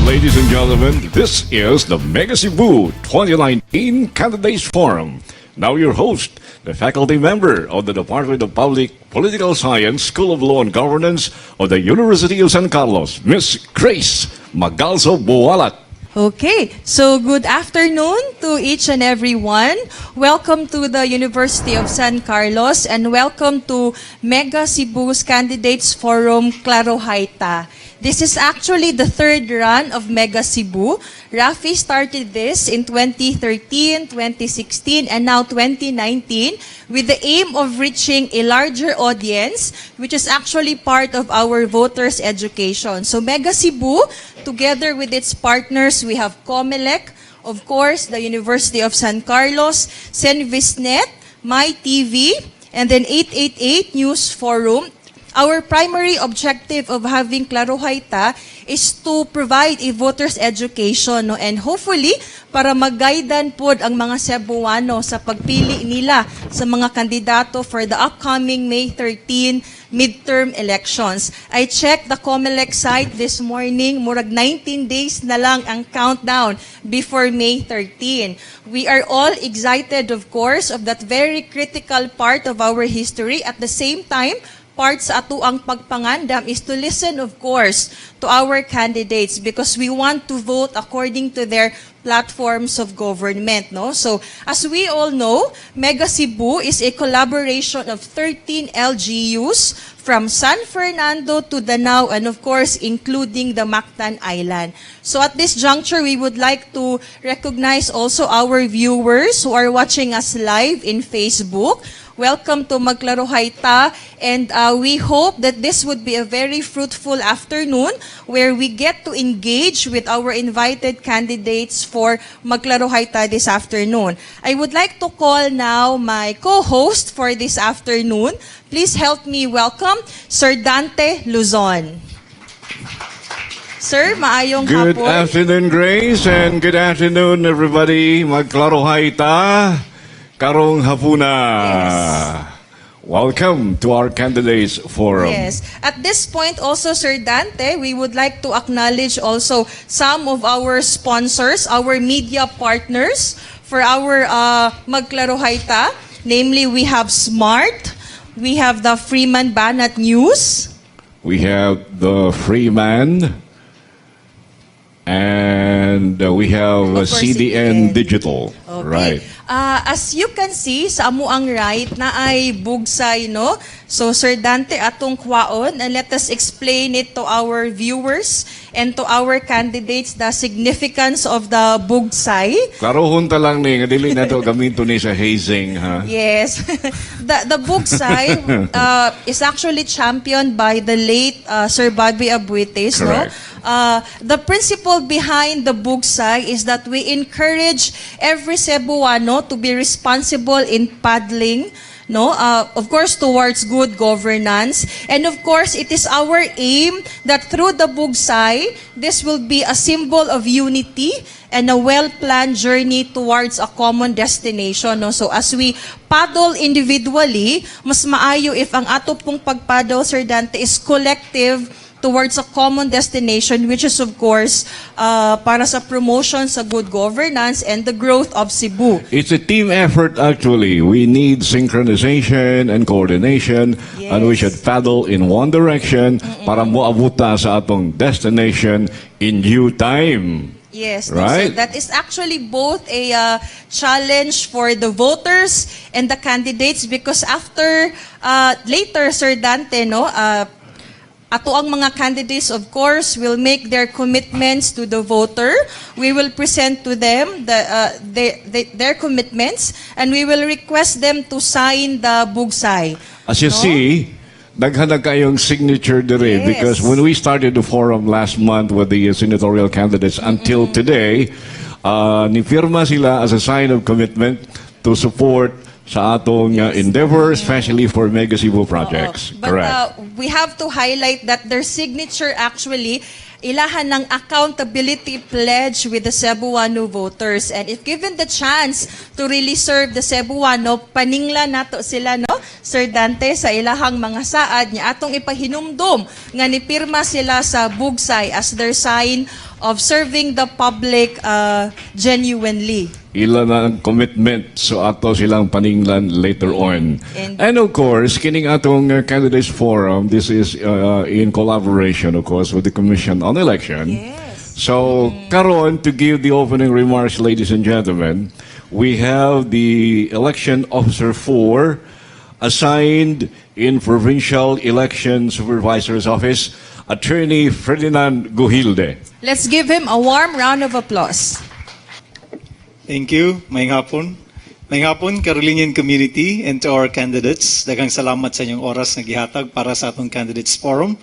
Ladies and gentlemen, this is the Mega Cebu 2019 Candidates Forum. Now your host, the faculty member of the Department of Public Political Science, School of Law and Governance of the University of San Carlos, Miss Grace Magalso Bualat. Okay, so good afternoon to each and every one. Welcome to the University of San Carlos and welcome to Mega Cebu's Candidates Forum Klarohay Ta. This is actually the third run of Mega Cebu. Rafi started this in 2013, 2016, and now 2019 with the aim of reaching a larger audience, which is actually part of our voters' education. So Mega Cebu, together with its partners, we have COMELEC, of course, the University of San Carlos, Senvisnet, MyTV, and then 888 News Forum. Our primary objective of having Klarohay Ta is to provide a voters education, no, and hopefully para mag-guidan pod ang mga Cebuano sa pagpili nila sa mga kandidato for the upcoming May 13 midterm elections. I checked the COMELEC site this morning, murag 19 days na lang ang countdown before May 13. We are all excited, of course, of that very critical part of our history. At the same time, part sa atuang pagpangandam is to listen, of course, to our candidates because we want to vote according to their platforms of government, no? So, as we all know, Mega Cebu is a collaboration of 13 LGUs from San Fernando to Danao and, of course, including the Mactan Island. So at this juncture, we would like to recognize also our viewers who are watching us live in Facebook. Welcome to Magklarohay Ta, and we hope that this would be a very fruitful afternoon where we get to engage with our invited candidates for Magklarohay Ta this afternoon. I would like to call now my co-host for this afternoon. Please help me welcome Sir Dante Luzon. Sir, maayong Good hapon. Afternoon, Grace, and good afternoon, everybody. Magklarohay ta karong hapuna. Yes. Welcome to our Candidates Forum. Yes. At this point also, Sir Dante, we would like to acknowledge also some of our sponsors, our media partners for our Magklarohay Ta. Namely, we have Smart, we have the Freeman Banat News, We have the Freeman, and we have Of course, CDN CDN. Digital. Okay. Right. As you can see, sa amuang right naay bugsay, no? So, Sir Dante, atong kwaon, and let us explain it to our viewers and to our candidates the significance of the bugsay. Klarohon ta lang ni, nga dili nato gamiton ni sa hazing, ha? Yes. The bugsay is actually championed by the late Sir Bobby Abuites, no? Correct. The principle behind the bugsay is that we encourage every Cebuano to be responsible in paddling, no, of course, towards good governance. And of course, it is our aim that through the bugsay, this will be a symbol of unity and a well-planned journey towards a common destination, no? So as we paddle individually, mas maayo if ang ato pong pagpaddle, Sir Dante, is collective towards a common destination, which is, of course, para sa promotion sa good governance and the growth of Cebu. It's a team effort, actually. We need synchronization and coordination, and we should paddle in one direction para moabot ta sa atong destination in due time. Yes, no, Right? so that is actually both a challenge for the voters and the candidates because after later, Sir Dante, no, ato ang mga candidates, of course, will make their commitments to the voter. We will present to them their commitments and we will request them to sign the bugsay. As you No? see, daghan na kayong signature dire because when we started the forum last month with the senatorial candidates until today, nifirma sila as a sign of commitment to support sa atong endeavor, especially for Mega Cebu projects. Oo. But Correct. We have to highlight that their signature actually ilahan ng accountability pledge with the Cebuano voters. And if given the chance to really serve the Cebuano, paningla nato sila, no, Sir Dante, sa ilahang mga saad niya atong ipahinumdum nga nipirma sila sa bugsay as their sign of serving the public genuinely. Ila na ang commitment, so ato silang paninglan later on. And of course, kining atong candidates forum, this is in collaboration, of course, with the Commission on Election. So, karon, to give the opening remarks, ladies and gentlemen, we have the Election Officer 4 assigned in Provincial Election Supervisor's Office, Attorney Ferdinand Gujilde. Let's give him a warm round of applause. Thank you. Maayong hapon. Maayong hapon, Carolinian community and to our candidates. Daghang salamat sa inyong oras na gihatag para sa atong candidates forum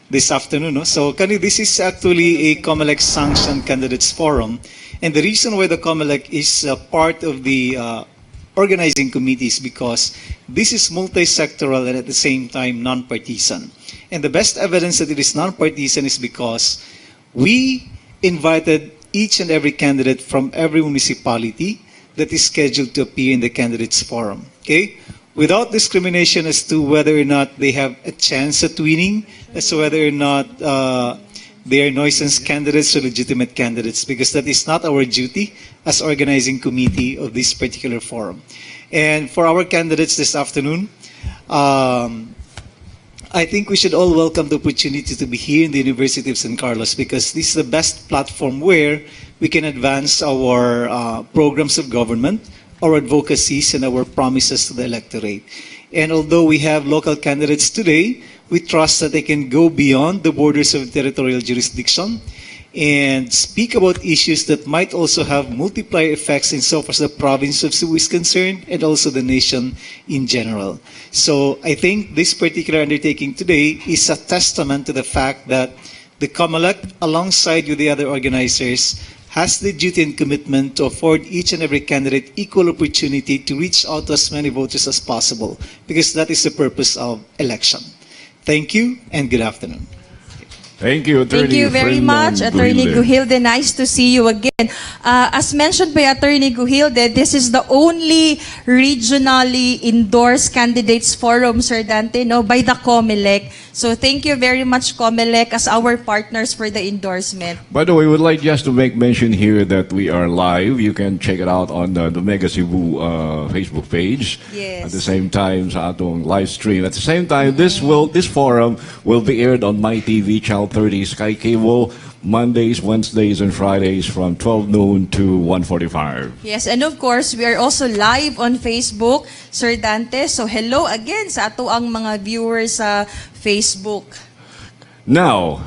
this afternoon. No? So, kani, this is actually a COMELEC sanctioned candidates forum. And the reason why the COMELEC is part of the organizing committee is because this is multi-sectoral and at the same time non-partisan. And the best evidence that it is non-partisan is because we invited each and every candidate from every municipality that is scheduled to appear in the candidates forum. Okay? Without discrimination as to whether or not they have a chance at winning, as to whether or not they are nuisance candidates or legitimate candidates, because that is not our duty as organizing committee of this particular forum. And for our candidates this afternoon, I think we should all welcome the opportunity to be here in the University of San Carlos because this is the best platform where we can advance our programs of government, our advocacies, and our promises to the electorate. And although we have local candidates today, we trust that they can go beyond the borders of territorial jurisdiction and speak about issues that might also have multiplier effects insofar as the province of Cebu is concerned and also the nation in general. So I think this particular undertaking today is a testament to the fact that the COMELEC, alongside with the other organizers, has the duty and commitment to afford each and every candidate equal opportunity to reach out to as many voters as possible, because that is the purpose of election. Thank you and good afternoon. Thank you, Attorney Thank you very Ferdinand much, Attorney Gujilde. Gujilde. Nice to see you again. As mentioned by Attorney Gujilde, this is the only regionally endorsed candidates forum, Sir Dante, no, by the COMELEC. So thank you very much, COMELEC, as our partners for the endorsement. By the way, we would like just to make mention here that we are live. You can check it out on the Mega Cebu Facebook page. At the same time, sa atong live stream. At the same time, this forum will be aired on My TV Channel 30 Sky Cable Mondays, Wednesdays, and Fridays from 12 noon to 1:45. Yes, and of course, we are also live on Facebook, Sir Dante. So hello again sa atoang mga viewers sa Facebook. Now,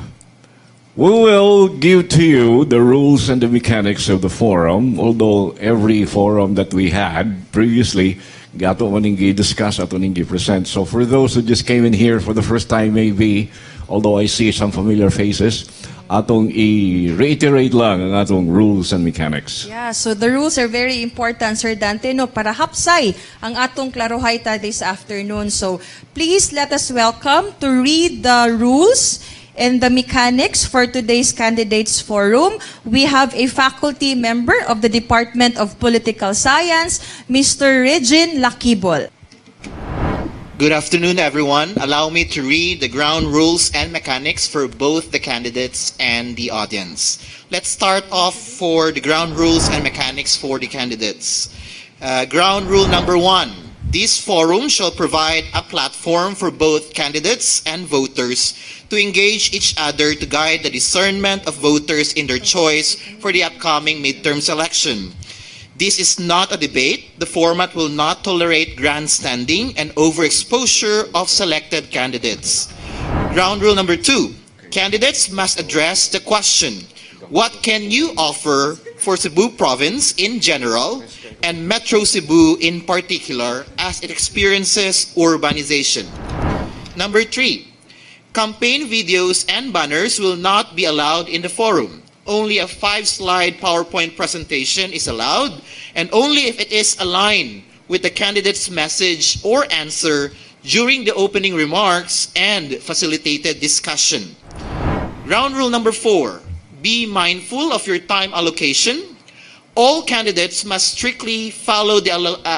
we will give to you the rules and the mechanics of the forum, although every forum that we had previously, ato man ning discuss, ato ning present. So for those who just came in here for the first time maybe, although I see some familiar faces, atong i-reiterate lang ang atong rules and mechanics. Yeah, so the rules are very important, Sir Dante, no, para hapsay ang atong klarohay ta this afternoon. So please let us welcome to read the rules and the mechanics for today's candidates forum. We have a faculty member of the Department of Political Science, Mr. Regin Lakibol. Good afternoon, everyone. Allow me to read the ground rules and mechanics for both the candidates and the audience. Let's start off for the ground rules and mechanics for the candidates. Ground rule number one: this forum shall provide a platform for both candidates and voters to engage each other to guide the discernment of voters in their choice for the upcoming midterms election. This is not a debate. The format will not tolerate grandstanding and overexposure of selected candidates. Ground rule number two: candidates must address the question, "What can you offer for Cebu Province in general and Metro Cebu in particular as it experiences urbanization?" Number three, campaign videos and banners will not be allowed in the forum. Only a five-slide PowerPoint presentation is allowed, and only if it is aligned with the candidate's message or answer during the opening remarks and facilitated discussion. Ground rule number four: be mindful of your time allocation. All candidates must strictly follow the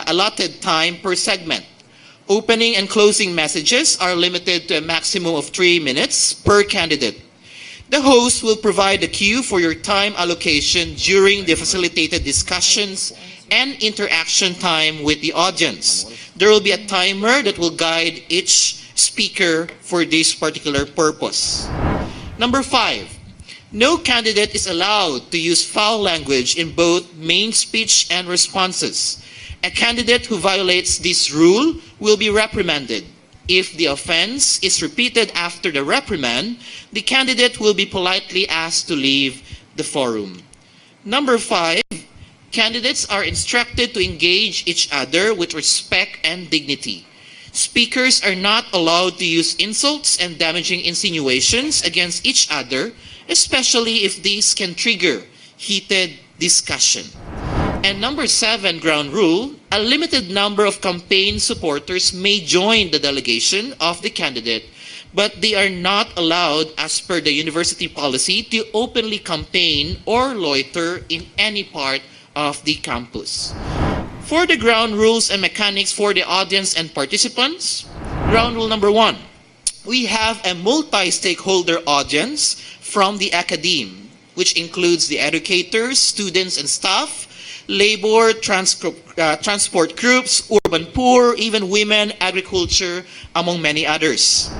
allotted time per segment. Opening and closing messages are limited to a maximum of 3 minutes per candidate. The host will provide a cue for your time allocation during the facilitated discussions and interaction time with the audience. There will be a timer that will guide each speaker for this particular purpose. Number five, no candidate is allowed to use foul language in both main speech and responses. A candidate who violates this rule will be reprimanded. If the offense is repeated after the reprimand, the candidate will be politely asked to leave the forum. Number five, candidates are instructed to engage each other with respect and dignity. Speakers are not allowed to use insults and damaging insinuations against each other, especially if these can trigger heated discussion. And number seven ground rule, a limited number of campaign supporters may join the delegation of the candidate, but they are not allowed, as per the university policy, to openly campaign or loiter in any part of the campus. For the ground rules and mechanics for the audience and participants, ground rule number one, we have a multi-stakeholder audience from the academe, which includes the educators, students and staff, labor, transport groups, urban poor, even women, agriculture, among many others.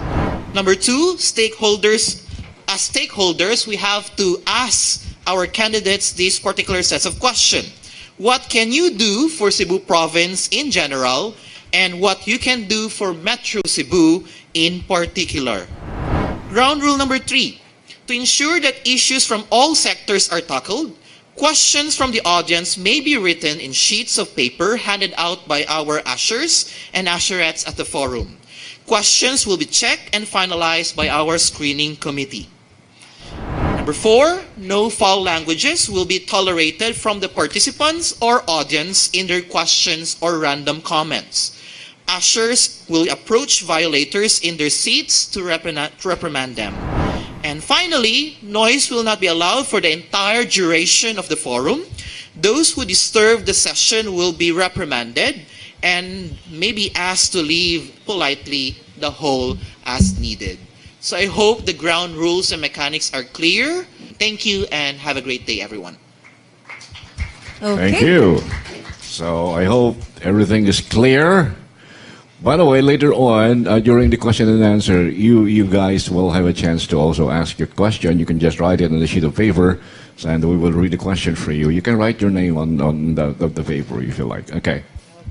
Number two, stakeholders. As stakeholders, we have to ask our candidates these particular sets of questions. What can you do for Cebu Province in general, and what you can do for Metro Cebu in particular? Ground rule number three, to ensure that issues from all sectors are tackled, questions from the audience may be written in sheets of paper handed out by our ushers and usherettes at the forum. Questions will be checked and finalized by our screening committee. Number four, no foul languages will be tolerated from the participants or audience in their questions or random comments. Ushers will approach violators in their seats to reprimand them. And finally, noise will not be allowed for the entire duration of the forum. Those who disturb the session will be reprimanded and may be asked to leave politely the hall as needed. So I hope the ground rules and mechanics are clear. Thank you and have a great day, everyone. Okay. Thank you. So I hope everything is clear. By the way, later on, during the question and answer, you guys will have a chance to also ask your question. You can just write it on the sheet of paper, and we will read the question for you. You can write your name on the paper if you like. Okay.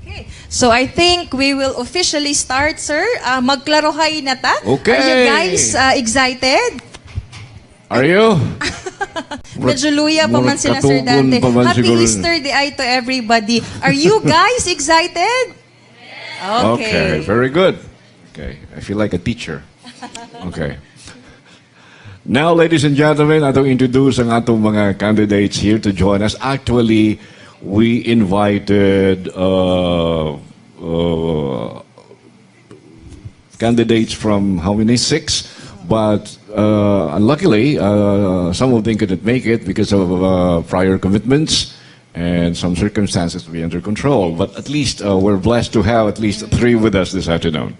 Okay. So I think we will officially start, sir. Magklarohay na ta. Okay. Are you guys excited? Are you? Medyo luya pa man sila, Sir Katugon Dante. pa man Happy siguro. Easter diay to everybody. Are you guys excited? Okay, very good. Okay, I feel like a teacher. Okay. Now, ladies and gentlemen, atong introduce ang atong mga candidates here to join us. Actually, we invited candidates from how many? Six. But unluckily, some of them couldn't make it because of prior commitments and some circumstances to be under control. But at least we're blessed to have at least three with us this afternoon.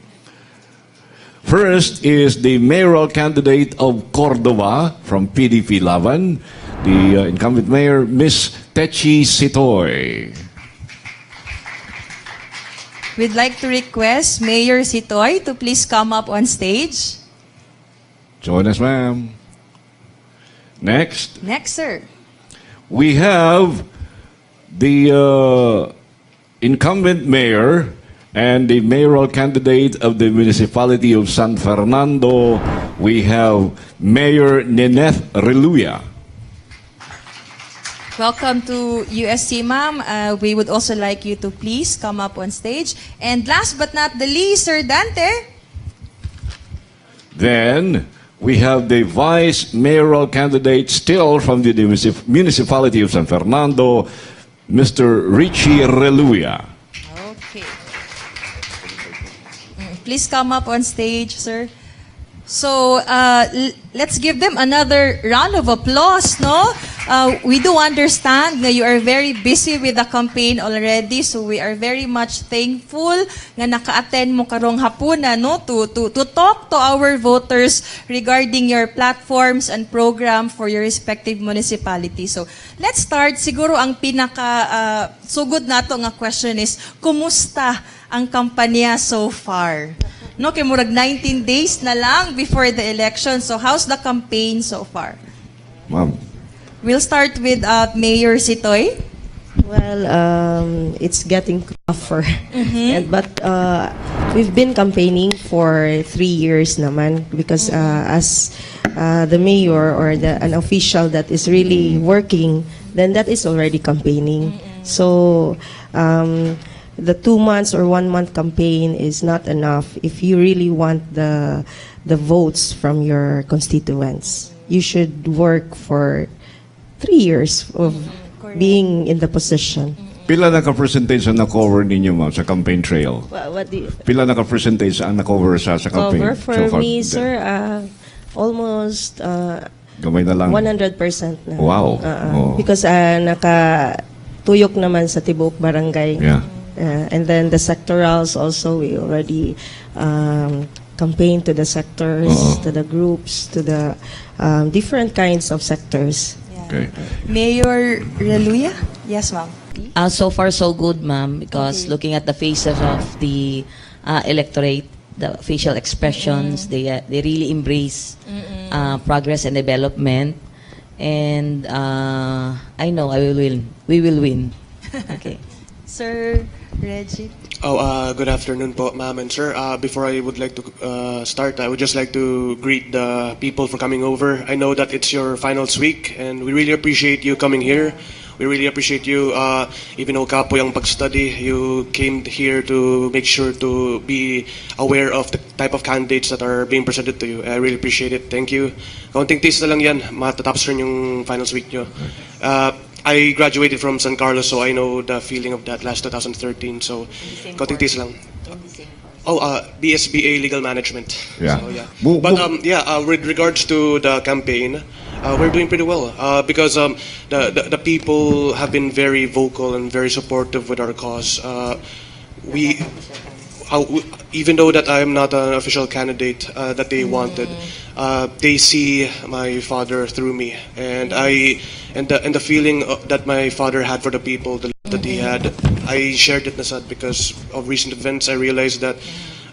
First is the mayoral candidate of Cordova from PDP Laban, the incumbent mayor, Miss Techi Sitoy. We'd like to request Mayor Sitoy to please come up on stage. Join us, ma'am. Next, Next, sir. We have the incumbent mayor and the mayoral candidate of the municipality of San Fernando. We have Mayor Neneth Reluya. Welcome to USC, ma'am. We would also like you to please come up on stage. And last but not the least, Sir Dante. Then we have the vice mayoral candidate still from the municipality of San Fernando, Mr. Richie Reluya. Okay. Please come up on stage, sir. So, let's give them another round of applause, no? We do understand nga you are very busy with the campaign already, so we are very much thankful nga naka-attend mo karong hapuna, no, to talk to our voters regarding your platforms and program for your respective municipality. So, let's start. Siguro ang pinaka sugod nato nga question is, kumusta ang kampanya so far? No, kay murag 19 days na lang before the election. So, how's the campaign so far? Ma'am. We'll start with Mayor Sitoy. Well, it's getting tougher. But we've been campaigning for 3 years naman because as the mayor or the an official that is really working, then that is already campaigning. So the 2 months or 1 month campaign is not enough if you really want the votes from your constituents. You should work for 3 years of being in the position. Pila na ka percentage ang na-cover ninyo, ma'am, sa campaign trail? What do you Pila na ka percentage ang na-cover sa campaign cover for so far? Me, sir? Almost Gamay na lang. 100% na. Oh. Because nakatuyok naman sa tibuok barangay. And then the sectorals also, we already campaign to the sectors, Oo. To the groups, to the different kinds of sectors. Okay. Mayor Reluya? Yes, ma'am. So far, so good, ma'am, because looking at the faces of the electorate, the facial expressions, they really embrace progress and development. And I know I will win. We will win. Okay. Sir Reggie? Oh, good afternoon po, ma'am and sir. Before I would like to start, I would just like to greet the people for coming over. I know that it's your finals week, and we really appreciate you coming here. We really appreciate you, even though kapoy ang pag-study, you came here to make sure to be aware of the type of candidates that are being presented to you. I really appreciate it. Thank you. Kaunting tiis na lang yan, matatapos rin yung finals week nyo. I graduated from San Carlos, so I know the feeling of that last 2013. So, kaunting tiis lang. Oh, BSBA Legal Management. So, yeah. But yeah, with regards to the campaign, we're doing pretty well because the people have been very vocal and very supportive with our cause. We, even though that I am not an official candidate that they wanted, they see my father through me, and the feeling that my father had for the people, the love that he had, I shared it na sad because of recent events. I realized that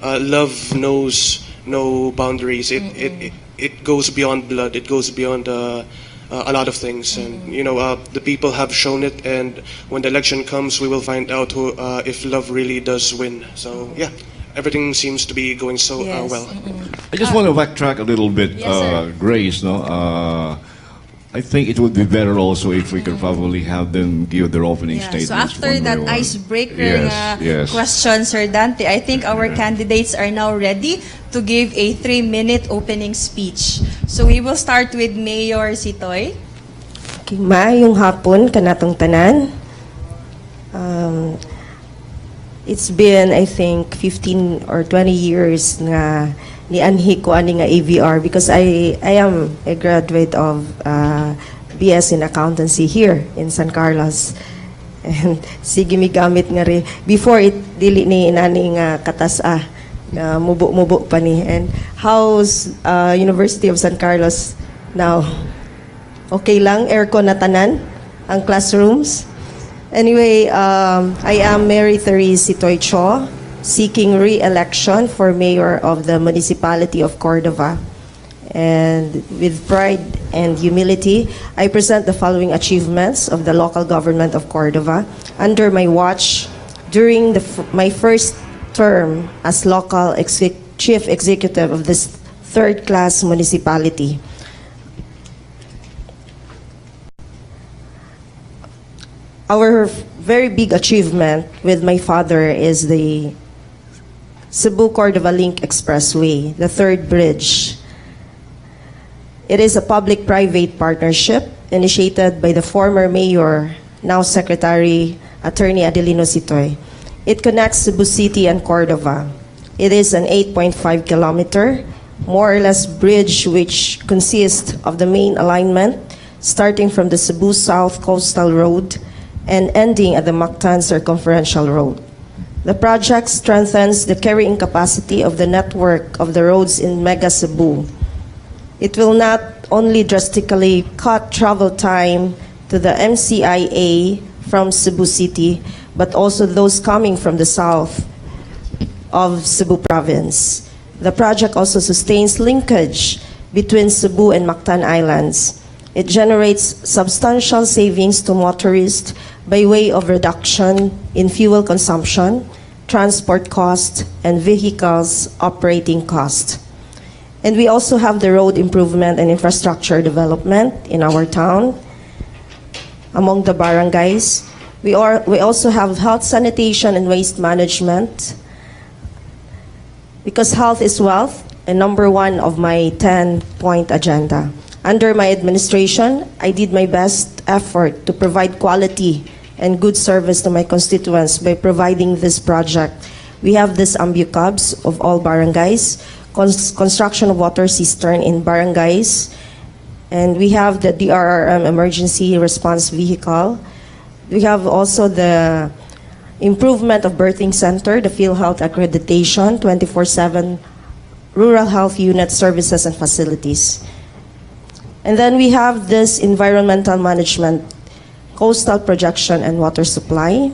love knows no boundaries. It goes beyond blood. It goes beyond a lot of things, and the people have shown it. And when the election comes, we will find out who if love really does win. So yeah, everything seems to be going so well. I just want to backtrack a little bit, Yes, sir. Grace. No, I think it would be better also if we could probably have them give their opening statements So after one by that one. Icebreaker nga question, Sir Dante, I think our candidates are now ready to give a 3-minute opening speech. So we will start with Mayor Sitoy. Okay, maayong hapon kanatong tanan. It's been, I think, 15 or 20 years nga nianhi ko ani nga AVR because I am a graduate of BS in Accountancy here in San Carlos. And sige mi gamit nga rin. Before it, dili ni inani nga katas-a nga mubo-mubo pa ni. And how's University of San Carlos now? Okay lang, aircon na tanan ang classrooms. Anyway, I am Mary Therese Sitoy Cho, seeking re-election for mayor of the municipality of Cordova. And with pride and humility, I present the following achievements of the local government of Cordova under my watch during my first term as local chief executive of this third-class municipality. Our very big achievement with my father is the Cebu Cordova Link Expressway, the third bridge. It is a public-private partnership initiated by the former mayor, now Secretary Attorney Adelino Sitoy. It connects Cebu City and Cordova. It is an 8.5 kilometer, more or less, bridge which consists of the main alignment, starting from the Cebu South Coastal Road and ending at the Mactan Circumferential Road. The project strengthens the carrying capacity of the network of the roads in Mega Cebu. It will not only drastically cut travel time to the MCIA from Cebu City, but also those coming from the south of Cebu Province. The project also sustains linkage between Cebu and Mactan Islands. It generates substantial savings to motorists by way of reduction in fuel consumption, transport cost, and vehicles operating cost. And we also have the road improvement and infrastructure development in our town among the barangays. We also have health, sanitation, and waste management because health is wealth and number one of my 10-point agenda. Under my administration, I did my best effort to provide quality and good service to my constituents by providing this project. We have this ambucabs of all barangays, construction of water cistern in barangays, and we have the DRRM emergency response vehicle. We have also the improvement of birthing center, the PhilHealth accreditation, 24/7 rural health unit services and facilities. And then we have this environmental management, coastal projection, and water supply.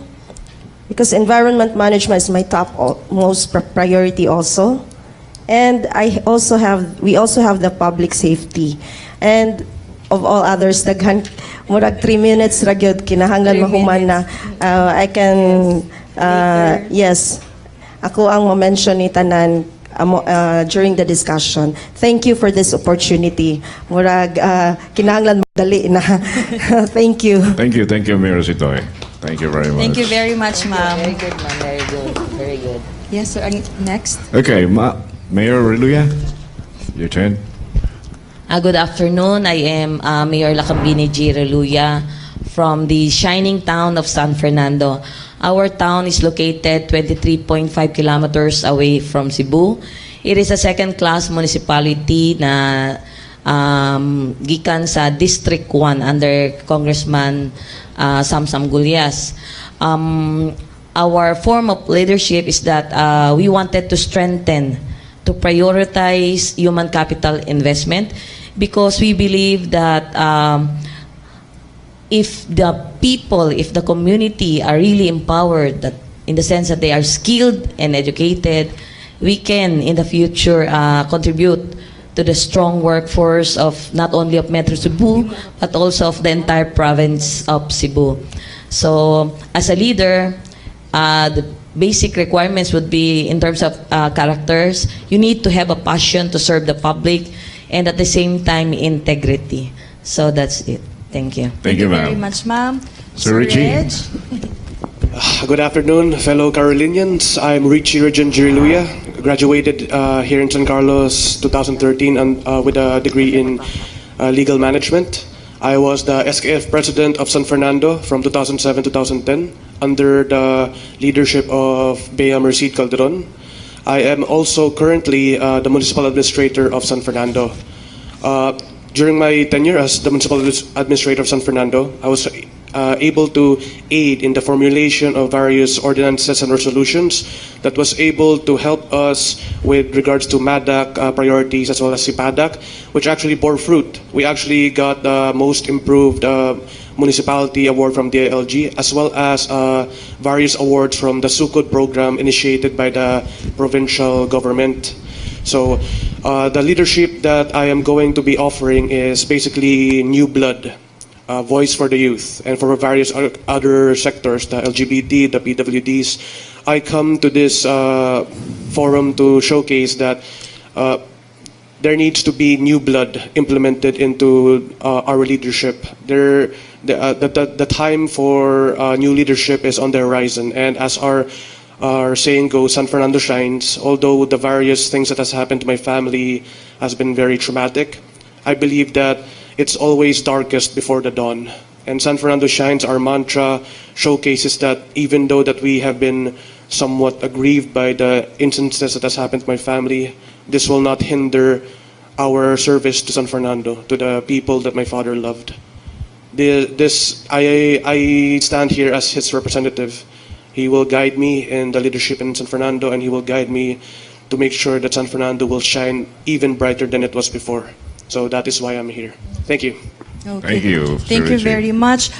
Because environment management is my top most priority also. And we also have the public safety. And of all others, daghan, murag 3 minutes ra gyud, kinahanglan 3 mahuman na. I can, yes, ako ang ma-mention ni tanan during the discussion. Thank you for this opportunity. Murag, kinahanglan madali na. Thank you. Thank you, Mayor Sitoy. Thank you very much. Thank you very much, ma'am. Very good, ma'am. Very good. Very good. Yes, sir. Next. Okay, Mayor Reluya, your turn. Good afternoon. I am Mayor Lakambini G. Reluya from the shining town of San Fernando. Our town is located 23.5 kilometers away from Cebu. It is a second-class municipality na gikan sa District 1 under Congressman Samsam Gullas. Our form of leadership is that we wanted to strengthen, to prioritize human capital investment because we believe that if the people, if the community are really empowered, that in the sense that they are skilled and educated, we can in the future contribute to the strong workforce of not only of Metro Cebu, but also of the entire province of Cebu. So, as a leader, the basic requirements would be in terms of characters, you need to have a passion to serve the public and at the same time integrity. So that's it. Thank you. Thank you, very ma'am. Much, ma'am. Sir Richie. Reg. Good afternoon, fellow Carolinians. I'm Richie Regan Giriluya, graduated here in San Carlos 2013 and with a degree in legal management. I was the SKF president of San Fernando from 2007-2010 under the leadership of Bea Merced Calderon. I am also currently the municipal administrator of San Fernando. During my tenure as the municipal administrator of San Fernando, I was able to aid in the formulation of various ordinances and resolutions that was able to help us with regards to MADAC priorities as well as SIPADAC, which actually bore fruit. We actually got the most improved municipality award from DILG, as well as various awards from the SUKOD program initiated by the provincial government. So the leadership that I am going to be offering is basically new blood, voice for the youth, and for various other sectors, the LGBT, the PWDs. I come to this forum to showcase that there needs to be new blood implemented into our leadership. The time for new leadership is on the horizon, and as our saying goes, San Fernando shines. Although the various things that has happened to my family has been very traumatic, I believe that it's always darkest before the dawn. And San Fernando shines, our mantra, showcases that even though that we have been somewhat aggrieved by the instances that has happened to my family, this will not hinder our service to San Fernando, to the people that my father loved. This I stand here as his representative. He will guide me in the leadership in San Fernando, and he will guide me to make sure that San Fernando will shine even brighter than it was before. So that is why I'm here. Thank you. Okay. Thank you, Sir Thank you Richie. Very much.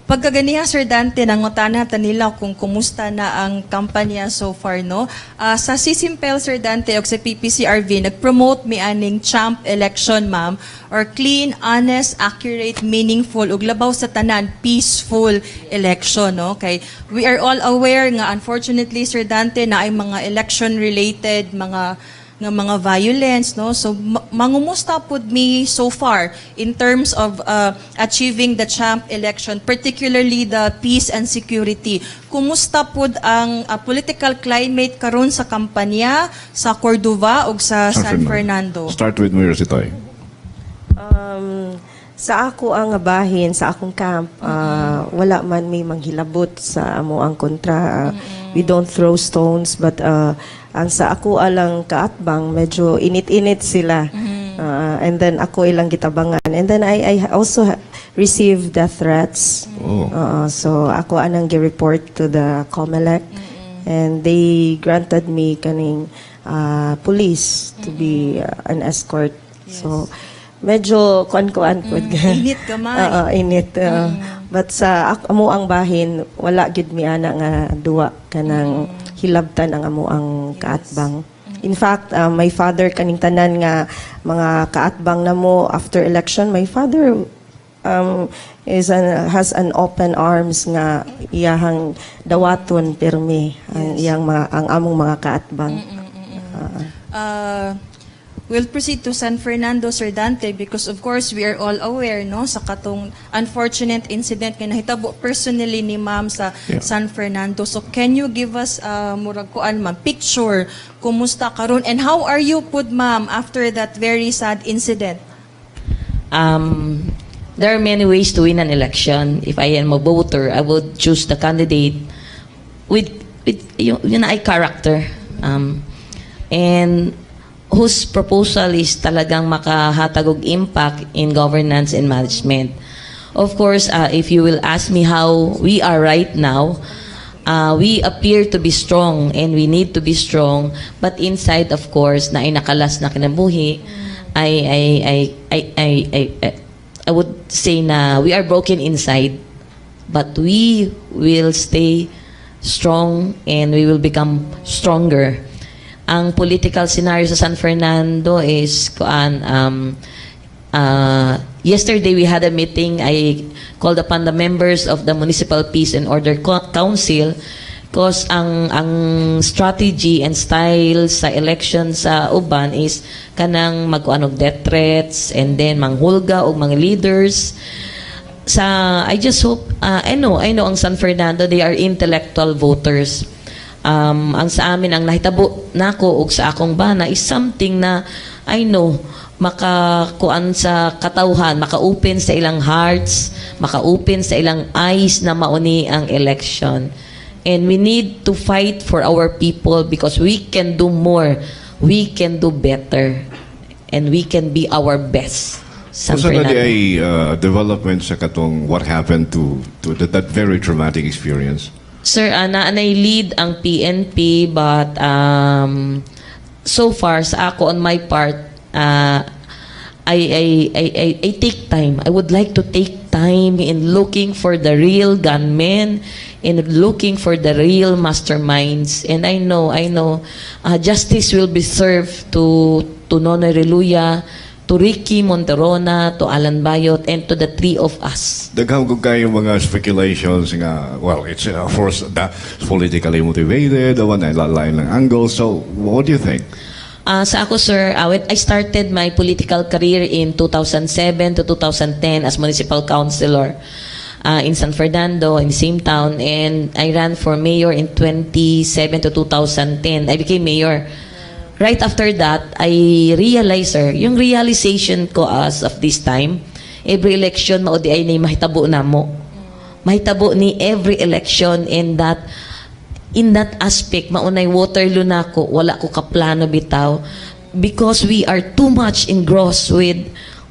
Pagkaganiha, Sir Dante, nangutana ta nila kung kumusta na ang kampanya so far, no? Sa CCIMPEL, Sir Dante, o sa PPCRV, nag-promote mi aning CHAMP election, ma'am, or clean, honest, accurate, meaningful, ug labaw sa tanan, peaceful election, no? Kay we are all aware nga, unfortunately, Sir Dante, na ay mga election-related, mga violence, no? So mangumusta pud mi so far in terms of achieving the CHAMP election, particularly the peace and security? Kumusta pud ang political climate karon sa kampanya sa Cordova ug sa San Fernando? Start with Mayor Sitoy. Sa ako ang bahin, sa akong camp, wala man may manghilabot sa amo ang kontra. We don't throw stones, but ang sa ako alang kaatbang, medyo init-init sila. And then ako ilang gitabangan. And then I also received death threats. Oh. So ako anang gi-report to the COMELEC and they granted me kaning police to be an escort. So medyo kuan-kuan pud. Init gamay. Oo, init. But sa amo ang bahin, wala gyud mi ana nga duwa kanang hilabtan ang amo ang kaatbang. In fact, my father, kaning tanan nga mga kaatbang namo after election, my father is an has an open arms nga iyahang dawaton pirmi ang iyang mga ang among mga kaatbang. We'll proceed to San Fernando, Sir Dante, because of course we are all aware, no, sa katong unfortunate incident nga nahitabo personally ni ma'am sa San Fernando. So can you give us murag kuan, ma'am, picture kumusta karon and how are you pud, ma'am, after that very sad incident? There are many ways to win an election. If I am a voter, I would choose the candidate with yun ay character. And whose proposal is talagang makahatag og impact in governance and management. Of course, if you will ask me how we are right now, we appear to be strong and we need to be strong, but inside, of course, na ay nakalas na kinabuhi, I would say na we are broken inside, but we will stay strong and we will become stronger. Ang political scenario sa San Fernando is kuan, yesterday we had a meeting. I called upon the members of the Municipal Peace and Order Council because ang strategy and style sa election sa uban is kanang magkuan og death threats and then manghulga og mga leaders sa. I just hope, I know ang San Fernando, they are intellectual voters. Ang sa amin, ang nahitabo nako ug sa akong bana is something na I know makakuan sa katawhan, maka-open sa ilang hearts, maka-open sa ilang eyes na mauni ang election. And we need to fight for our people because we can do more, we can do better, and we can be our best. San Unsa na di Fernando. Ay development sa katong what happened to that very traumatic experience? Sir, naanay lead ang PNP, but so far sa ako, on my part, I take time. I would like to take time in looking for the real gunmen, in looking for the real masterminds. And I know justice will be served to Nonoy Reluya, to Ricky Monterona, to Alan Bayot, and to the three of us. Daghan ko kayo mga speculations nga, well, it's of course that politically motivated, the one ay lain lang angle. So, what do you think? Sa ako, sir, when I started my political career in 2007 to 2010 as municipal councilor in San Fernando, in the same town, and I ran for mayor in 27 to 2010. I became mayor. Right after that, I realized, sir, yung realization ko as of this time, every election, mao di ay ni mahitabo na mo. Mahitabo ni every election in that aspect, maunay Waterloo nako, wala ko kaplano bitaw because we are too much engrossed with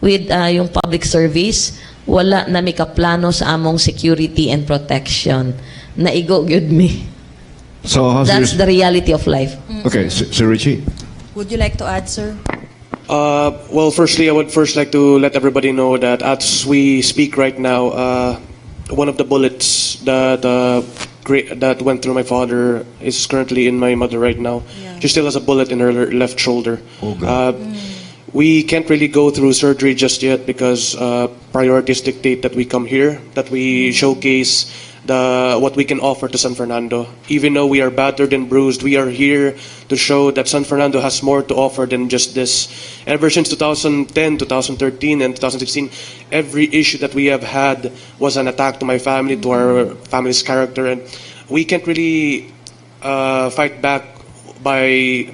yung public service. Wala na mi kaplano sa among security and protection. Naigo gyud mi. So how's That's your the reality of life. Okay, Sir Richie. Would you like to add, sir? Well, firstly, I would first like to let everybody know that as we speak right now, one of the bullets that went through my father is currently in my mother right now. She still has a bullet in her left shoulder. Oh, God. We can't really go through surgery just yet because priorities dictate that we come here, that we showcase the what we can offer to San Fernando. Even though we are battered and bruised, we are here to show that San Fernando has more to offer than just this. Ever since 2010, 2013, and 2016, every issue that we have had was an attack to my family, to our family's character, and we can't really fight back by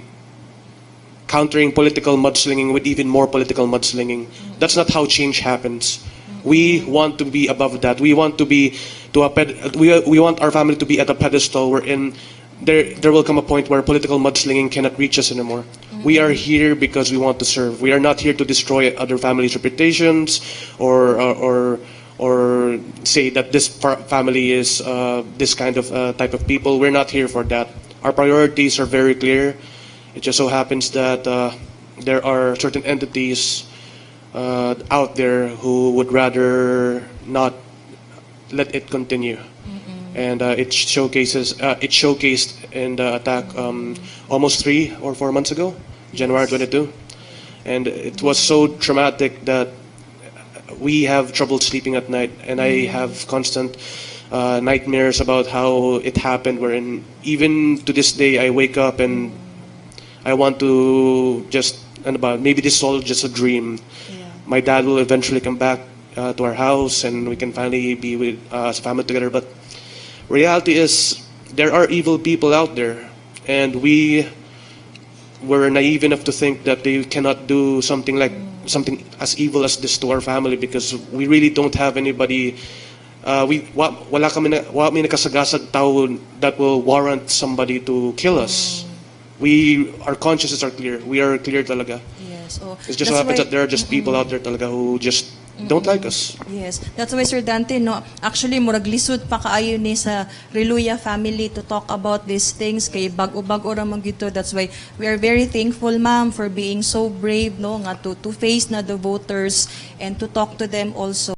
countering political mudslinging with even more political mudslinging. That's not how change happens. We want to be above that. We want to be to a ped- we want our family to be at a pedestal wherein there will come a point where political mudslinging cannot reach us anymore. We are here because we want to serve. We are not here to destroy other families' reputations or say that this family is this kind of type of people. We're not here for that. Our priorities are very clear. It just so happens that there are certain entities out there who would rather not let it continue. And it showcased in the attack almost 3 or 4 months ago, January 22, and it was so traumatic that we have trouble sleeping at night, and I have constant nightmares about how it happened. Wherein even to this day, I wake up and I want to just, ano ba, maybe this is all just a dream. My dad will eventually come back to our house and we can finally be with as a family together. But reality is there are evil people out there, and we were naive enough to think that they cannot do something as evil as this to our family because we really don't have anybody, we wa, wala kami na, wa mi nakasagasag tao that will warrant somebody to kill us. We our consciences are clear. We are clear talaga. Oh, It just so that's happens that there are just people out there talaga who just don't like us. Yes. That's why, Sir Dante, no, actually, murag lisod pa kaayo ni sa Reluya family to talk about these things kay bag-o-bag-o ra man gyud to. That's why we are very thankful, ma'am, for being so brave, no, nga to face na the voters and to talk to them also.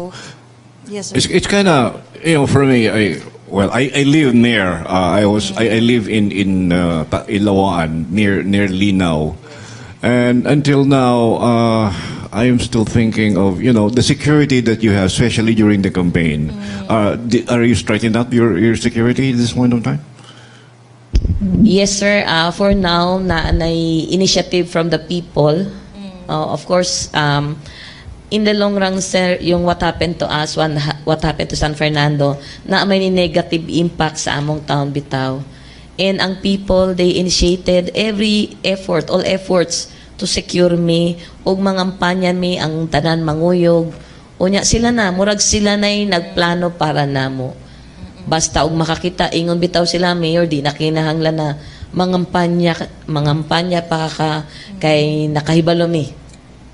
Yes, sir. It's kind of, for me, I well, I live near I live in Lawaan, near Linao, and until now I am still thinking of the security that you have, especially during the campaign. Are you strengthening up your security at this point of time? Yes, sir. For now, na nay initiative from the people. Of course, in the long run, sir, yung what happened to us, what happened to San Fernando, na may negative impact sa among town bitaw. And ang people, they initiated every effort, all efforts to secure me, ug mangampanya mi ang tanan manguyog. Unya sila na, murag sila na'y nagplano para namo. Basta og makakita, ingon bitaw sila, "Mayor, di na kinahanglan na mangampanya pa ka kay nakahibalo mi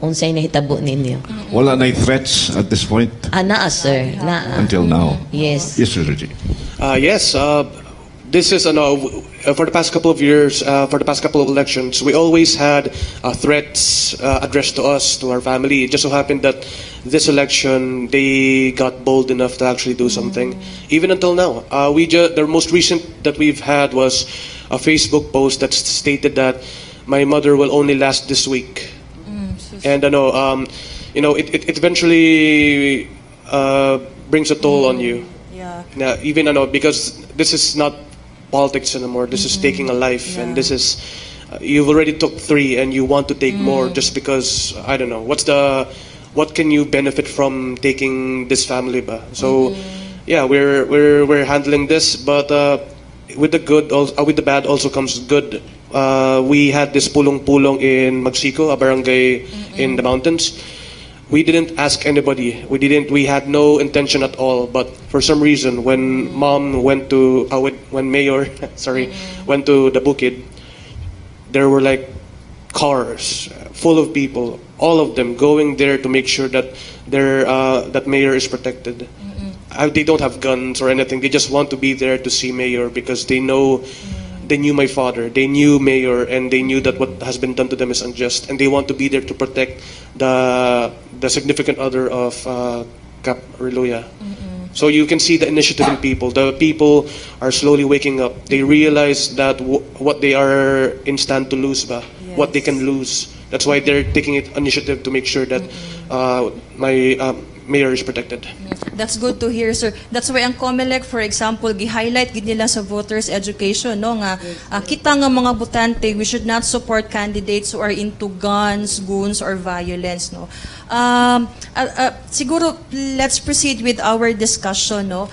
unsay nahitabo ninyo." Wala na threats at this point? Ah, naa, sir, naa. Until now. Yes. Yes, Sir Richie. Yes, this is ano, for the past couple of years, for the past couple of elections, we always had threats addressed to us, to our family. It just so happened that this election, they got bold enough to actually do something. Even until now, the most recent that we've had was a Facebook post that stated that my mother will only last this week. And ano, it eventually brings a toll on you. Na even ano, because this is not politics anymore. This is taking a life, and this is you've already took three, and you want to take more just because, I don't know what can you benefit from taking this family ba? So yeah, we're handling this, but with the good, with the bad also comes good. We had this pulong-pulong in Magsico, a barangay in the mountains. We didn't ask anybody. We didn't. We had no intention at all. But for some reason, when mom went to, when mayor, sorry, went to the bukid, there were like cars full of people, all of them going there to make sure that their that mayor is protected. They don't have guns or anything. They just want to be there to see mayor because they know they knew my father. They knew mayor, and they knew that what has been done to them is unjust, and they want to be there to protect the significant other of Cap Reluya. So you can see the initiative in people. The people are slowly waking up. They realize that what they are in stand to lose, ba? What they can lose. That's why they're taking it initiative to make sure that my mayor is protected. That's good to hear, sir. That's why ang COMELEC, for example, gi-highlight gid nila sa voters education, no, nga kita nga mga botante, we should not support candidates who are into guns, goons or violence, no. Siguro let's proceed with our discussion, no.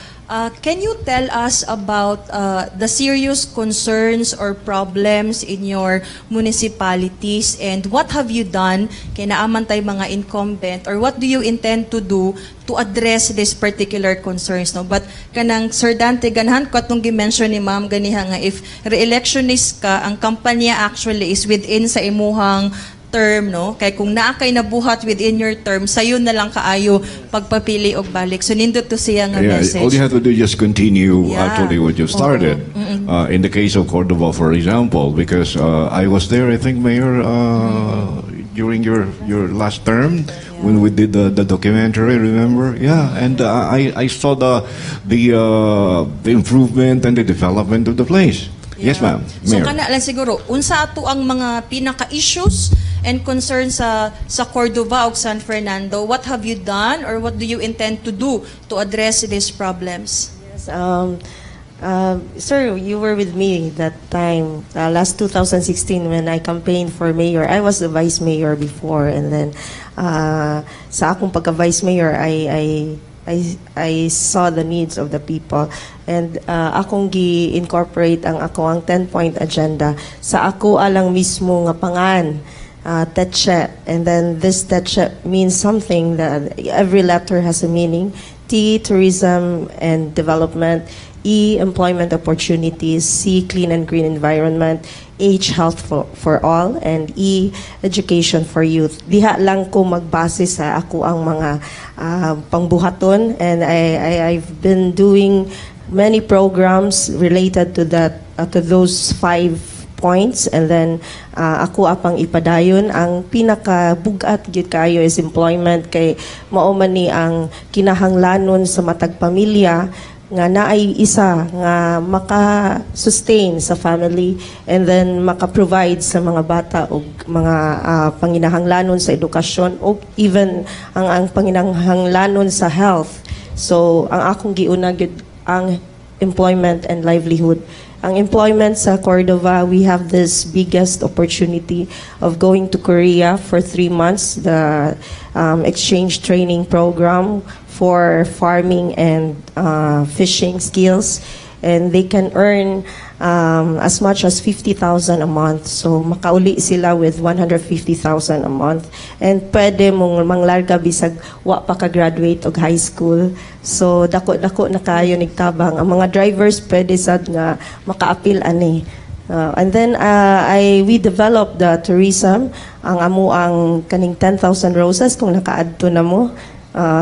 Can you tell us about the serious concerns or problems in your municipalities and what have you done kay naa man tay mga incumbent, or what do you intend to do to address these particular concerns, no? But kanang Sir Dante, ganahan ko atong gi-mention ni ma'am ganiha nga if re-electionist ka, ang kampanya actually is within sa imuhang term, no, kay kung naa kay nabuhat within your term, sayo na lang kaayo pagpapili og balik. So nindot to siya nga message. All you have to do is just continue actually what you started. In the case of Cordova, for example, because I was there, I think, Mayor, during your last term when we did the documentary, remember? Yeah, and I saw the improvement and the development of the place. Yes, ma'am. So Mayor. Kana lang siguro, unsa ato ang mga pinaka-issues and concerns sa Cordova ug San Fernando? What have you done or what do you intend to do to address these problems? Yes, sir, you were with me that time, last 2016 when I campaigned for mayor. I was the vice mayor before, and then sa akong pagka-vice mayor, I saw the needs of the people and akong gi-incorporate ang ako ang 10-point agenda sa ako alang mismo nga pangan, Tetche. And then this Tetche means something that every letter has a meaning. T, tourism and development. E, employment opportunities. C, clean and green environment. H, health for all. And E, education for youth. Diha lang ko magbase sa ako ang mga pangbuhaton. And I've been doing many programs related to that, to those five points, and then ako apang ipadayon. Ang pinakabugat gyud kayo is employment kay mao man ni ang kinahanglanon sa matag pamilya nga naay isa nga maka-sustain sa family and then maka-provide sa mga bata og mga panginahanglanon sa edukasyon o even ang panginahanglanon sa health. So ang akong giuna gyud ang employment and livelihood. Ang employment sa Cordova, we have this biggest opportunity of going to Korea for 3 months, the exchange training program for farming and fishing skills. And they can earn as much as 50,000 a month. So makauli sila with 150,000 a month. And pwede mong manglarga bisag wa pa ka-graduate og high school. So dako-dako na kayo nigtabang. Ang mga drivers pwede sad nga maka-apil ani. And then I we developed the tourism, ang amo ang kaning 10,000 roses kung nakaadto na mo.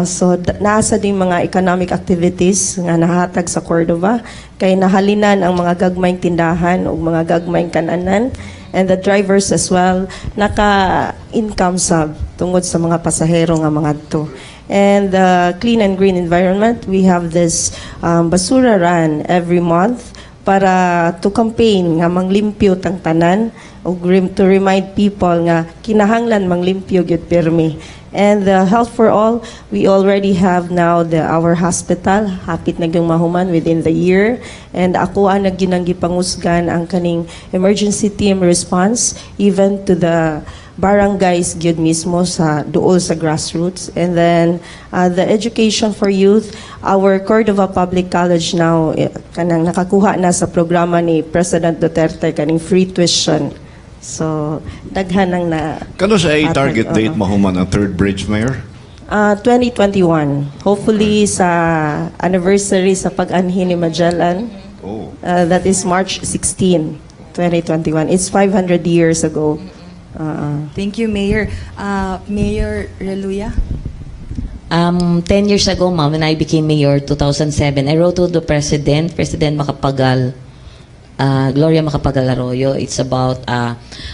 So naa sad mga economic activities nga nahatag sa Cordova kay nahalinan ang mga gagmayng tindahan ug mga gagmayng kananan, and the drivers as well naka-income sab tungod sa mga pasahero nga mga to. And the clean and green environment, we have this basura run every month para to campaign nga manglimpyo tang tanan ug to remind people nga kinahanglan manglimpyo gyud pirmi. And the health for all, we already have now the our hospital hapit na gyud mahuman within the year, and ako ang ginang gipangusgan ang kaning emergency team response even to the barangays gyud mismo sa duol sa grassroots. And then the education for youth, our Cordova Public College now, kanang nakakuha na sa programa ni President Duterte kaning free tuition. So daghan ang na Kanus-a target hatag, date oo. Mahuman ang third bridge, Mayor? 2021, hopefully sa anniversary sa pag-anhi ni Magellan. Oh. That is March 16, 2021. It's 500 years ago. Thank you, Mayor. Mayor Reluya? 10 years ago, ma'am, when I became mayor, 2007, I wrote to the president, President Macapagal, Gloria Macapagal Arroyo. It's about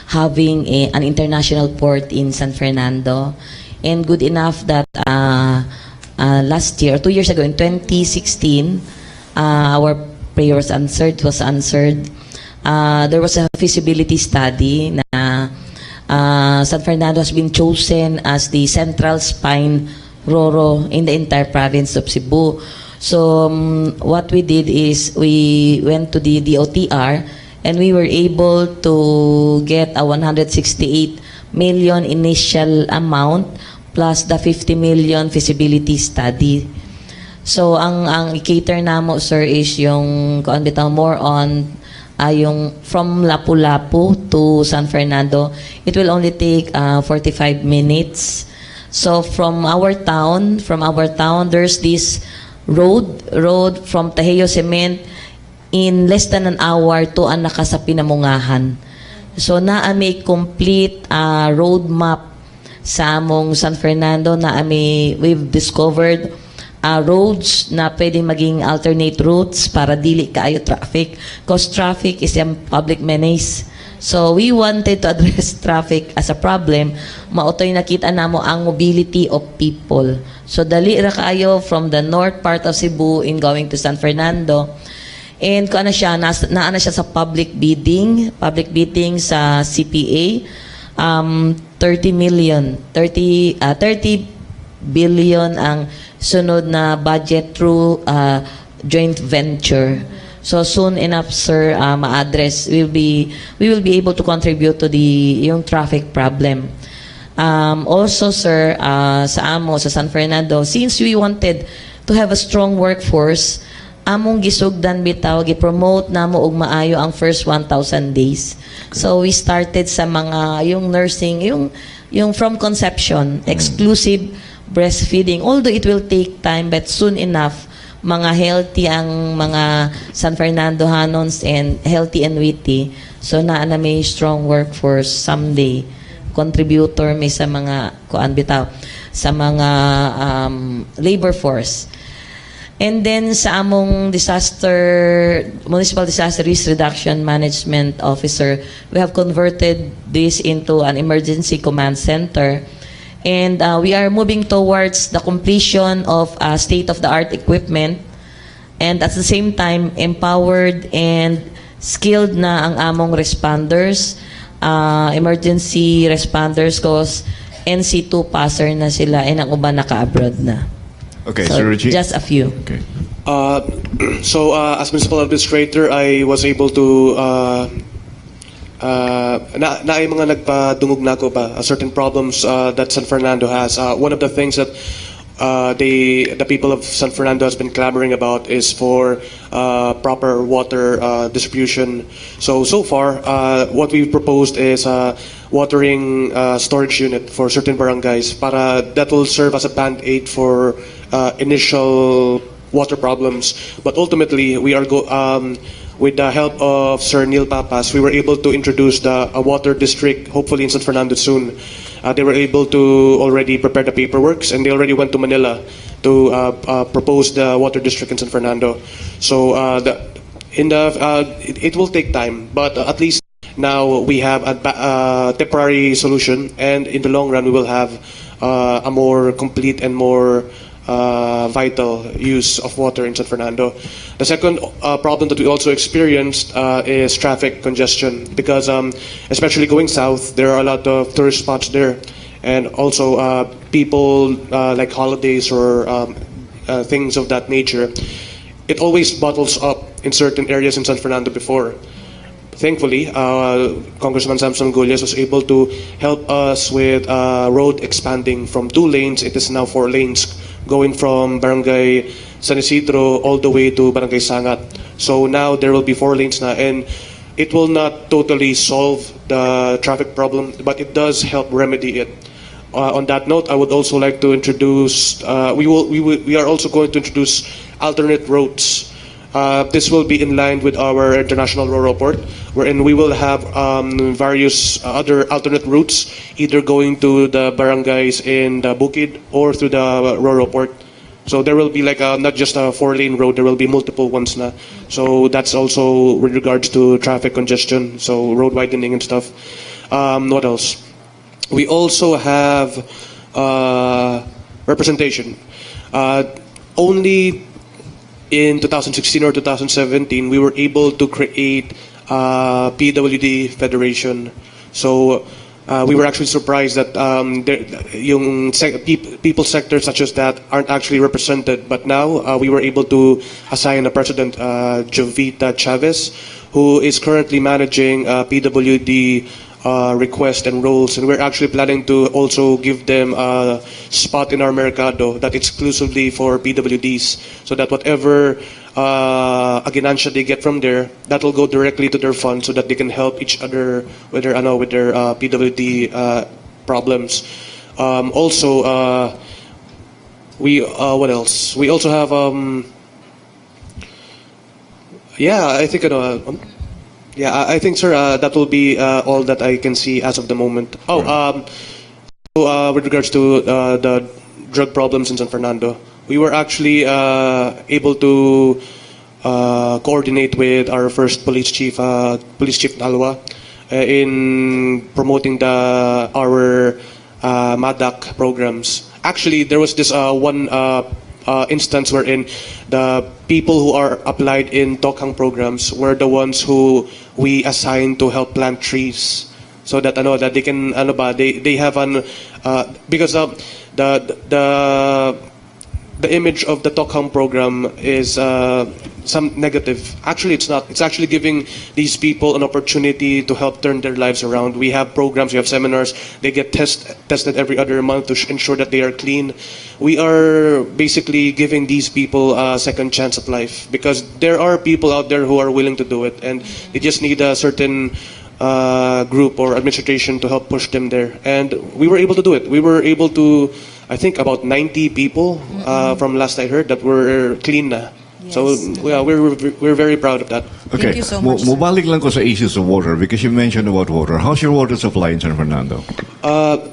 having an international port in San Fernando. And good enough that last year, 2 years ago, in 2016, our prayer was answered. There was a feasibility study na San Fernando has been chosen as the central spine Roro in the entire province of Cebu. So what we did is we went to the DOTR and we were able to get a 168 million initial amount plus the 50 million feasibility study. So ang i-cater namo, sir, is yung kuan bitaw, more on yung from Lapu-Lapu to San Fernando. It will only take 45 minutes. So from our town there's this road from Taheyo Cement, in less than an hour to na ka sa Pinamungahan. So naa may complete roadmap sa among San Fernando na ami we've discovered roads na pwedeng maging alternate routes para dili kaayo traffic, 'cause traffic is a public menace. So we wanted to address traffic as a problem. Mao to'y nakita namo ang mobility of people. So dali ra kaayo from the north part of Cebu in going to San Fernando. And kung ano siya, naa na siya sa public bidding sa CPA, 30 million, 30 billion ang sunod na budget through joint venture. So soon enough, sir, ma-address will be we will be able to contribute to the yung traffic problem. Also, sir, sa amo sa San Fernando, since we wanted to have a strong workforce, among gisugdan bitaw, gi-promote namo og maayo ang first 1,000 days. So we started sa mga yung nursing, yung from conception, exclusive breastfeeding. Although it will take time, but soon enough, mga healthy ang mga San Fernando Hanons and healthy and witty. So naa na may strong workforce someday. Contributor may sa mga kuan bitaw, sa mga labor force. And then sa among disaster municipal disaster risk reduction management officer, we have converted this into an emergency command center. And we are moving towards the completion of state-of-the-art equipment and at the same time empowered and skilled na ang among responders, emergency responders, 'cause NC2 passer na sila and ang uban naka-abroad na. Okay, So, Sir Richie. Just a few. Okay. So, as municipal administrator, I was able to na naay mga nagpadungog nako ba certain problems that San Fernando has. One of the things that the people of San Fernando has been clamoring about is for proper water distribution. So so far, what we've proposed is a watering storage unit for certain barangays para that will serve as a band-aid for initial water problems. But ultimately, we are go with the help of Sir Neil Papas, we were able to introduce the a water district, hopefully in San Fernando soon. They were able to already prepare the paperwork, and they already went to Manila to propose the water district in San Fernando. So it will take time, but at least now we have a temporary solution, and in the long run, we will have a more complete and more vital use of water in San Fernando. The second problem that we also experienced is traffic congestion because, especially going south, there are a lot of tourist spots there, and also people like holidays or things of that nature. It always bottles up in certain areas in San Fernando before. Thankfully, Congressman Samson Gullas was able to help us with road expanding from two lanes. It is now four lanes, going from Barangay San Isidro all the way to Barangay Sangat. So now there will be four lanes now, and it will not totally solve the traffic problem, but it does help remedy it. On that note, I would also like to introduce. We will. We will. We are also going to introduce alternate routes. This will be in line with our international Roro port, wherein we will have various other alternate routes, either going to the barangays in the Bukid or through the Roro port. So there will be like a, not just a 4-lane road, there will be multiple ones na. So that's also with regards to traffic congestion, so road widening and stuff. What else? We also have representation. Only in 2016 or 2017, we were able to create PWD Federation. So we were actually surprised that yung people sectors such as that aren't actually represented. But now we were able to assign a president, Jovita Chavez, who is currently managing PWD request and roles, and we're actually planning to also give them a spot in our mercado that exclusively for PWDs, so that whatever aginansya they get from there, that will go directly to their fund, so that they can help each other with their ano, with their PWD problems. Also, we what else? We also have yeah, I think ano, yeah, I think, sir, that will be all that I can see as of the moment. Oh, so, with regards to the drug problems in San Fernando, we were actually able to coordinate with our first police chief Nalwa, in promoting the our MADAC programs. Actually, there was this one instance wherein the people who are applied in Tokhang programs were the ones who we assigned to help plant trees so that ano, that they can ano ba, they have an because the image of the Tokhang program is some negative. Actually, it's not. It's actually giving these people an opportunity to help turn their lives around. We have programs, we have seminars. They get tested every other month to ensure that they are clean. We are basically giving these people a second chance of life because there are people out there who are willing to do it, and they just need a certain group or administration to help push them there. And we were able to do it. We were able to, I think, about 90 people from last I heard that were clean na. So yeah, we're very proud of that. Okay. Thank you so much, sir. Mubalik lang ko sa issues of water because you mentioned about water. How's your water supply in San Fernando?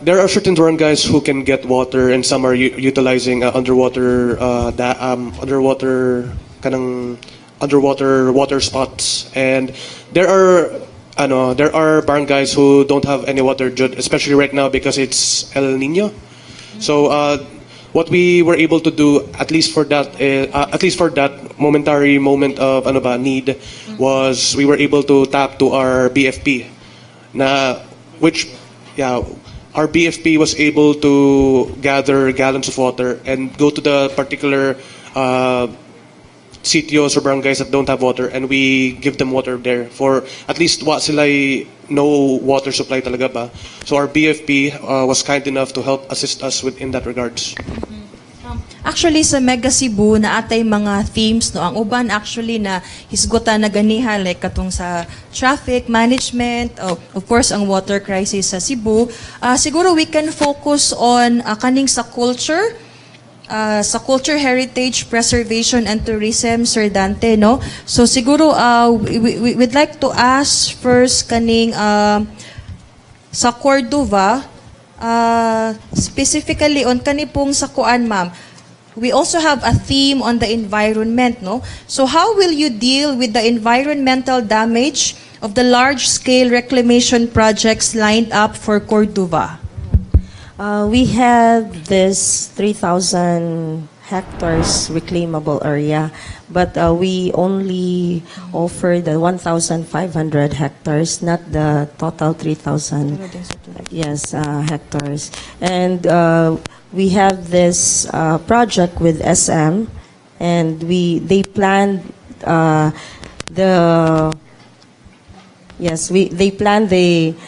There are certain barangays who can get water, and some are utilizing underwater kanang underwater water spots. And there are ano, there are barangays who don't have any water, jud, especially right now because it's El Nino. So what we were able to do, at least for that momentary moment of ano ba, need, was we were able to tap to our BFP, na which, yeah, our BFP was able to gather gallons of water and go to the particular sitios or barangays that don't have water, and we give them water there for at least wa sila no water supply talaga ba. So our BFP was kind enough to help assist us with in that regards. Actually, sa Mega Cebu, naa tay mga themes, no? Ang uban actually na hisgutan na ganiha, like katong sa traffic management, oh, of course, ang water crisis sa Cebu. Siguro we can focus on kaning sa culture, heritage preservation and tourism, Sir Dante, no? So siguro we'd like to ask first kaning sa Cordova, specifically on kani pong sa kuan, ma'am. We also have a theme on the environment, no? So how will you deal with the environmental damage of the large-scale reclamation projects lined up for Cordova? We have this 3,000 hectares reclaimable area, but we only offer the 1,500 hectares, not the total 3,000. Yes, hectares. And we have this project with SM, and we they planned the yes we they planned the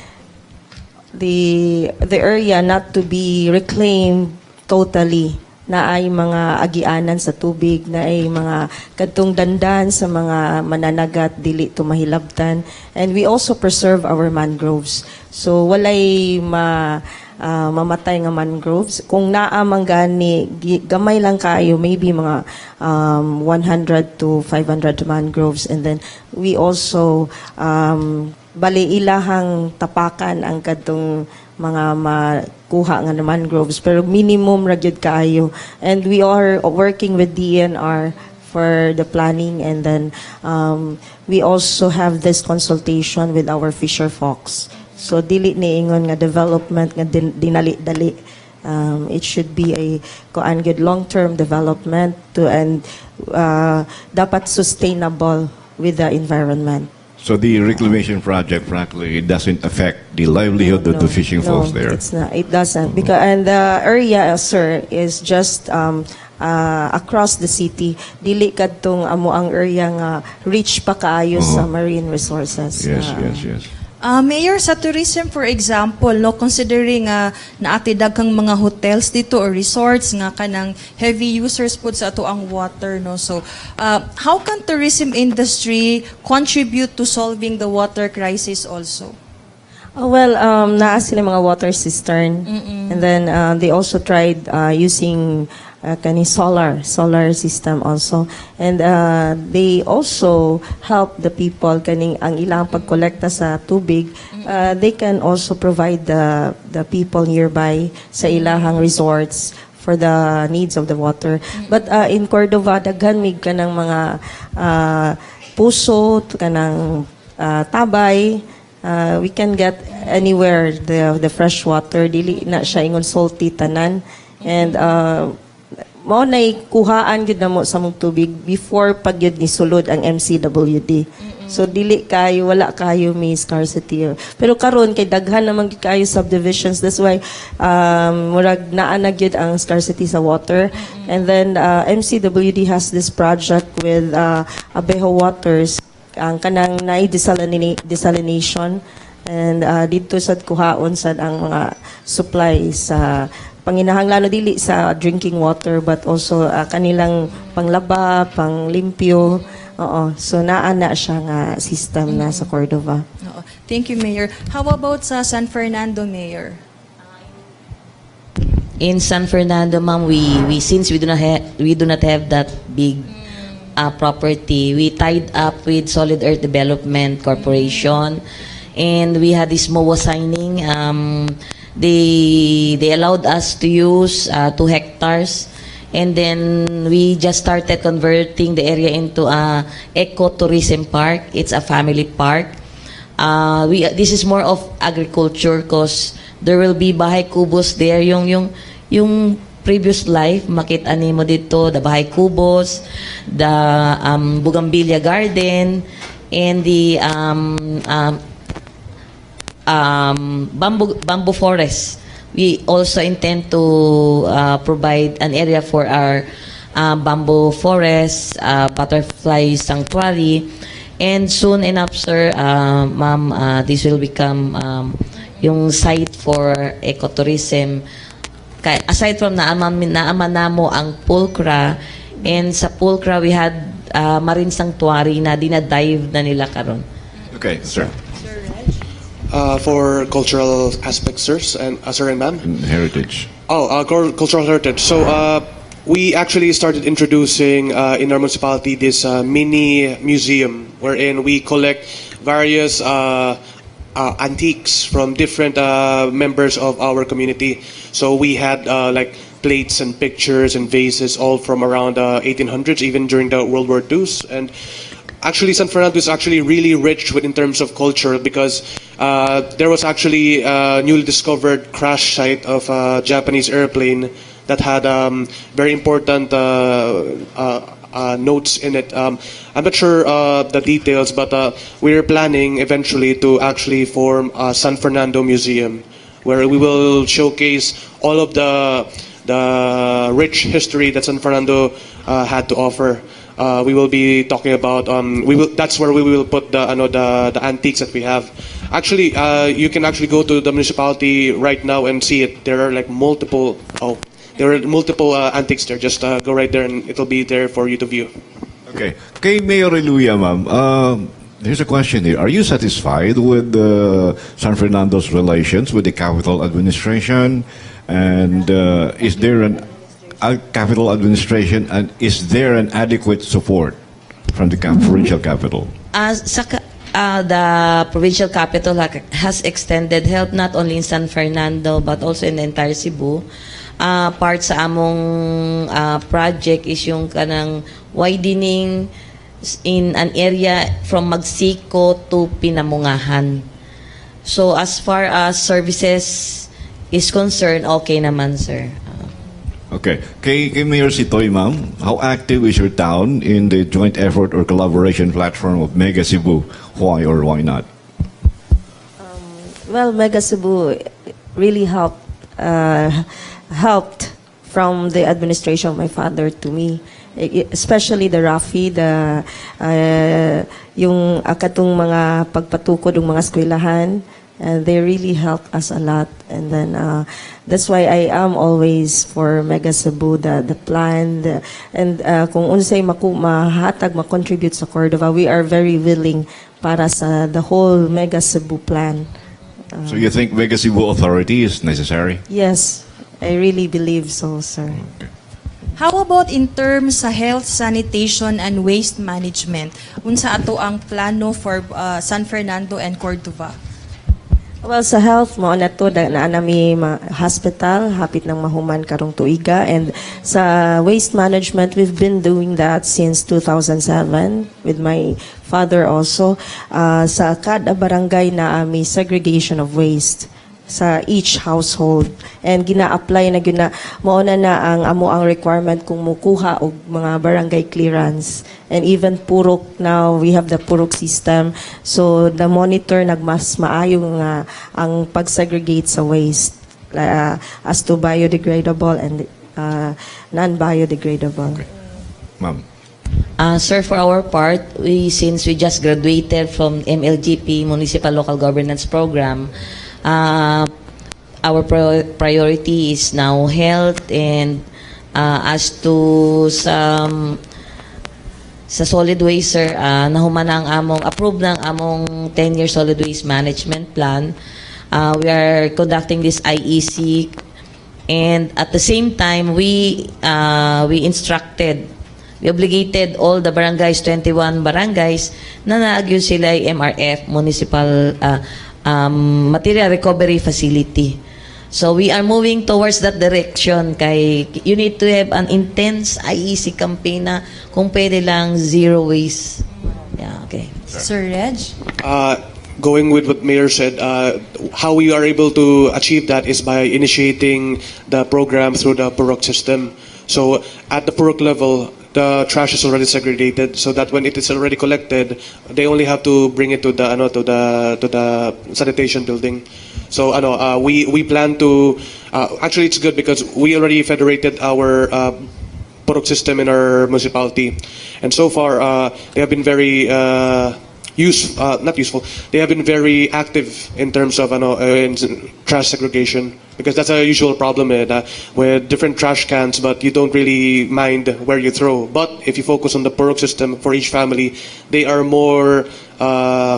area not to be reclaimed totally, naay mga agianan sa tubig, naay mga kadtong dandan sa mga mananagat dili to mahilabtan, and we also preserve our mangroves, so walay ma mamatay nga mangroves. Kung naa man gani, gamay lang kaayo, maybe mga 100 to 500 mangroves, and then we also bali ilahang tapakan ang kadtong mga makuha nga na mangroves, pero minimum ra gyud kaayo. And we are working with DENR for the planning, and then we also have this consultation with our fisher folks. So dili ni ingon nga development nga dinali-dali. It should be a kuan good, long-term development to and dapat sustainable with the environment. So the reclamation project practically doesn't affect the livelihood of the No, fishing no, folks there. It's not. It doesn't. Because and the area, sir, is just across the city. Dili kadtong amo ang area nga rich pa kaayo sa marine resources. Yes. Mayor, sa tourism, for example, no, considering naati daghang mga hotels dito or resorts nga kanang heavy users pud sa ato ang water, no. So, how can tourism industry contribute to solving the water crisis also? Oh, well, naa sila mga water cistern. And then they also tried using kani solar system also. And they also help the people kaning ang ilang pagkolekta sa tubig. They can also provide the people nearby sa ilahang resorts for the needs of the water. But in Cordova, daghan mig kanang mga puso, kanang tabay, we can get anywhere the fresh water. Dili na siya ingon salty tanan, and mao nay kuhaan gyud namo sa mong tubig before pag gyud ni sulod ang MCWD. So dili kayo, wala kayo may scarcity. Pero karon kay daghan naman gyud kayo subdivisions, that's why murag naa na gyud ang scarcity sa water. And then MCWD has this project with Abejo Waters, ang kanang naay desalination, and dito sad kuhaon sad ang mga supply sa panginahanglan, dili sa drinking water but also kanilang panglaba, panglimpyo. Oo. So naa na siya nga system na sa Cordova. Oo. Thank you, Mayor. How about sa San Fernando, Mayor? In San Fernando, ma'am, we since we do not have that big property, we tied up with Solid Earth Development Corporation, and we had this MOA signing. They allowed us to use 2 hectares, and then we just started converting the area into a ecotourism park. It's a family park. We this is more of agriculture 'cause there will be bahay kubos there, yung previous life makita nimo dito, the bahay kubos, the bougainvillea garden and the bamboo forest. We also intend to provide an area for our bamboo forest, butterfly sanctuary, and soon enough, sir, ma'am, this will become yung site for ecotourism. Kay, aside from naaman namo ang Pulcra, and sa Pulcra we had marine sanctuary na dinadive na nila karon. Okay, sir. For cultural aspects, sirs and sir and ma'am. And heritage. Oh, cultural heritage. So we actually started introducing in our municipality this mini museum wherein we collect various antiques from different members of our community. So we had like plates and pictures and vases all from around 1800s, even during the World War IIs. And actually, San Fernando is actually really rich with, in terms of culture, because there was actually a newly discovered crash site of a Japanese airplane that had very important notes in it. I'm not sure the details, but we're planning eventually to actually form a San Fernando Museum where we will showcase all of the rich history that San Fernando had to offer. We will be talking about we will that's where we will put the ano, the antiques that we have. Actually, you can actually go to the municipality right now and see it. There are multiple antiques there. Just go right there and it'll be there for you to view. Okay. Kay Mayor Reluya, ma'am, Here's a question here. Are you satisfied with San Fernando's relations with the capital administration? And is there an capital administration and is there an adequate support from the provincial capital? The provincial capital has extended help not only in San Fernando but also in the entire Cebu. Part sa among project is yung kanang widening in an area from Magsico to Pinamungahan. So as far as services is concerned, okay naman, sir. Okay. Kay Mayor Sitoy, ma'am, how active is your town in the joint effort or collaboration platform of Mega Cebu? Why or why not? Well, Mega Cebu really helped from the administration of my father to me, especially the RAFI, the yung katong mga pagpatukod ng mga eskwelahan. They really helped us a lot, and then that's why I am always for Mega Cebu, the plan, and kung unsay maku mahatag, ma-contribute sa Cordova, we are very willing para sa the whole Mega Cebu plan. So you think Mega Cebu Authority is necessary? Yes, I really believe so, sir. How about in terms sa health, sanitation, and waste management? Unsa ato ang plano for San Fernando and Cordova? Well, sa health mao na to naa nami hospital hapit nang mahuman karong tuiga, and sa waste management, we've been doing that since 2007 with my father also. Sa kada barangay naa mi segregation of waste sa each household and gina-apply na gyud na mao na na ang amo ang requirement kung mukuha og mga barangay clearance, and even purok, now we have the purok system, so the monitor nagmas maayo nga ang pag-segregate sa waste as to biodegradable and non-biodegradable. Ma'am. Sir, for our part, we since we just graduated from MLGP, Municipal Local Governance Program, our priority is now health and as to some sa solid waste, sir, nahuman na ang among, approved na ang among 10-year solid waste management plan. We are conducting this IEC and at the same time, we instructed, we obligated all the barangays, 21 barangays, na naa gyud sila ay MRF, Municipal Material Recovery Facility. So we are moving towards that direction kay you need to have an intense IEC campaign na kung pwede lang zero waste. Yeah, okay. Sir Reg? Going with what Mayor said, how we are able to achieve that is by initiating the program through the Purok system. So at the Purok level, the trash is already segregated, so that when it is already collected, they only have to bring it to the ano to the sanitation building. So ano, we plan to actually, it's good because we already federated our Purok system in our municipality, and so far they have been very not useful. They have been very active in terms of ano, in trash segregation, because that's a usual problem with different trash cans, but you don't really mind where you throw. But if you focus on the Purok system for each family, they are more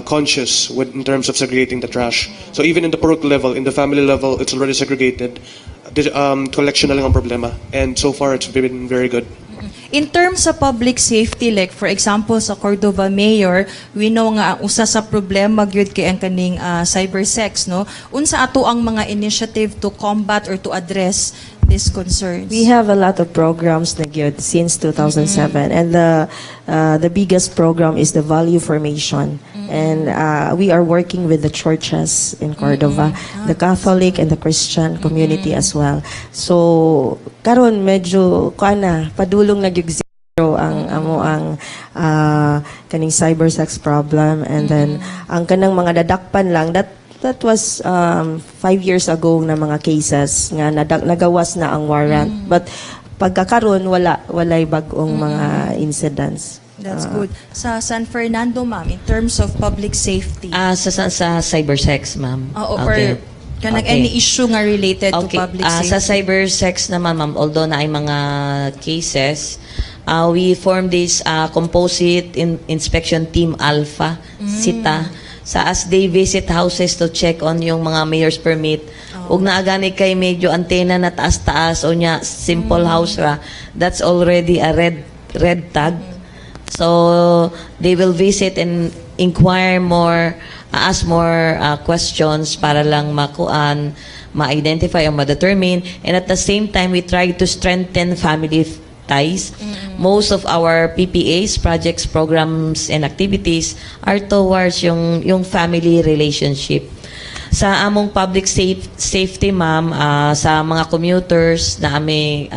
conscious in terms of segregating the trash. So even in the Purok level, in the family level, it's already segregated. The collection na lang ang problema. And so far, it's been very good. In terms sa public safety, like for example sa Cordova, Mayor, we know nga ang usa sa problema gyud kay ang kaning cybersex, no? Unsa ato ang mga initiative to combat or to address these concerns? We have a lot of programs na gyud since 2007, and the biggest program is the value formation, and we are working with the churches in Cordova, the Catholic and the Christian community as well. So karon medyo kuan na, padulong na gyud zero ang amo ang kaning cybersex problem, and then ang kanang mga dadakpan lang that was 5 years ago na mga cases nga nagawas na ang warrant, but pagkakaron wala, walay bag-ong mga incidents. That's good. Sa San Fernando, ma'am, in terms of public safety. Ah, sa cybersex, ma'am. Oo, or kanang any issue nga related to public Ah, safety. sa cybersex naman, ma'am, although naay mga cases, We formed this composite inspection team Alpha, SITA, sa as they visit houses to check on yung mga mayor's permit. Ug naa gani kay medyo antena na taas-taas o nya simple house ra, that's already a red tag. So they will visit and inquire more, ask more questions para lang makuan, ma-identify or ma-determine. And at the same time, we try to strengthen family ties. Most of our PPAs, projects, programs, and activities are towards yung family relationship. Sa among public safety, ma'am, sa mga commuters na ami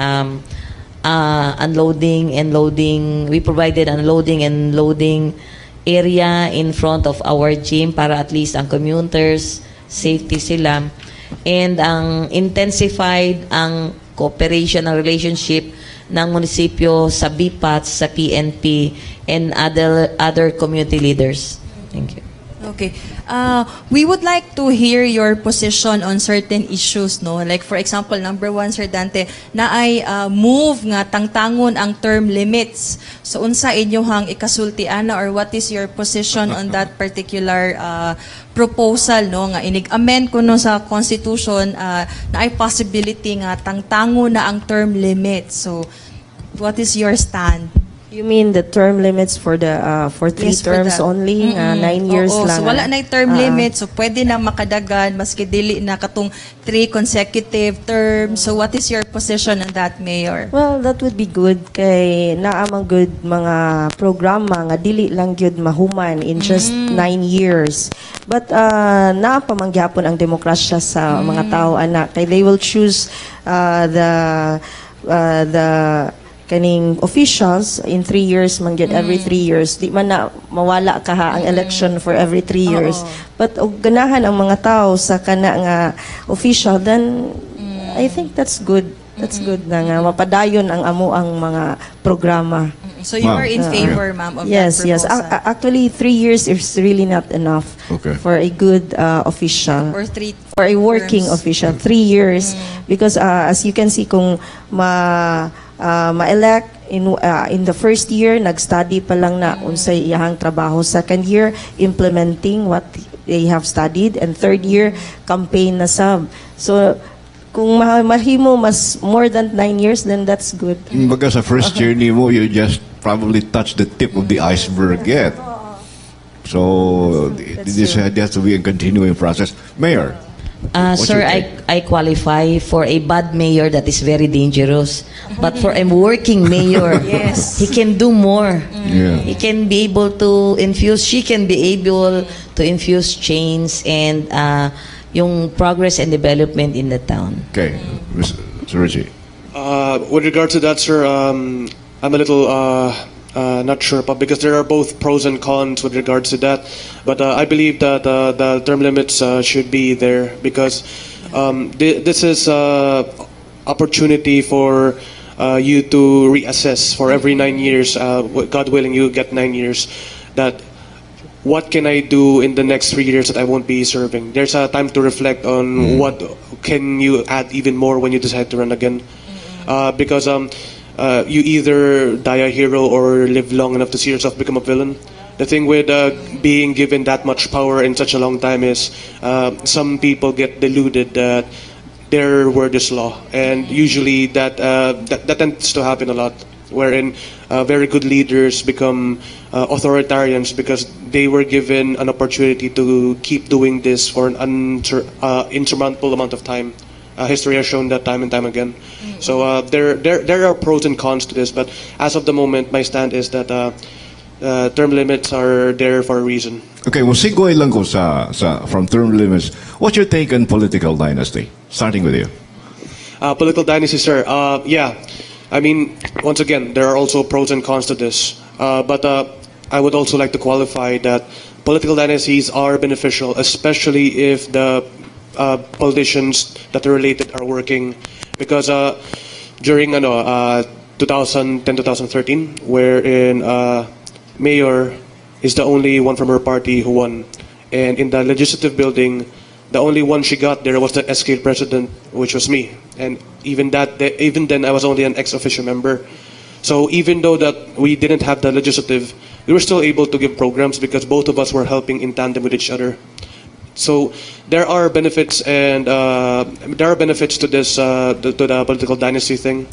unloading and loading, we provided unloading and loading area in front of our gym para at least ang commuters, safety sila. And ang intensified ang cooperation, ang relationship ng munisipyo sa BPAT, sa PNP, and other community leaders. Thank you. Okay. We would like to hear your position on certain issues, no? Like, for example, number one, Sir Dante, naay move nga tangtangon ang term limits. So unsa inyohang ikasulti ana or what is your position on that particular proposal, no, nga inig-amend kuno sa constitution, naay possibility nga tangtangon na ang term limits. So what is your stand? You mean the term limits for three Yes, for terms that. Only? Nga 9 years Oo, lang. so wala na term limit. So pwede na makadagan maski dili na katong three consecutive terms. So what is your position on that, Mayor? Well, that would be good kay naa man gud mga programa nga dili lang gyud mahuman in just 9 years. But naa pa man gyapon ang demokrasya sa mga tao ana kay they will choose the kaning officials in 3 years man gyud, every 3 years. Di man na mawala kaha ang election for every 3 years, but og ganahan ang mga tao sa kana nga official, then I think that's good. That's good na nga mapadayon ang amo ang mga programa. So you Ma'am. Are in favor, ma'am, of Yes. that Yes. proposal? Actually, 3 years is really not enough for a good official, Or three for a working terms. Official, 3 years, because as you can see, kung ma-elect in the first year, nag-study pa lang na unsay iyahang trabaho, second year, implementing what they have studied, and third year, campaign na sab. So kung mahimo mas more than 9 years, then that's good. Kumbaga sa first year nimo, you just probably touch the tip of the iceberg yet. So That's this true. has to be a continuing process. Mayor, what's Sir, your I, take? I qualify for a bad mayor that is very dangerous. But for a working mayor, he can do more. He can be able to infuse, she can be able to infuse change and yung progress and development in the town. Okay, Mr. Richie. With regard to that, sir, I'm a little not sure, but because there are both pros and cons with regards to that. But I believe that the term limits should be there because this is opportunity for you to reassess for every 9 years. God willing, you get 9 years. That what can I do in the next 3 years that I won't be serving? There's a time to reflect on what can you add even more when you decide to run again. Because you either die a hero or live long enough to see yourself become a villain. The thing with being given that much power in such a long time is some people get deluded that their word is law, and usually that tends to happen a lot, wherein very good leaders become authoritarians because they were given an opportunity to keep doing this for an insurmountable amount of time. History has shown that time and time again. So there are pros and cons to this, but as of the moment, my stand is that term limits are there for a reason. Okay, well, segue lang ko sa from term limits. What's your take on political dynasty? Starting with you. Political dynasty, sir. Yeah. I mean, once again, there are also pros and cons to this. But I would also like to qualify that political dynasties are beneficial, especially if the politicians that are related are working. Because during ano, 2010 2013, wherein mayor is the only one from her party who won. And in the legislative building, the only one she got there was the SK president, which was me. And even then, I was only an ex officio member. So So even though that we didn't have the legislative, we were still able to give programs because both of us were helping in tandem with each other. So there are benefits to the political dynasty thing.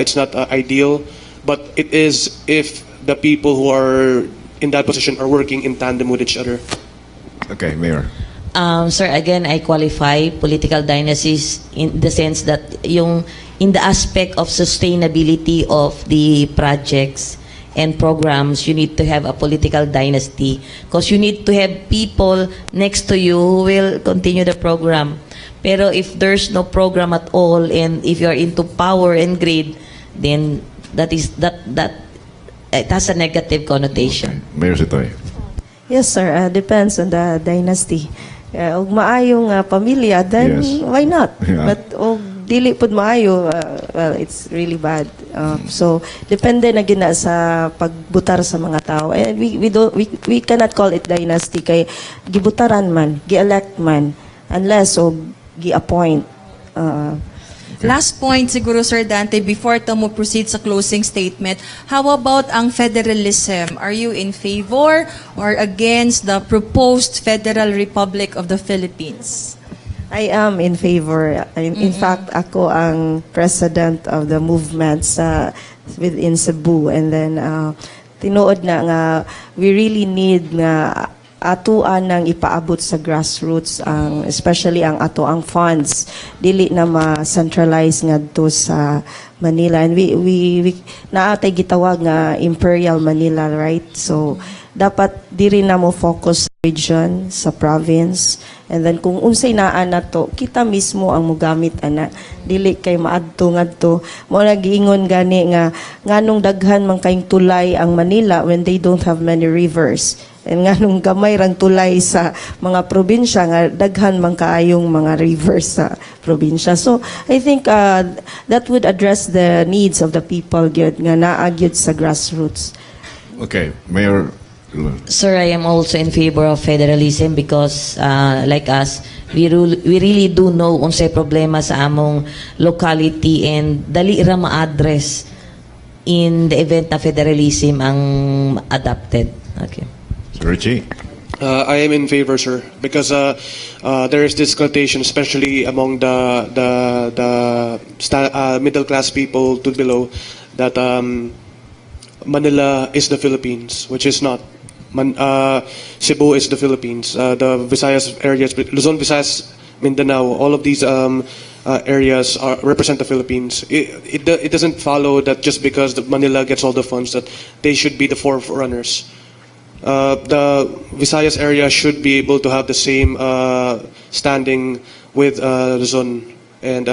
It's not ideal, but it is if the people who are in that position are working in tandem with each other. Okay, Mayor. Sir, again, I qualify political dynasties in the sense that yung in the aspect of sustainability of the projects and programs, you need to have a political dynasty because you need to have people next to you who will continue the program. Pero if there's no program at all and if you are into power and greed, then that is that that it has a negative connotation. Mayor Sitoy. Yes, sir. Depends on the dynasty. Og maayong pamilya, then why not? But og dili pud maayo, well, it's really bad. So depende na gyud na sa pagbutar sa mga tao. And we don't we cannot call it dynasty kay gibutaran man, gi-elect man unless og gi-appoint. Last point siguro, Sir Dante, before ta mo proceed sa closing statement, how about ang federalism? Are you in favor or against the proposed Federal Republic of the Philippines? I am in favor. In fact, ako ang president of the movement sa within Cebu, and then tinuod na nga we really need nga atuan nang ipaabot sa grassroots ang, especially ang ato ang funds, dili na ma-centralize ngadto sa Manila. And we naa tay gitawag nga Imperial Manila, right? So dapat diri na mo focus sa region, sa province, and then kung unsay naa nato, kita mismo ang mogamit ana, dili kay maadto ngadto. Mao na giingon gani nga nganong daghan man kayong tulay ang Manila when they don't have many rivers, and nganong gamay rang tulay sa mga probinsya nga daghan man kaayong mga rivers sa probinsya. So I think that would address the needs of the people gyud nga naa gyud sa grassroots. Okay, Mayor. Sir, I am also in favor of federalism because like us, we really do know unsay problema sa among locality and dali ra ma-address in the event na federalism ang adopted. Okay. Sir Richie. I am in favor, sir, because there is this connotation, especially among the middle class people to below, that Manila is the Philippines, which is not. Cebu is the Philippines. The Visayas areas, Luzon, Visayas, Mindanao, all of these areas represent the Philippines. It doesn't follow that just because the Manila gets all the funds that they should be the forerunners. The Visayas area should be able to have the same standing with Luzon and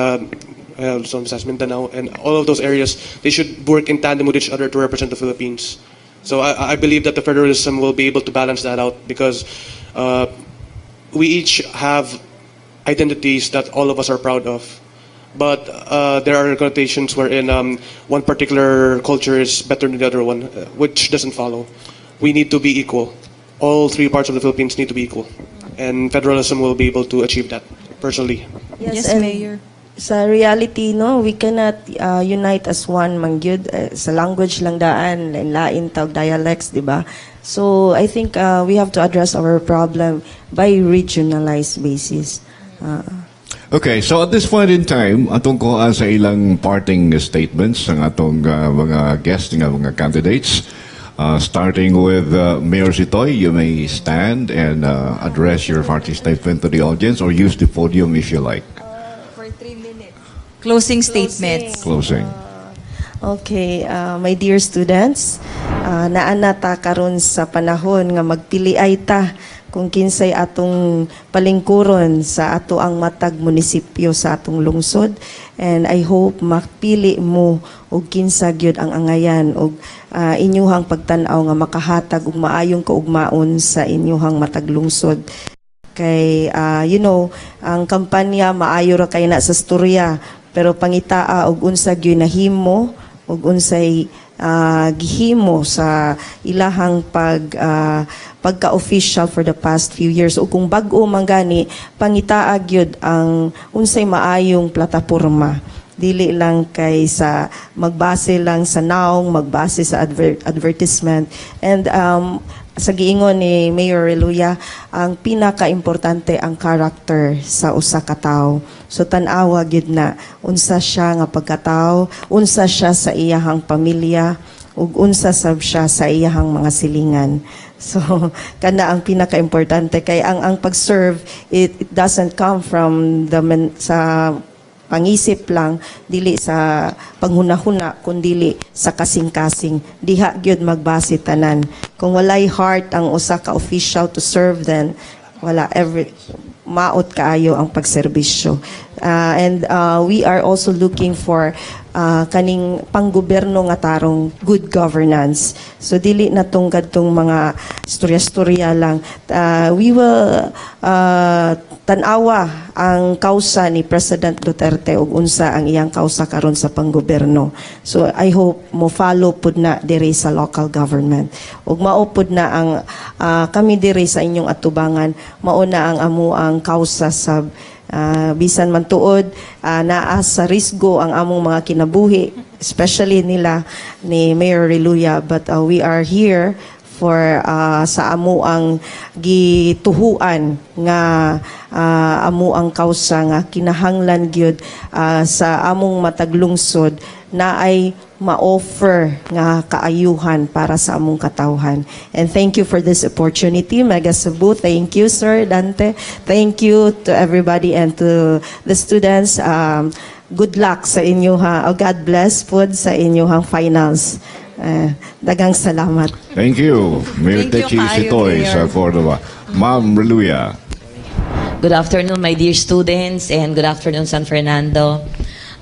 Luzon, Visayas, Mindanao, and all of those areas. They should work in tandem with each other to represent the Philippines. So I believe that the federalism will be able to balance that out because we each have identities that all of us are proud of. But there are connotations wherein one particular culture is better than the other one, which doesn't follow. We need to be equal. All three parts of the Philippines need to be equal. And federalism will be able to achieve that, personally. Yes, And Mayor. sa reality, no, we cannot unite as one man gyud. Eh, sa language lang daan, lain tag dialects, di ba? So I think we have to address our problem by regionalized basis. Okay, so at this point in time, atong kuha sa ilang parting statements ang atong mga guests nga mga candidates. Starting with Mayor Sitoy, you may stand and address your parting statement to the audience or use the podium if you like. For 3 minutes. Closing statements. Closing. Okay, my dear students, naa na ta karon sa panahon nga magpili ay ta kung kinsay atong palingkuron sa ato ang matag munisipyo sa atong lungsod, and I hope mapili mo og kinsa gyud ang angayan og inyuhang pagtan-aw nga makahatag og maayong kaugmaon sa inyuhang matag lungsod, kay ang kampanya maayo ra kay na sa storya, pero pangitaa og unsa gyud nahimo ug unsay gihimo sa ilahang pagka-official for the past few years, o kung bag-o man gani, pangitaa gyud ang unsay maayong plataporma. Dili lang kay sa magbase lang sa naong, magbase sa advertisement. And sa giingon ni Mayor Reluya, ang pinaka-importante ang character sa usa ka tawo. So tan-awa gyud na unsa siya nga pagkatao, unsa siya sa iyahang pamilya, ug unsa sab siya sa iyahang mga silingan. So kana ang pinaka-importante kay ang pag-serve, it doesn't come from the men, sa pangisip lang, dili sa panghunahuna, kundili sa kasing-kasing. Diha gyud magbase tanan. Kung walay heart ang usa ka official to serve, then wala, every maot kaayo ang pagserbisyo. And we are also looking for kaning panggobyerno nga tarong, good governance. So dili na tong kadtong mga istorya-istorya lang. We will tan-awa ang kausa ni President Duterte ug unsa ang iyang kausa karon sa panggobyerno. So I hope mo follow pud na diri sa local government. Ug mao pud na ang kami diri sa inyong atubangan, mao na ang amo ang kausa sa bisan man tuod naa sa risgo ang among mga kinabuhi, especially nila ni Mayor Reluya, but we are here for sa amo ang gituhuan nga amo ang kausa nga kinahanglan gyud sa among matag lungsod na ay ma-offer nga kaayuhan para sa among katawhan. And thank you for this opportunity, Mega Cebu. Thank you, Sir Dante. Thank you to everybody and to the students. Good luck sa inyo ha. Oh, God bless pod sa inyong finals. Daghang salamat. Thank you, Mayor Thank you Techi kaayo, Sitoy Mayor. Sa Cordova. Ma'am Reluya. Good afternoon, my dear students, and good afternoon, San Fernando.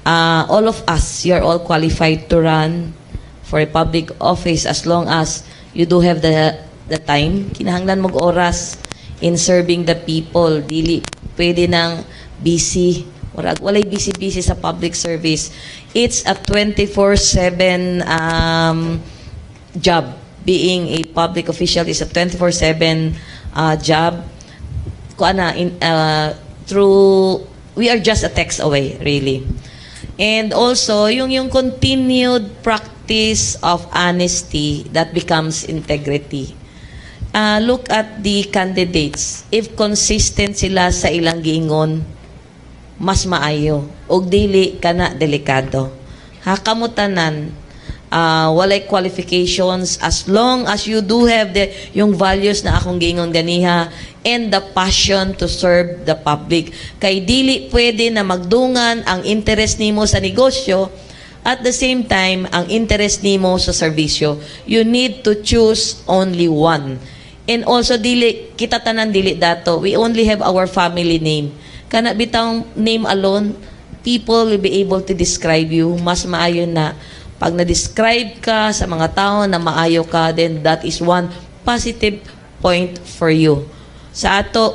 All of us, you're all qualified to run for a public office as long as you do have the time. Kinahanglan mog oras in serving the people. Dili pwede nang busy. Murag walay busy-busy sa public service. It's a 24/7 job. Being a public official is a 24/7 job kuan na in through we are just a text away, really. And also yung continued practice of honesty that becomes integrity. Look at the candidates. If consistent sila sa ilang giingon, mas maayo. Og dili kana, delikado ha. Kamo tanan, walay qualifications as long as you do have the yung values na akong giingon ganiha and the passion to serve the public, kay dili pwede na magdungan ang interest nimo sa negosyo, at the same time ang interest nimo sa serbisyo. You need to choose only one. And also, dili kita tanan, dili dato, we only have our family name. Kana bitawng name alone, people will be able to describe you. Mas maayo na pag na-describe ka sa mga tao na maayo ka, then that is one positive point for you. Sa ato,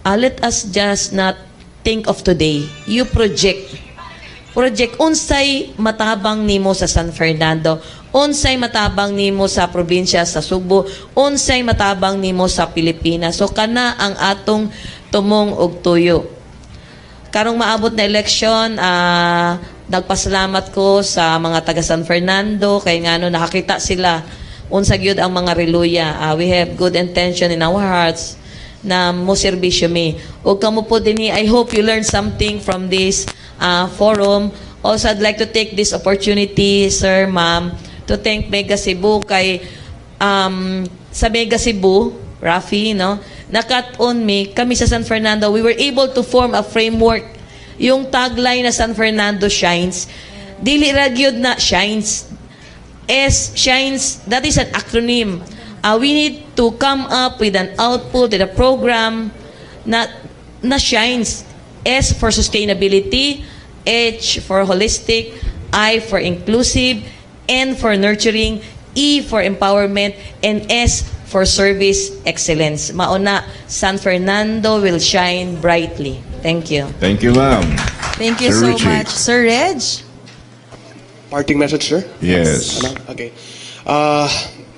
let us just not think of today. You project. Project unsay matabang nimo sa San Fernando, unsay matabang nimo sa probinsya sa Sugbo, unsay matabang nimo sa Pilipinas. So kana ang atong tumong og tuyo. Karong maabot na eleksyon, nagpasalamat ko sa mga taga San Fernando kay ngano nakakita sila unsa gyud ang mga Reluya. We have good intention in our hearts na mo serbisyo mi. Ug kamo po dinhi, I hope you learn something from this forum. Also, I'd like to take this opportunity, sir, ma'am, to thank Mega Cebu kay sa Mega Cebu, Rafi, no? Nakat-on mi, kami sa San Fernando, we were able to form a framework. Yung tagline na "San Fernando Shines," dili ra gyud na shines. S shines, that is an acronym. We need to come up with an output, with a program na shines. S for sustainability, H for holistic, I for inclusive, N for nurturing, E for empowerment, and S for service excellence. Mauna, San Fernando will shine brightly. Thank you. Thank you, ma'am. Thank you Sir so Richie. Much. Sir Reg? Parting message, sir? Yes. Ano? Okay.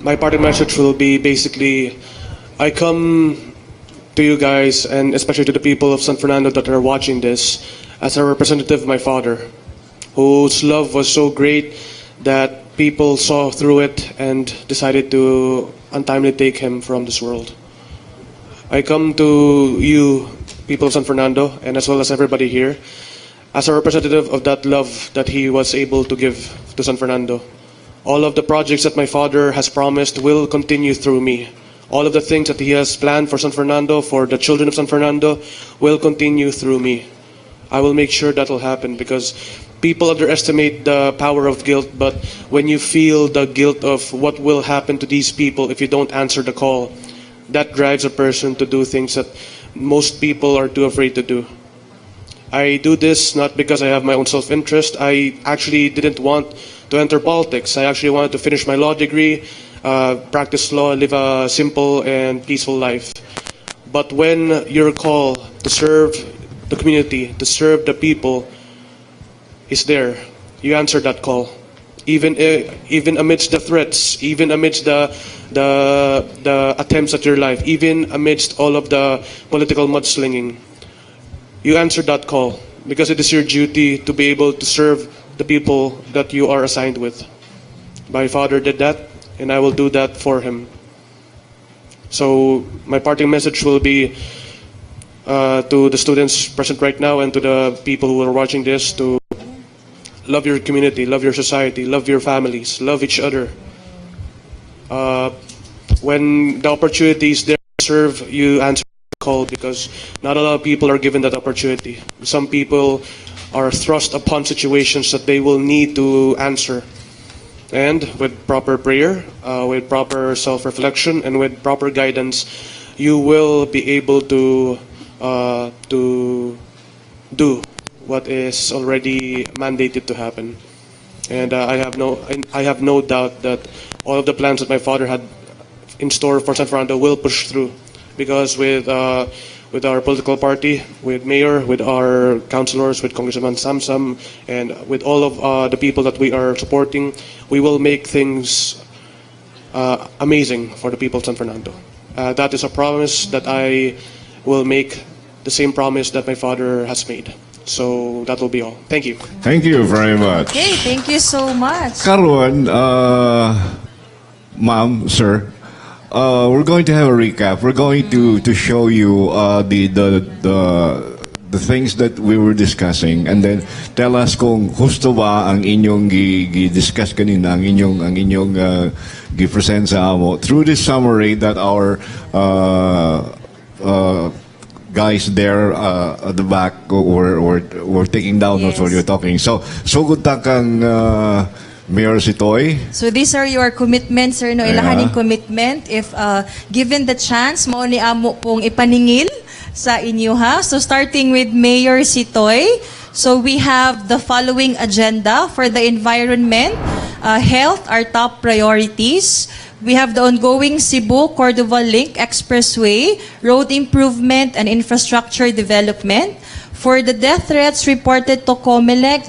My parting message will be basically, I come to you guys and especially to the people of San Fernando that are watching this as a representative of my father. Whose love was so great that people saw through it and decided to untimely take him from this world. I come to you, people of San Fernando, and as well as everybody here, as a representative of that love that he was able to give to San Fernando. All of the projects that my father has promised will continue through me. All of the things that he has planned for San Fernando, for the children of San Fernando, will continue through me. I will make sure that will happen because people underestimate the power of guilt, but when you feel the guilt of what will happen to these people if you don't answer the call, that drives a person to do things that most people are too afraid to do. I do this not because I have my own self interest. I actually didn't want to enter politics. I actually wanted to finish my law degree, practice law, live a simple and peaceful life. But when your call to serve the community, to serve the people, is there, you answer that call. Even amidst the threats, even amidst the attempts at your life, even amidst all of the political mudslinging, you answer that call because it is your duty to be able to serve the people that you are assigned with. My father did that, and I will do that for him. So my parting message will be to the students present right now and to the people who are watching this to love your community, love your society, love your families, love each other. When the opportunity is there to serve, you answer the call because not a lot of people are given that opportunity. Some people are thrust upon situations that they will need to answer. And with proper prayer, with proper self-reflection, and with proper guidance, you will be able to do what is already mandated to happen. And I have no doubt that all of the plans that my father had in store for San Fernando will push through, because with our political party, with mayor, with our councilors, with Congressman Samsam, and with all of the people that we are supporting, we will make things amazing for the people of San Fernando. That is a promise that I will make, the same promise that my father has made. So that will be all. Thank you. Thank you very much. Okay, thank you so much. Karon, ma'am, sir, we're going to have a recap. We're going to show you the things that we were discussing and then tell us kung husto ba ang inyong gi-discuss kanina, ang inyong gi-present sa amo through this summary that our guys there at the back were taking down notes while you're talking. So, sugod ta kang Mayor Sitoy. So these are your commitments, sir, no? Ilahaning commitment. If given the chance, mao ni amo pong ipaningil sa inyo, ha? So starting with Mayor Sitoy, so we have the following agenda for the environment. Health are top priorities. We have the ongoing Cebu Cordova Link Expressway, road improvement and infrastructure development. For the death threats reported to COMELEC,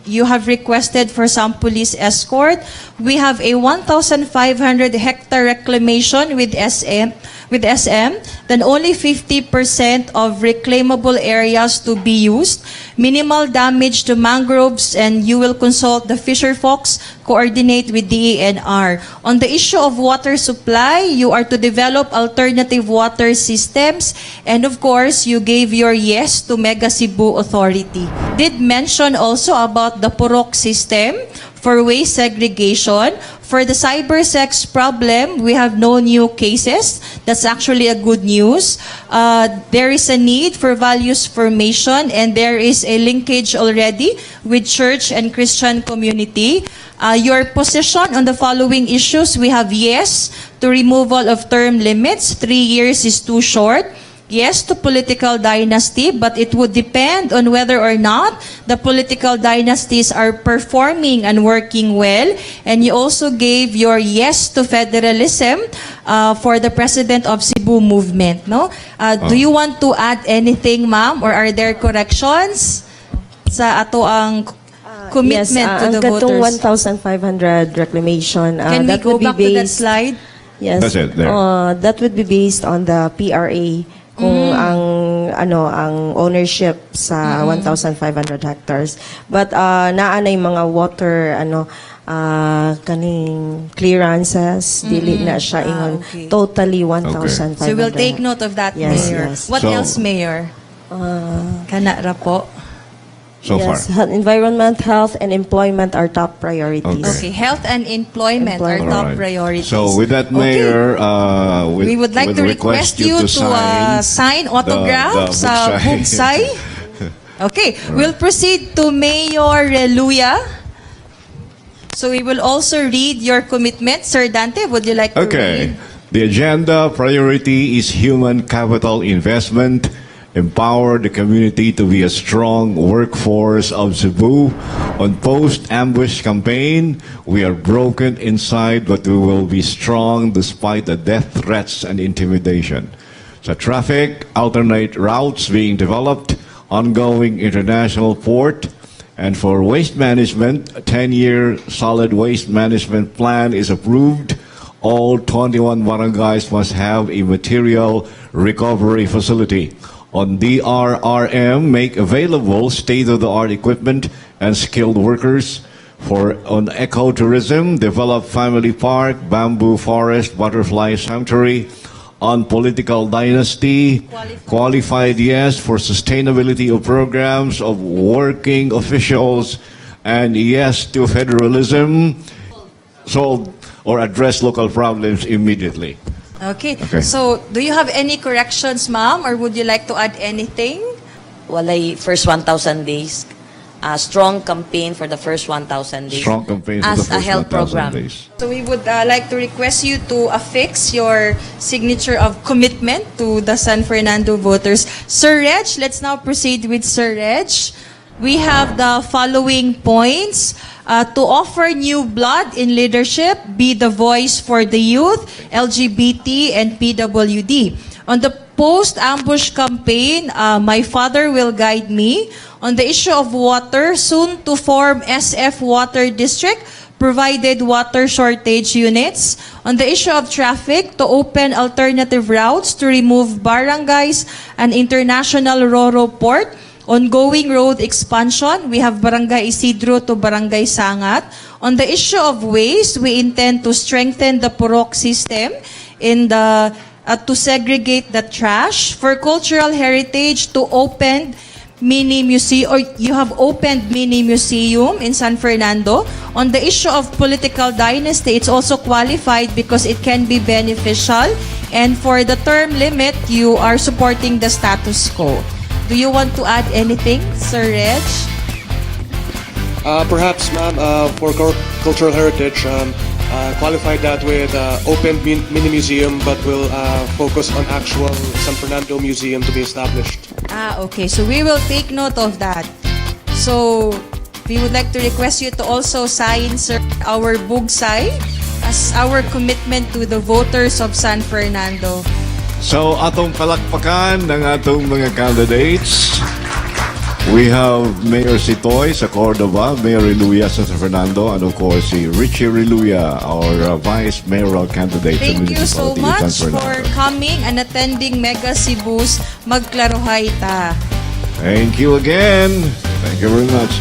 you have requested for some police escort. We have a 1,500 hectare reclamation with SM, then only 50% of reclaimable areas to be used, minimal damage to mangroves, and you will consult the fisher folks, coordinate with DENR. On the issue of water supply, you are to develop alternative water systems, and of course, you gave your yes to Mega Cebu Authority. Did mention also about the Purok system for waste segregation. For the cybersex problem, we have no new cases. That's actually a good news. There is a need for values formation, and there is a linkage already with church and Christian community. Your position on the following issues, we have yes to removal of term limits. 3 years is too short. Yes to political dynasty, but it would depend on whether or not the political dynasties are performing and working well. And you also gave your yes to federalism for the president of Cebu movement. No? Do you want to add anything, ma'am, or are there corrections sa ato ang commitment Yes, to ang the katong voters? 1,500 reclamation, Can we that go would be back to that based, slide? Yes. That's it, there. That would be based on the PRA Kung ang ano, ang ownership sa 1,500 hectares. But naa na yung mga water ano, kaning clearances, dili na siya ingon totally 1,500. So we'll take note of that, Yes, Mayor. yes. What else, Mayor? Kana ra po. So Yes, far. Environment, health, and employment are top priorities. Okay, health and employment are Employment. top Alright. priorities. So with that, Mayor, We would like would to request you to sign autograph the sa bugsay. Bugsay. Okay, we'll proceed to Mayor Reluya. So we will also read your commitment. Sir Dante, would you like to Okay. read? The agenda priority is human capital investment, empower the community to be a strong workforce of Cebu. On post-ambush campaign, we are broken inside, but we will be strong despite the death threats and intimidation. So traffic, alternate routes being developed, ongoing international port, and for waste management, a 10-year solid waste management plan is approved. All 21 barangays must have a material recovery facility. On DRRM, make available state-of-the-art equipment and skilled workers. For on ecotourism, develop family park, bamboo forest, butterfly sanctuary. On political dynasty, qualified yes for sustainability of programs of working officials, and yes to federalism, solve or address local problems immediately. Okay. Okay. So, do you have any corrections, ma'am, or would you like to add anything? Walay first 1,000 days. A strong campaign for the first 1,000 days. Strong campaign for as the a first health 1,000 program. days. So we would like to request you to affix your signature of commitment to the San Fernando voters. Sir Reg, let's now proceed with Sir Reg. We have the following points. To offer new blood in leadership, be the voice for the youth, LGBT, and PWD. On the post-ambush campaign, my father will guide me. On the issue of water, soon to form SF Water District, provided water shortage units. On the issue of traffic, to open alternative routes to remove barangays and international Roro port. Ongoing road expansion, we have Barangay Isidro to Barangay Sangat. On the issue of waste, we intend to strengthen the Purok system in the to segregate the trash. For cultural heritage, to open mini museum, or you have opened mini museum in San Fernando. On the issue of political dynasty, it's also qualified because it can be beneficial. And for the term limit, you are supporting the status quo. Do you want to add anything, Sir Reg? Perhaps, ma'am, for cultural heritage, qualify that with open mini museum, but will focus on actual San Fernando Museum to be established. Ah, okay. So we will take note of that. So we would like to request you to also sign, sir, our bugsay as our commitment to the voters of San Fernando. So atong palakpakan ng atong mga candidates. We have Mayor Sitoy sa Cordova, Mayor Reluya sa San Fernando, and of course si Richie Reluya, our Vice Mayoral candidate sa Thank you so Municipality of much San for Fernando. Coming and attending Mega Cebu's Magklarohay Ta. Thank you again. Thank you very much.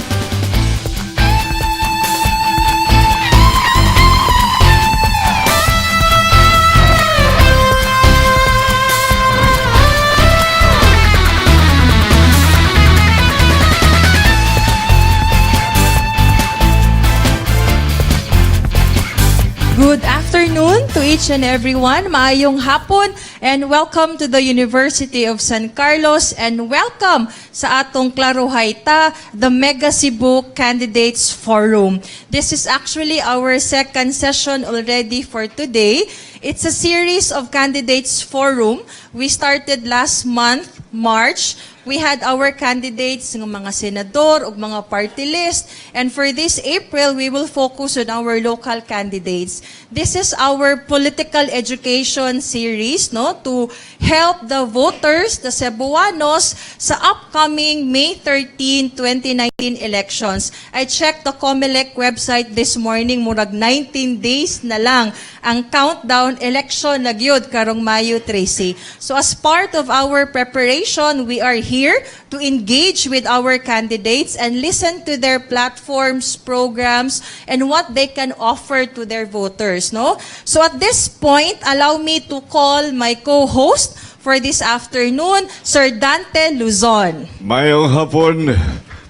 Good afternoon to each and everyone. Maayong hapon and welcome to the University of San Carlos and welcome sa atong Klarohay Ta, the Mega Cebu Candidates Forum. This is actually our second session already for today. It's a series of candidates forum. We started last month, March, with We had our candidates ng mga senador ug mga party list. And for this April, we will focus on our local candidates. This is our political education series, no, to help the voters, the Cebuanos, sa upcoming May 13, 2019 elections. I checked the COMELEC website this morning, murag 19 days na lang ang countdown, election na gyud karong Mayo 13. So as part of our preparation, we are here to engage with our candidates and listen to their platforms, programs, and what they can offer to their voters, no? So at this point, allow me to call my co-host for this afternoon, Sir Dante Luzon. Mayong hapon,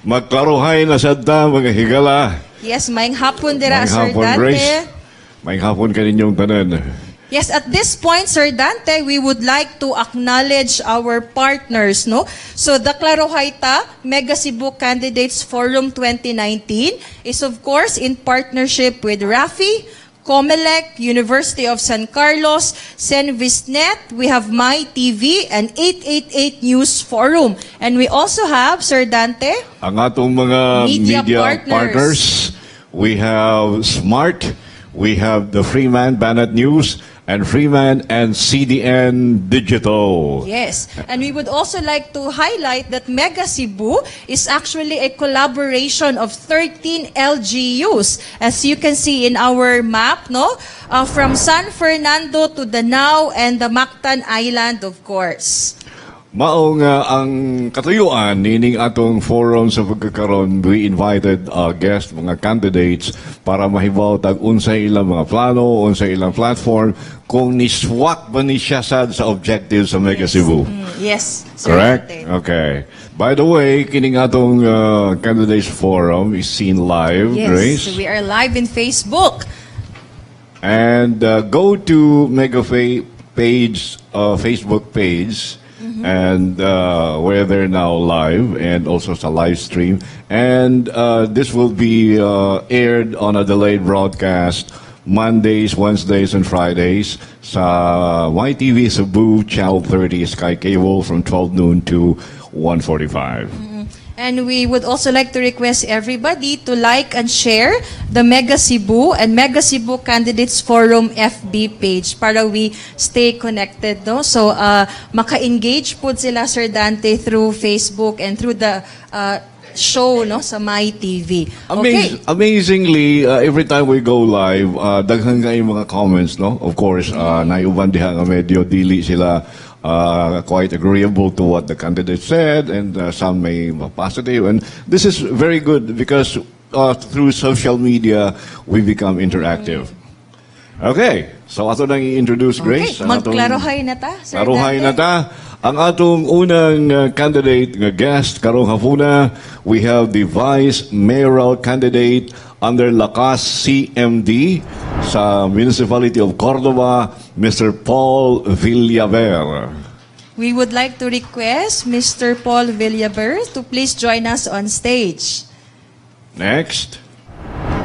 magklarohay na sad ta, mga higala. Yes, maayong hapon dira, Maayong Sir hapon, Dante. Grace. Maayong hapon kaninyong tanan. Yes, at this point, Sir Dante, we would like to acknowledge our partners, no? So, the Klarohay Ta Mega Cebu Candidates Forum 2019 is, of course, in partnership with RAFI, COMELEC, University of San Carlos, Senvisnet, we have My TV, and 888 News Forum. And we also have, Sir Dante, Ang atong mga media media partners. Partners, we have Smart, we have the Freeman Banat News, and Freeman and CDN Digital. Yes. And we would also like to highlight that Mega Cebu is actually a collaboration of 13 LGUs. As you can see in our map, no? From San Fernando to Danao and the Mactan Island, of course. Mao nga ang katuyuan nining atong forum sa pagkakaron, we invited guest, mga candidates, para mahibaw tag unsay ilang mga plano, unsay ilang platform, kung niswak ba ni siya sad sa objectives sa Mega Cebu. Yes, Sir Correct? Dante. Okay. By the way, kining atong candidates forum is seen live, Yes, Grace. We are live in Facebook. And go to Mega page, Facebook page, and where they're now live, and also sa live stream. And this will be aired on a delayed broadcast Mondays, Wednesdays, and Fridays sa YTV Cebu Channel 30 Sky Cable from 12 noon to 1:45. And we would also like to request everybody to like and share the Mega Cebu and Mega Cebu Candidates Forum FB page para we stay connected, no? So, maka-engage po sila, Sir Dante, through Facebook and through the show, no, sa My TV. Okay. Amazingly, every time we go live, daghan kaayo mga comments, no? Of course, naay uban diha nga medyo dili sila quite agreeable to what the candidate said, and some may positive. And this is very good because through social media, we become interactive. Okay, so ato nang i-introduce, Grace. Okay, ang atong- magklarohay na ta, Sir Klarohay Dante. Na ta. Ang atong unang candidate nga guest karong hapuna, we have the vice mayoral candidate under Lakas CMD sa Municipality of Cordova, Mr. Paul Villaver. We would like to request Mr. Paul Villaver to please join us on stage. Next,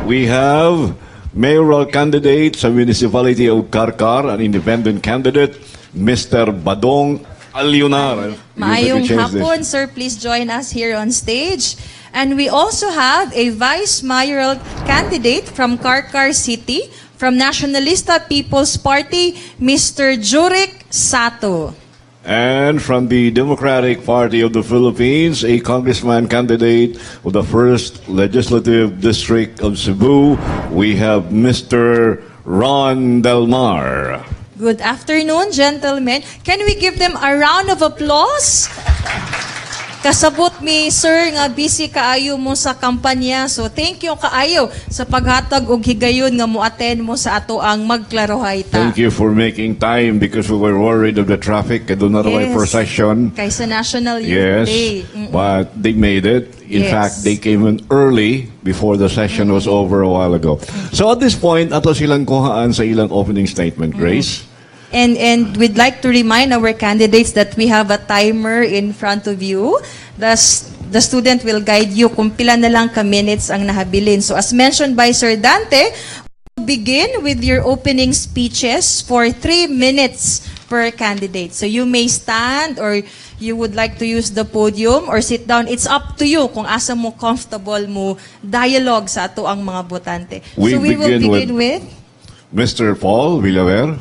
we have mayoral candidate sa Municipality of Carcar, an independent candidate, Mr. Badong Alionar. Maayong You can change this. Hapon, sir. Please join us here on stage. And we also have a vice mayoral candidate from Carcar City, from Nacionalista People's Party, Mr. Jurik Sato. And from the Democratic Party of the Philippines, a congressman candidate of the 1st Legislative District of Cebu, we have Mr. Ron Del Mar. Good afternoon, gentlemen. Can we give them a round of applause? Kasabot mi, sir, nga busy kaayo mo sa kampanya. So thank you kaayo sa paghatag og higayon nga mo-attend mo sa atoang Magklarohay Ta. Thank you for making time because we were worried of the traffic. Kay duna ra may procession. Kay sa National Youth Yes, Day. But they made it. In fact, they came in early before the session was over a while ago. So at this point, ato silang kuhaan sa ilang opening statement, Grace. And we'd like to remind our candidates that we have a timer in front of you. The student will guide you kung pila na lang ka minutes ang nahabilin. So as mentioned by Sir Dante, begin with your opening speeches for 3 minutes per candidate. So you may stand or you would like to use the podium or sit down. It's up to you kung asa mo comfortable mo dialogue sa atoang mga botante. We So we will begin begin with Mr. Paul Villaver.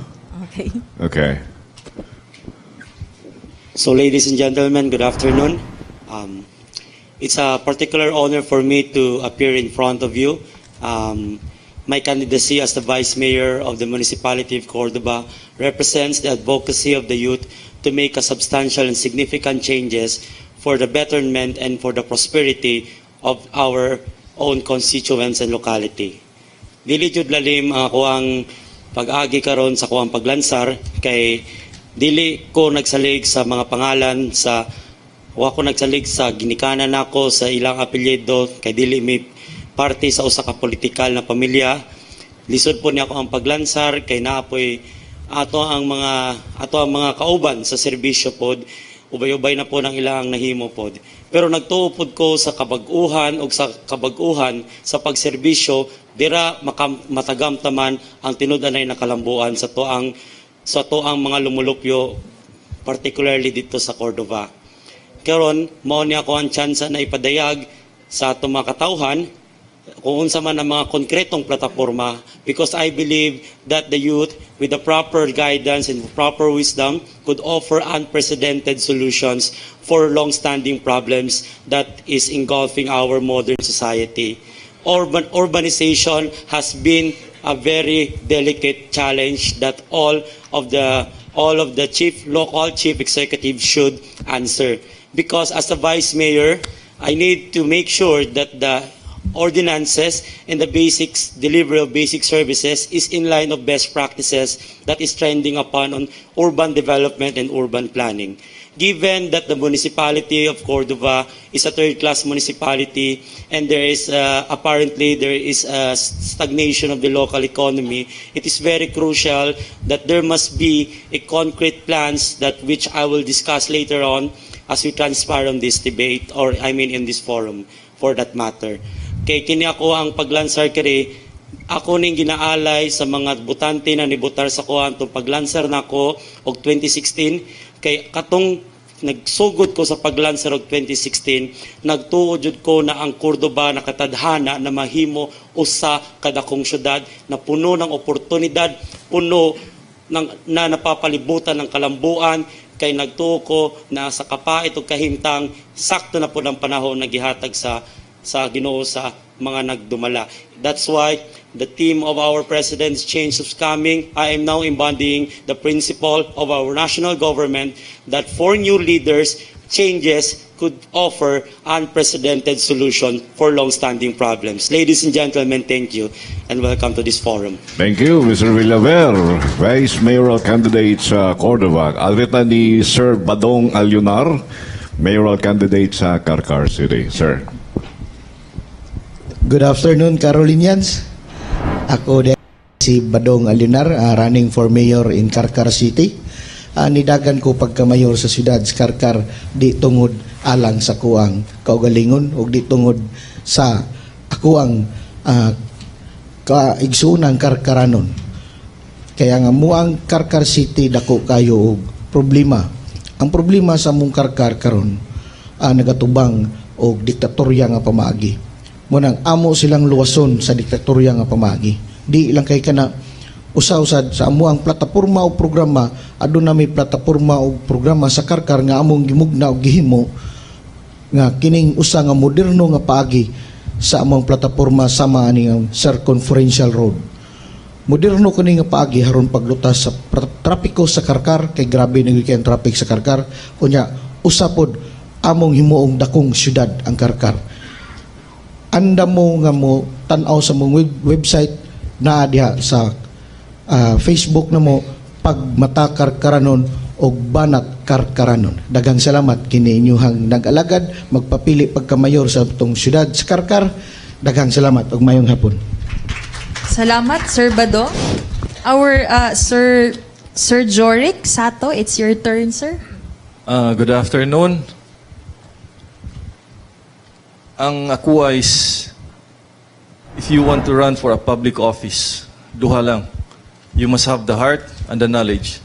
Okay. Okay. So, ladies and gentlemen, good afternoon. It's a particular honor for me to appear in front of you. My candidacy as the Vice Mayor of the Municipality of Cordova represents the advocacy of the youth to make a substantial and significant changes for the betterment and for the prosperity of our own constituents and locality. Dili jud lalim ang akoang pag-agi karon sa akoang paglansar kay dili ko nagsalig sa mga pangalan sa, wa ko nagsalig sa ginikanan nako, sa ilang apelyido, kay dili mi parte sa usa ka politikal na pamilya. Lisod po niya ako ang paglansar kay naapoy ato ang mga kauban sa serbisyo pod, ubay-ubay na po ng ilang nahimo pod. Pero nagtuo pod ko sa kabag-uhan og sa kabag-uhan sa pagserbisyo dira matagamtaman ang tinud-anay na kalambuan sa toang mga lumulupyo, particularly dito sa Cordova. Karon mao ni ako ang tsansa na ipadayag sa atong mga katawhan kung unsa man ang mga konkretong plataporma, because I believe that the youth with the proper guidance and proper wisdom could offer unprecedented solutions for long-standing problems that is engulfing our modern society. Urbanization has been a very delicate challenge that all of the chief local chief executives should answer, because as a vice mayor, I need to make sure that the ordinances and the basics delivery of basic services is in line of best practices that is trending upon on urban development and urban planning. Given that the municipality of Cordova is a third-class municipality and there is apparently there is a stagnation of the local economy, it is very crucial that there must be a concrete plans that which I will discuss later on as we transpire on this debate, or I mean in this forum for that matter. Kay kini ako ang paglansar kiri, ako ning ginaalay sa mga botante na nibotar sa ko atong paglansar nako og 2016, kay katong nagsugod ko sa paglansar og 2016, nagtuo jud ko na ang Cordova nakatadhana na mahimo usa ka dakong syudad na puno ng oportunidad, puno ng, na napapalibutan ng kalambuan, kay nagtuo ko na sa kapait ug kahimtang, sakto na po ng panahon na gihatag sa Ginoo sa mga nagdumala. That's why the theme of our president's Change is Coming. I am now embodying the principle of our national government that for new leaders, changes could offer unprecedented solution for long-standing problems. Ladies and gentlemen, thank you and welcome to this forum. Thank you, Mr. Villaver, Vice Mayoral Candidate sa Cordova. Alrita ni Sir Badong Alionar, Mayoral Candidate sa Carcar City. Sir. Good afternoon, Carolinians. Ako din si Badong Alinar, running for mayor in Carcar City. Nidagan ko pagka-mayor sa siyudad sa Carcar di tungod alang sa akoang kaugalingon ug di tungod sa akoang kaigsuonang Karkaranon. Kaya nga muang Carcar City dako kayo og problema. Ang problema sa among Carcar karon nagatubang og diktatorya nga pamaagi. Munang amo silang luwason sa diktatorya nga pamaagi. Di lang kay kana usa-usad sa amuang plataporma o programa, aduna may plataporma o programa sa Karkar nga among gimugna og gihimo nga kining usa nga moderno nga paagi sa among plataporma sama ani ang circumferential road. Moderno kini nga paagi haron paglutas sa trapiko sa Karkar kay grabe na gyud kay ang traffic sa Karkar. Unya usa pod among himuong dakong syudad ang Karkar. Andam mo nga mo tan-aw sa mong website naa diha sa Facebook na mo pagmata Karkaranon og banat Karkaranon. Daghang salamat. Kini inyuhang nag-alagad magpapili pagka-mayor sa atong syudad sa Karkar. Daghang salamat ug mayong hapon. Salamat, Sir Bado. Our Sir Joric Sato, it's your turn, sir. Good afternoon. Ang ako is, if you want to run for a public office, duha lang. You must have the heart and the knowledge.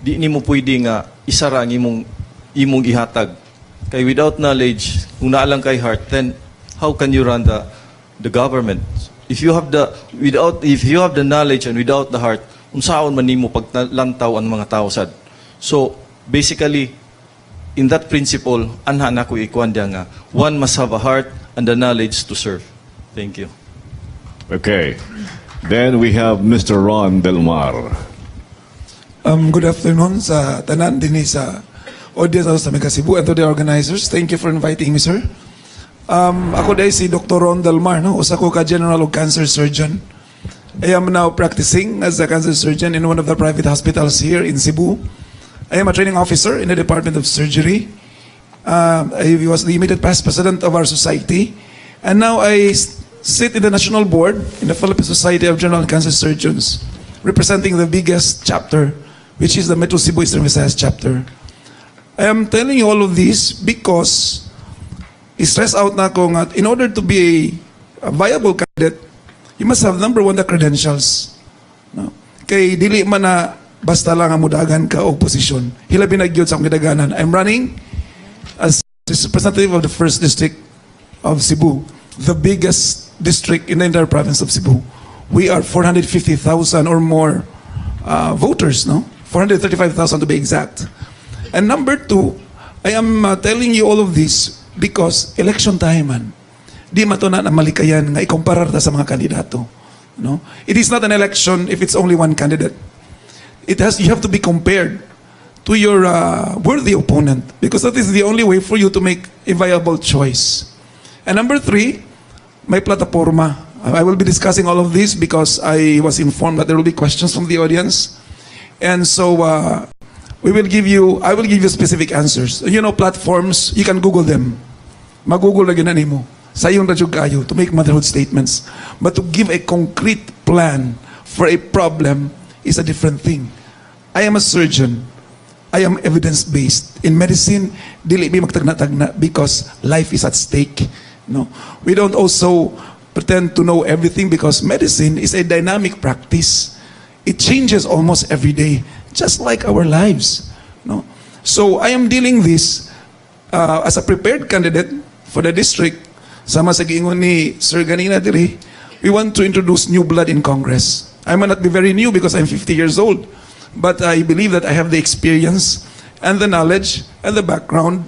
Di nimo pwede nga isara ang imong imong gihatag. Kay without knowledge, kung naa lang kay heart, then how can you run the government? If you have the without if you have the knowledge and without the heart, unsaon man nimo paglantaw ang mga tao sad? So basically, in that principle, anha na ko ikuan diya nga one must have a heart and the knowledge to serve. Thank you. Okay. Then we have Mr. Ron Del Mar. Good afternoon sa tanan dinhi sa audience sa Mega Cebu and to the organizers. Thank you for inviting me, sir. Ako diay si Dr. Ron Del Mar, no? Usa ko ka general ug cancer surgeon. I am now practicing as a cancer surgeon in one of the private hospitals here in Cebu. I am a training officer in the Department of Surgery. I was the immediate past president of our society. And now I sit in the national board in the Philippine Society of General Cancer Surgeons, representing the biggest chapter, which is the Metro Cebu Eastern Visayas chapter. I am telling you all of this because stress out nako nga in order to be a viable candidate, you must have, number one, the credentials. No? Kay dili man na basta lang ang mudagan ka og posisyon. Hilabi na gyud sa akong gidaganan. I'm running as representative of the first district of Cebu, the biggest district in the entire province of Cebu. We are 450,000 or more voters, no? 435,000 to be exact. And number two, I am telling you all of this because election time man. Di man to na malikayan nga ikumparar ta sa mga kandidato. No? It is not an election if it's only one candidate. It has You have to be compared to your worthy opponent because that is the only way for you to make a viable choice. And number three, may plataforma. I will be discussing all of this because I was informed that there will be questions from the audience. And so we will give you, I will give you specific answers. Platforms, you can Google them. Mag-Google na gyud na nimo. Sayon ra jud kayo to make motherhood statements. But to give a concrete plan for a problem is a different thing. I am a surgeon. I am evidence-based. In medicine, dili mi magtagna-tagna because life is at stake. No? We don't also pretend to know everything because medicine is a dynamic practice. It changes almost every day, just like our lives. No? So I am dealing this as a prepared candidate for the district. Sama sa giingon ni Sir ganina diri, we want to introduce new blood in Congress. I might not be very new because I'm 50 years old, but I believe that I have the experience and the knowledge and the background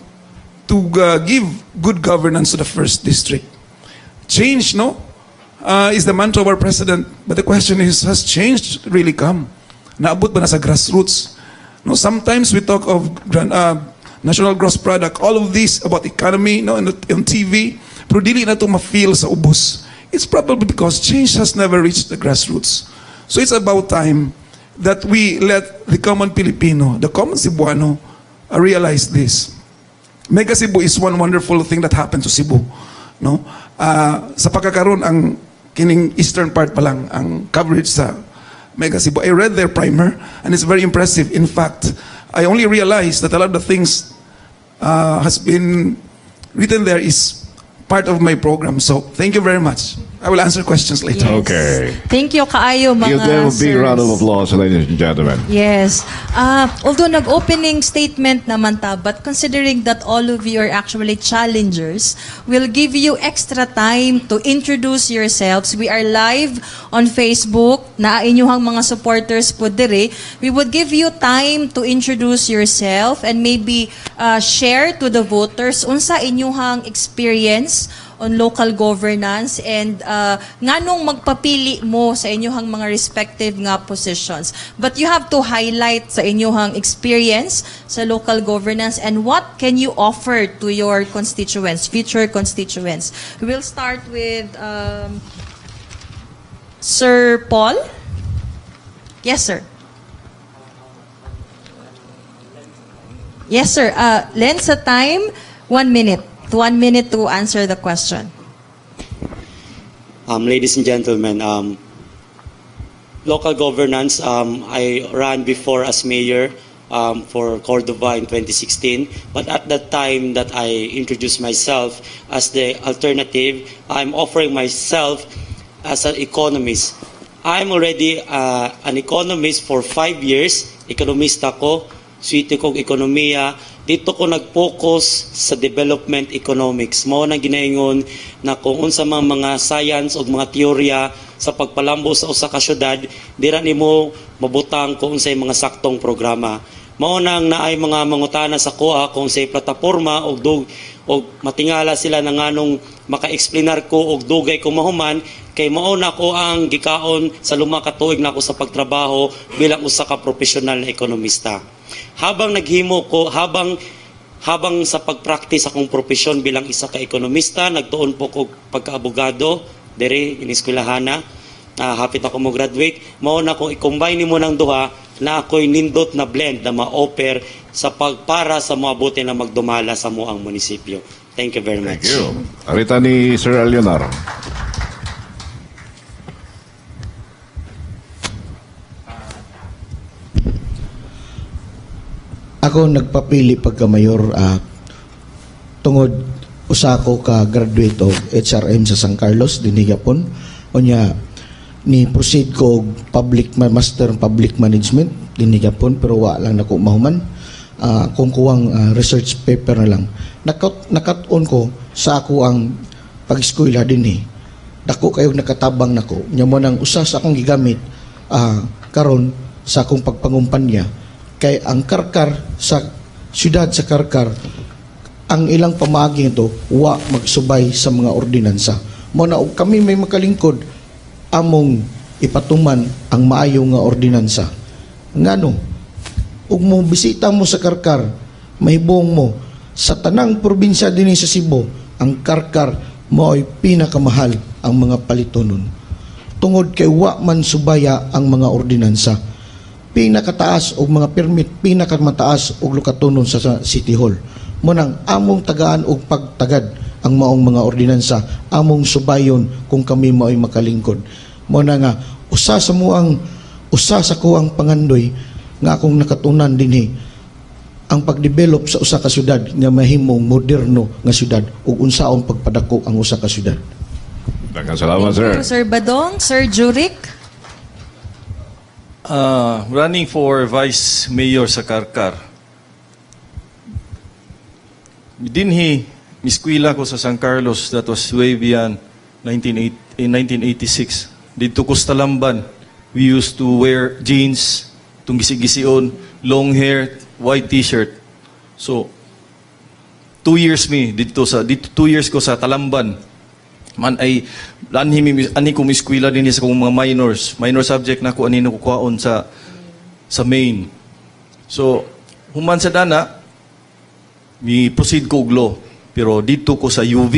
to give good governance to the first district. Change, no? Is the mantra of our president. But the question is, has change really come? Naabot ba na sa grassroots? No, sometimes we talk of national gross product, all of this about economy, no, in TV, pero dili na to ma-feel sa ubos. It's probably because change has never reached the grassroots. So it's about time that we let the common Filipino, the common Cebuano, realize this. Mega Cebu is one wonderful thing that happened to Cebu. No? Sa pagkakaroon ang kining eastern part pa lang ang coverage sa Mega Cebu. I read their primer and it's very impressive. In fact, I only realized that a lot of the things has been written there is part of my program. So thank you very much. I will answer questions later. Yes. Okay. Thank you kaayo, mga Give them a big sirs. Round of applause, ladies and gentlemen. Yes. Although nag-opening statement naman ta, but considering that all of you are actually challengers, we'll give you extra time to introduce yourselves. We are live on Facebook, na inyong mga supporters po dire. We would give you time to introduce yourself and maybe share to the voters unsa inyong experience on local governance and nganong magpapili mo sa inyong mga respective nga positions. But you have to highlight sa inyong experience sa local governance and what can you offer to your constituents, future constituents. We will start with Sir Paul. Yes, sir. Yes, sir. Len, sa time, 1 minute. 1 minute to answer the question. Ladies and gentlemen, local governance, I ran before as mayor for Cordova in 2016. But at that time that I introduced myself as the alternative, I'm offering myself as an economist. I'm already an economist for 5 years. Ekonomista ko, swerte kog ekonomiya. Dito ko nag-focus sa development economics. Mao nang ginaingon na kung unsa man mga science o mga teorya sa pagpalambo sa usa ka syudad, dira nimo mabutang kung unsay mga saktong programa. Mao nang naay mga mangutana sa kuha kung say plataporma og dug og matingala sila na nganong maka-explainar ko og dugay ko mahuman, kay mao na ko ang gikaon sa lima ka tuig nako sa pagtrabaho bilang usa ka profesional na ekonomista. Habang naghimo ko, habang habang sa pagpraktis akong propesyon bilang isa ka ekonomista, nagtuon po ko pagkaabogado diri iniskwelahana. Hapit ako mo graduate, mao na kung i-combine nimo ng duha na ako'y nindot na blend na ma-offer sa pagpara sa moabuti na magdumala sa moang munisipyo. Thank you very much. Thank you. Arita ni Sir Leonard. Ako nagpapili pagka-mayor tungod usa ko ka graduate og HRM sa San Carlos dinhi gapon. Unya ni proceed ko og public master in public management dinhi gapon, pero wa lang nako mahuman. Kung kuwang research paper na lang nakat-on ko sa ako ang pag-eskwela dinhi, dako kayo nakatabang nako. Nya mo nang usa sa akong gigamit karon sa akong pagpangumpanya, kay ang Karkar, sa siyudad sa Karkar, ang ilang pamaagi ito wa magsubay sa mga ordinansa. Mo na og kami may makalingkod, among ipatuman ang maayo nga ordinansa. Ngano ug mo bisita mo sa Karkar, mahibong mo sa tanang probinsya dinhi sa Cebu, ang Karkar mao'y pinakamahal ang mga palitonon tungod kay wa man subaya ang mga ordinansa. Pinakataas og mga permit, pinakamataas og lukatonon sa City Hall. Mo nang among tagaan og pagtagad ang maong mga ordinansa, among subayon kung kami mao'y makalingkod. Mo na nga usa sa muang usa sa kuang pangandoy nga akong nakatunan dinhi, ang pagdevelop sa usa ka syudad nga mahimong moderno nga syudad ug unsaon pagpadako ang usa ka syudad. Daghang salamat, sir. Thank you, Sir Badong. Sir Juric? Running for Vice Mayor sa Karkar. Dinhi, miskwila ko sa San Carlos, that was way beyond 1980, in 1986. Dito ko sa Talamban, we used to wear jeans, tung gisi-gision, long hair, white t-shirt. So, 2 years me dito sa dito 2 years ko sa Talamban. Man ay anhi mi ani ko miskwila din sa kong mga minors. Minor subject na ko ani ko kuhaon sa main. So, human sa dana, mi proceed ko og law. Pero dito ko sa UV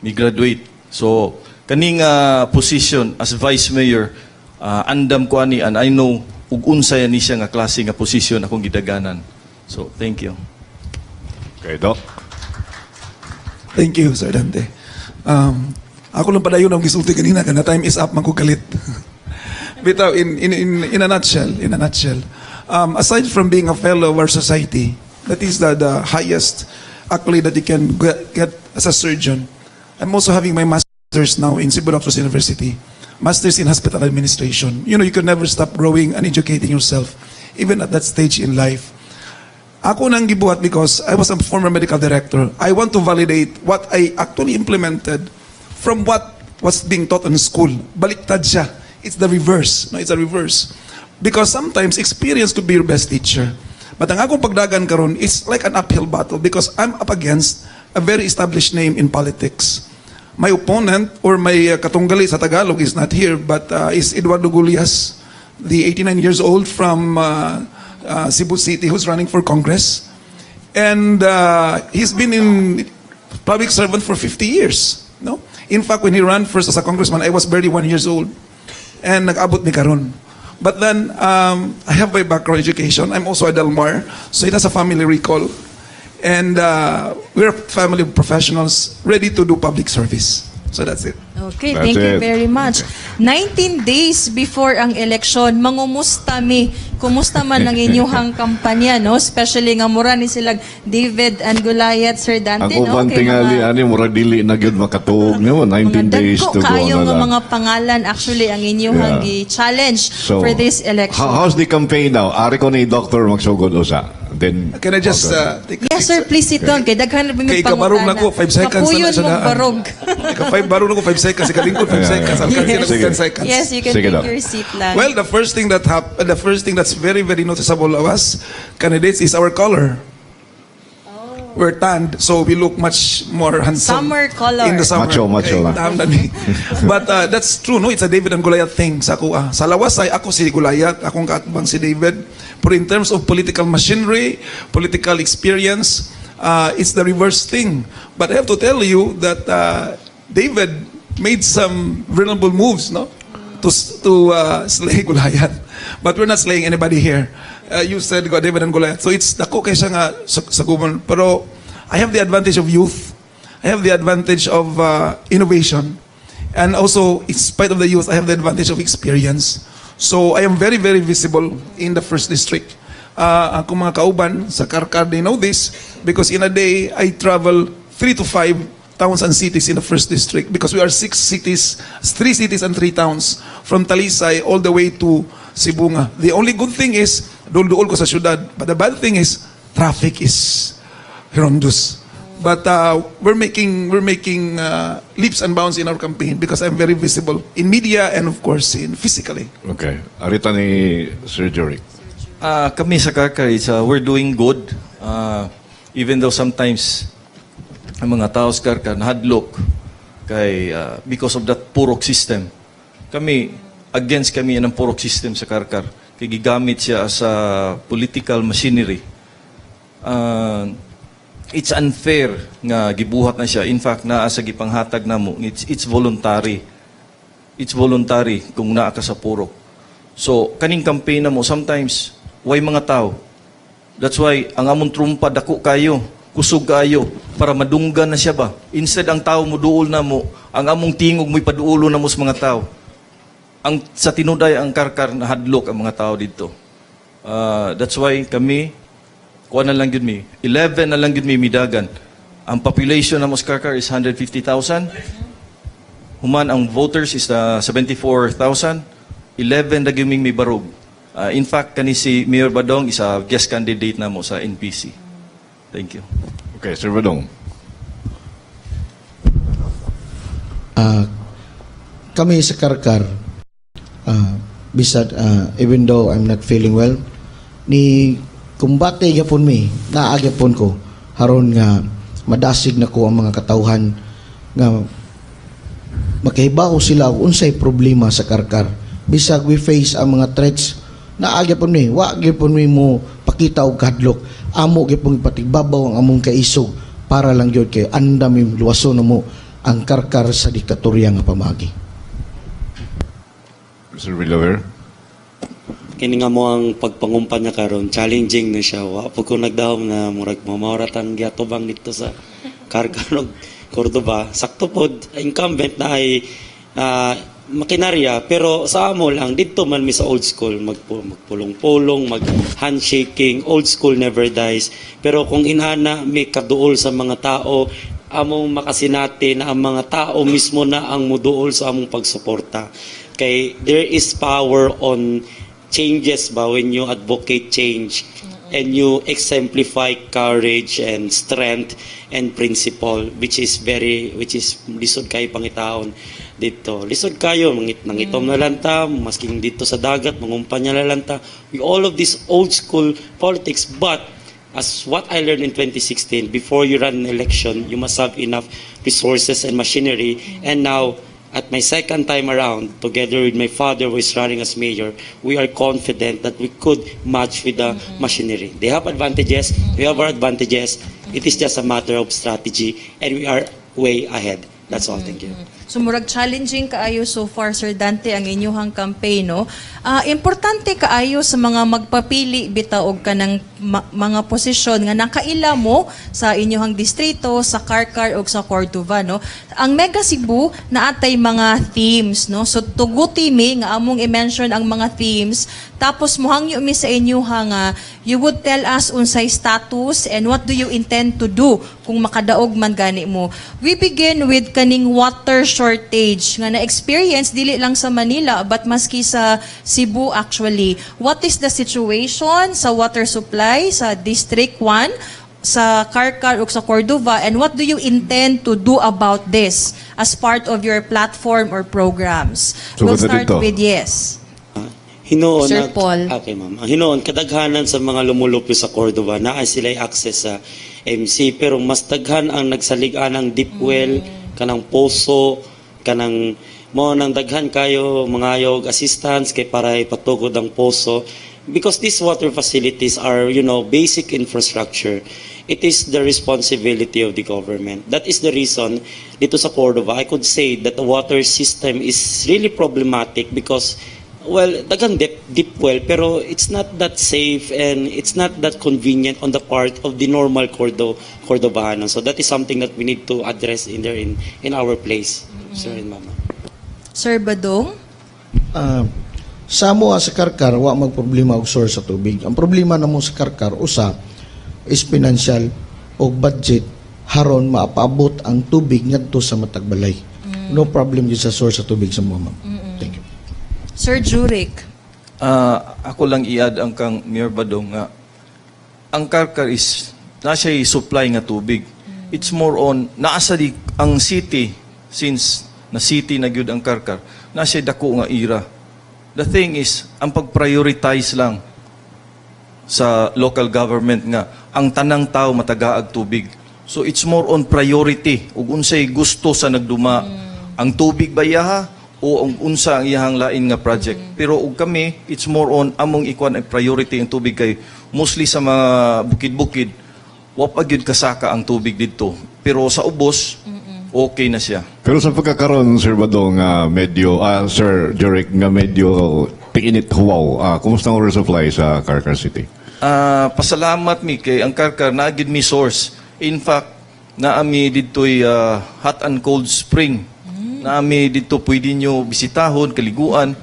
mi graduate. So, kaning position as vice mayor, andam ko ani and I know ug unsay ni siya nga klase nga position akong gidaganan. So, thank you. Okay, Doc. Thank you, Sir Dante. Ako lang padayon ang gisulti ganina kana time is up man ko kalit. Bitaw, in a nutshell, aside from being a fellow of our society, that is the highest accolade that you can get as a surgeon. I'm also having my master's now in Cebu Doctors University, master's in hospital administration. You can never stop growing and educating yourself, even at that stage in life. Ako nang gibuhat because I was a former medical director. I want to validate what I actually implemented from what was being taught in school. Baliktad siya. It's the reverse. No, it's a reverse. Because sometimes experience could be your best teacher. But ang akong pagdagan karon is like an uphill battle because I'm up against a very established name in politics. My opponent or my katunggali sa Tagalog is not here, but is Eduardo Gullas, the 89 years old from Cebu City who's running for Congress. And he's been in public servant for 50 years. No? In fact, when he ran first as a congressman, I was barely 1 years old. And nag-abot mi karon. But then, I have my background education. I'm also a Delmar, so it has a family recall. And we're a family of professionals ready to do public service. So that's it. Okay, That's thank you it. Very much. 19 days before ang eleksyon, mangumusta mi? Kumusta man ang inyuhang kampanya, no? Especially nga mura ni sila David and Goliath, Sir Dante, Ang no? uban Kay tingali ani, murag dili na gyud makatuog no, 19 mga days dagko to go kaayo na nga lang. mga pangalan actually ang inyuhang gi-challenge So, for this election. How's the campaign now? Ari ko ni Doctor magsugod usa. Then Can I just take Yes, sir, please sit down. Kay daghan na Kay kabarog na ko, 5 seconds na Kapuyon na siya mong daan. barog. Ika 5 barog na ko, 5 seconds. Ika lingkod, 5 seconds. Alkansi na ko, Sige. 10 seconds. Yes, you can Sige take daw. Your seat lang. Well, the first thing that's very, very noticeable of us candidates is our color. We're tanned, so we look much more handsome. Summer color. In the summer. Macho, macho Okay, lang. tan na mi. But that's true, no? It's a David and Goliath thing sa ako. Ah. Sa lawas ay ako si Goliath, akong kaatbang si David. But in terms of political machinery, political experience, it's the reverse thing. But I have to tell you that David made some vulnerable moves, no? To slay Goliath. But we're not slaying anybody here. You said God, David and Goliath. So it's dako kay siya nga sa guban. Pero I have the advantage of youth. I have the advantage of innovation. And also, in spite of the youth, I have the advantage of experience. So I am very, very visible in the first district. Ang akong mga kauban sa Karkar, they know this because in a day, I travel three to five towns and cities in the first district because we are six cities, three cities and three towns from Talisay all the way to Sibonga. The only good thing is, duol-duol ko sa syudad. But the bad thing is, traffic is horrendous. But we're making leaps and bounds in our campaign because I'm very visible in media and, of course, in physically. Okay. Arita ni Sir Jeric. Kami sa Karkar, we're doing good. Even though sometimes ang mga tao sa Karkar nahadlok kay because of that purok system. Kami, against kami ng purok system sa Karkar. Kay gigamit siya as a political machinery. It's unfair nga gibuhat na siya. In fact, naa sa gipanghatag namo, it's voluntary. It's voluntary kung naa ka sa purok. So, kaning campaign na mo, sometimes, way mga tao. That's why, ang among trumpa, dako kayo, kusog kayo, para madunggan na siya ba? Instead, ang tao mo duol na mo, ang among tingog mo'y paduolo na mo sa mga tao. Ang, sa tinuday, ang Karkar, nahadlok ang mga tao dito. That's why kami, kuha na lang yun mi, 11 na lang yun mi midagan. Ang population na mo sa Karkar is 150,000. Human ang voters is 74,000. 11 na gyud may barog. In fact, kani si Mayor Badong is a guest candidate na mo sa NPC. Thank you. Okay, Sir Badong. Kami sa Karkar, bisag even though I'm not feeling well, ni kumbate gyapon mi, naa gyapon ko haron nga madasig na ko ang mga katawhan nga makahibaw sila kung unsay problema sa Karkar. Bisag we face ang mga threats, naa gyapon mi, wa gyapon mi mo pakita og kahadlok. Amo gyapon ipatigbabaw ang among kaisog para lang gyud kay andam luwason na mo ang Karkar sa diktatorya nga pamagi. Sir Villaver. Kini nga mo ang pagpangumpanya karon, challenging na siya. Wa pag ko nagdahom na murag mamauratan giatubang dito sa Karkar og Cordoba. Sakto pod incumbent na ay makinarya, pero sa amo lang didto man mi sa old school, magpulong-pulong, mag handshaking. Old school never dies. Pero kung inana mi kaduol sa mga tao, among makasinati na ang mga tao mismo na ang muduol sa among pagsuporta, kay there is power on changes ba when you advocate change and you exemplify courage and strength and principle, which is lisod kayo pangitaon dito. Lisod kayo mangit nangitom na lang ta, masking dito sa dagat mangumpanya na lang ta with all of this old school politics. But as what I learned in 2016, before you run an election, you must have enough resources and machinery. And now, at my second time around, together with my father who is running as mayor, we are confident that we could match with the machinery. They have advantages, we have our advantages. It is just a matter of strategy, and we are way ahead. That's all. Thank you. So murag challenging kaayo so far, Sir Dante, ang inyuhang campaign, no? Importante kaayo sa mga magpapili bitaw og kanang mga posisyon nga nakaila mo sa inyuhang distrito, sa Carcar ug sa Cordova, no? Ang Mega Cebu naatay mga themes, no? So tuguti mi nga among i-mention ang mga themes, tapos muhangyo mi sa inyuha nga you would tell us unsay status and what do you intend to do kung makadaog man gani mo. We begin with kaning water shortage nga na-experience dili lang sa Manila but maski sa Cebu actually. What is the situation sa water supply sa District 1, sa Carcar ug sa Cordova, and what do you intend to do about this as part of your platform or programs? So, We'll ganda start dito. With yes. Hinuon Sir Paul. Okay, ma'am. Ang hinuon kadaghanan sa mga lumulupyo sa Cordova naa sila access sa MC, pero mas daghan ang nagsalig anang deep well, kanang poso, kanang mo nang daghan kayo mangayog assistance kay para ipatugod ang poso, because these water facilities are basic infrastructure. It is the responsibility of the government. That is the reason dito sa Cordova, I could say that the water system is really problematic because, well, daghang deep well, pero it's not that safe and it's not that convenient on the part of the normal Cordobano. So that is something that we need to address in there in our place, sir and ma'am. Sir Badong? Sa amo sa Karkar, wa magproblema og source sa tubig. Ang problema namo sa Karkar usa is financial og budget haron maapaabot ang tubig ngadto sa matag balay. No problem gyud sa source sa tubig sa mo, ma'am. Thank you. Sir Juric? Ako lang i-add ang kang Mayor Badong nga ang Karkar is na siya supply nga tubig. It's more on naa sa di ang city, since na city na gyud ang Karkar, na siya dako nga ira. The thing is ang pag-prioritize lang sa local government nga ang tanang tao matagaag tubig. So it's more on priority ug unsay gusto sa nagduma. Ang tubig ba iyaha o ang unsa ang iyahang lain nga project. Pero og kami, it's more on among ikuan ang priority ang tubig kay mostly sa mga bukid-bukid wa pa gyud kasaka ang tubig didto. Pero sa ubos, okay na siya. Pero sa pagkakaroon, Sir Badong, medyo, Sir Jeric, nga medyo tiinit huwaw, kumusta ang water supply sa Carcar City? Pasalamat mi kay ang Karkar naa gid mi source. In fact, naa mi didto'y hot and cold spring. Naa mi didto, pwede nyo bisitahon, kaliguan.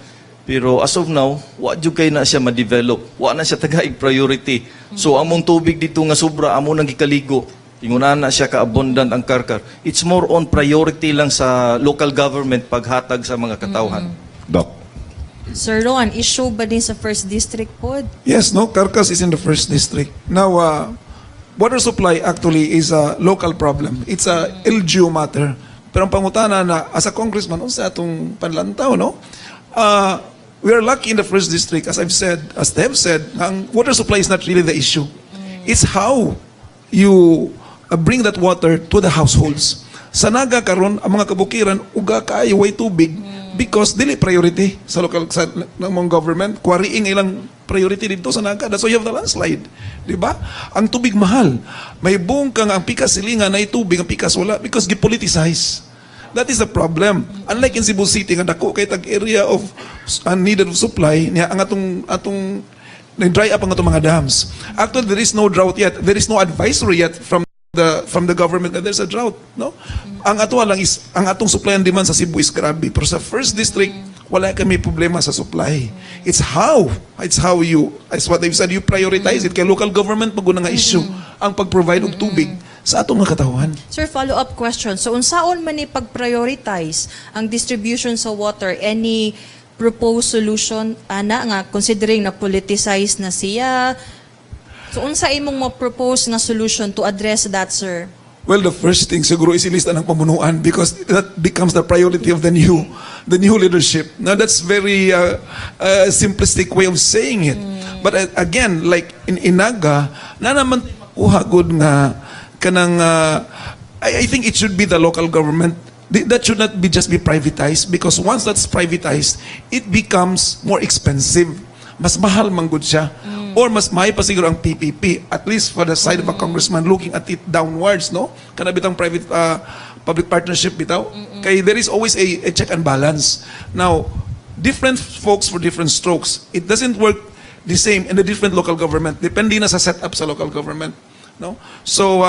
Pero as of now, wa jud kay na siya ma-develop. Wa na siya tagaig priority. So among tubig dito nga sobra, amo nang gikaligo. Ingon na siya ka-abundant ang Karkar. It's more on priority lang sa local government paghatag sa mga katawhan. Doc. Sir Ron, issue ba din sa first district po? Yes, no, Carcar is in the first district. Now, water supply actually is a local problem. It's a LGU matter. Pero ang pangutana na, as a congressman, unsa atong panlantaw, no? We are lucky in the first district, as I've said, as they have said, ang water supply is not really the issue. It's how you bring that water to the households. Sa Naga karon, ang mga kabukiran uga kaayo way tubig because dili priority sa local sa ng mga government. Quarrying ilang priority dito sa Naga. That's why you have the landslide. Di ba? Ang tubig mahal. May buong kang ang pikas silingan na tubig, ang pikas wala because gipoliticize. That is the problem. Unlike in Cebu City nga dako kay tag area of needed of supply niya, ang atong nag-dry up ang atong mga dams. Actually, there is no drought yet. There is no advisory yet from the government that there's a drought, no? Ang ato lang is ang atong supply and demand sa Cebu is grabe. Pero sa first district, wala kami problema sa supply. It's how you, as what they've said, you prioritize it kay local government pag nga issue ang pag-provide og tubig sa atong mga katawhan. Sir, follow-up question. So, unsaon man ni pag-prioritize ang distribution sa water? Any proposed solution ana nga considering na politicize na siya? So, unsa imong mo-propose nga solution to address that, sir? Well, the first thing siguro is ilista ng pamunuan because that becomes the priority of the new leadership. Now that's very simplistic way of saying it. But again, like in Naga, na naman makuha gud nga kanang I think it should be the local government. That should not be just be privatized because once that's privatized, it becomes more expensive. Mas mahal man gud siya. Or mas may pa siguro ang PPP, at least for the side of a congressman looking at it downwards, no? Kana bitang private public partnership bitaw. Kay there is always a check and balance. Now, different folks for different strokes. It doesn't work the same in the different local government. Depende na sa setup sa local government, no? So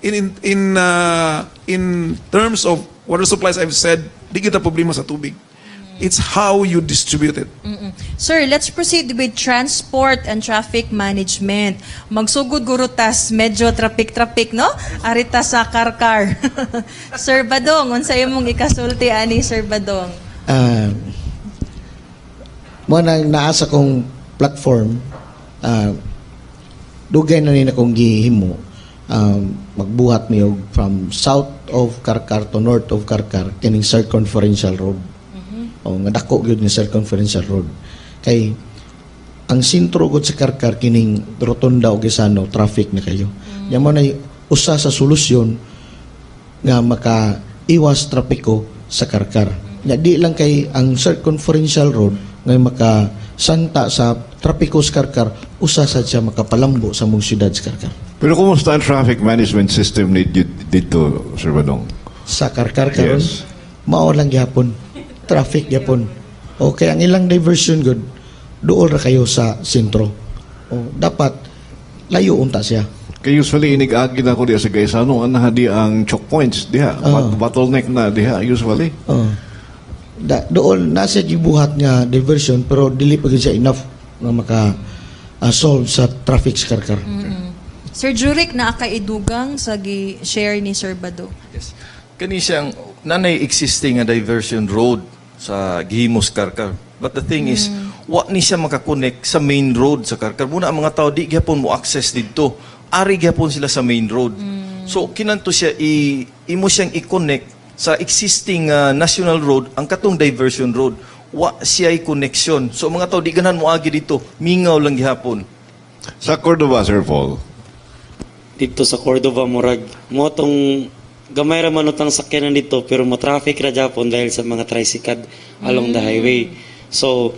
in terms of water supplies, I've said, di kita problema sa tubig. It's how you distribute it. Sir, let's proceed with transport and traffic management. Magsugod guro tas medyo traffic-traffic, no? Arita sa Karkar. Sir Badong, unsa imong ikasulti ani, Sir Badong? Mo nang naa sa kong platform, dugay na ni na kong gihimo, magbuhat mi og from south of Karkar to north of Karkar kining circumferential road. O nga dako gyud ni circumferential road kay ang sentro gud sa Karkar, kining Rotonda o Gaisano, traffic na kayo. Mm. Mo na usa sa solusyon nga maka iwas trapiko sa Karkar. Nya di lang kay ang circumferential road ngay maka santa sa trapiko sa Karkar, usa sad siya makapalambo sa mong syudad sa Karkar. Pero kumusta ang traffic management system ni dito, Sir Badong? Sa Karkar karon, Yes. mao lang gyapon. Traffic gyapon. Okay, ang ilang diversion good duol ra kayo sa sentro. O, dapat layo unta siya. Kay usually inig-agi na ko diha sa Gaisano, ang di ang choke points diha, bottleneck na diha usually. Oh. Dool na siya gibuhat nga diversion pero dili pa gyud siya enough nga maka solve sa traffic sa Karkar. Sir Juric, naa kaidugang sa gi-share ni Sir Bado? Yes. Kani siyang nanay existing nga diversion road sa gihimos Karkar. But the thing is, wa ni siya makakonect sa main road sa Karkar. Muna ang mga tao di gyapon mo access didto. Ari gyapon sila sa main road. So kinanto siya i imo siyang i-connect sa existing national road ang katong diversion road. Wa siya connection. So ang mga tao di ganahan mo agi dito, mingaw lang gihapon. Sa Cordova, Sir Paul? Dito sa Cordova, murag mo tong gamay ra man utang sakyanan dito pero mo traffic ra japon dahil sa mga tricycle along the highway. So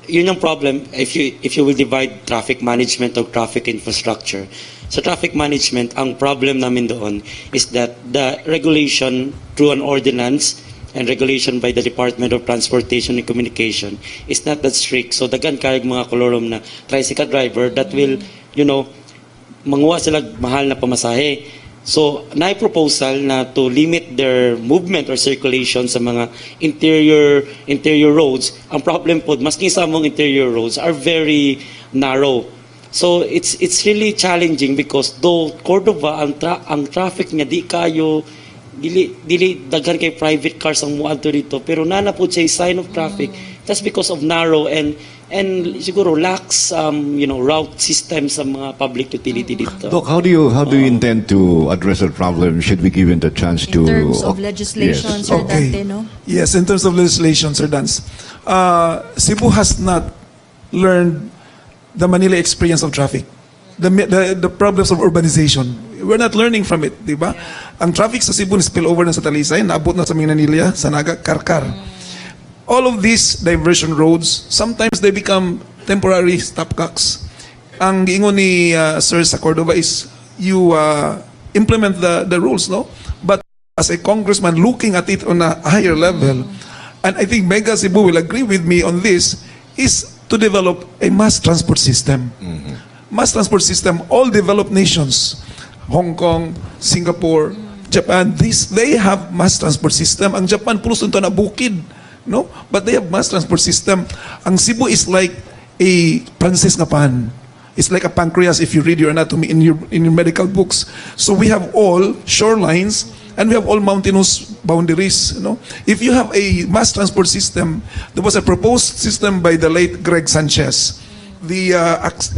yun yung problem if you will divide traffic management or traffic infrastructure. Sa traffic management, ang problem namin doon is that the regulation through an ordinance and regulation by the Department of Transportation and Communication is not that strict. So daghan kayog mga kolorum na tricycle driver that will manguha sila mahal na pamasahe. So, naay proposal na to limit their movement or circulation sa mga interior roads. Ang problem po, maski sa among interior roads are very narrow. So, it's really challenging because though Cordova ang traffic niya di kayo dili daghan kay private cars ang muadto dito pero naa na po siya sign of traffic just because of narrow and siguro lax route system sa mga public utility dito. Doc, how do you intend to address the problem should we given the chance In to terms of legislation, Yes. Sir Dante, no? Yes, in terms of legislation, Sir Dance. Cebu has not learned the Manila experience of traffic. The problems of urbanization. We're not learning from it, di ba? Ang traffic sa Cebu spill over na sa Talisay, naabot na sa Minglanilla, sa Naga, Karkar. All of these diversion roads, sometimes they become temporary stopcocks. Ang giingon ni Sir sa Cordova is you implement the rules, no? But as a congressman looking at it on a higher level, and I think Mega Cebu will agree with me on this, is to develop a mass transport system. Mass transport system, all developed nations, Hong Kong, Singapore, Japan, they have mass transport system. Ang Japan, pulos unto na bukid, no? But they have mass transport system. Ang Cebu is like a Pranses nga pan. It's like a pancreas if you read your anatomy in your medical books. So we have all shorelines and we have all mountainous boundaries. If you have a mass transport system, there was a proposed system by the late Greg Sanchez, the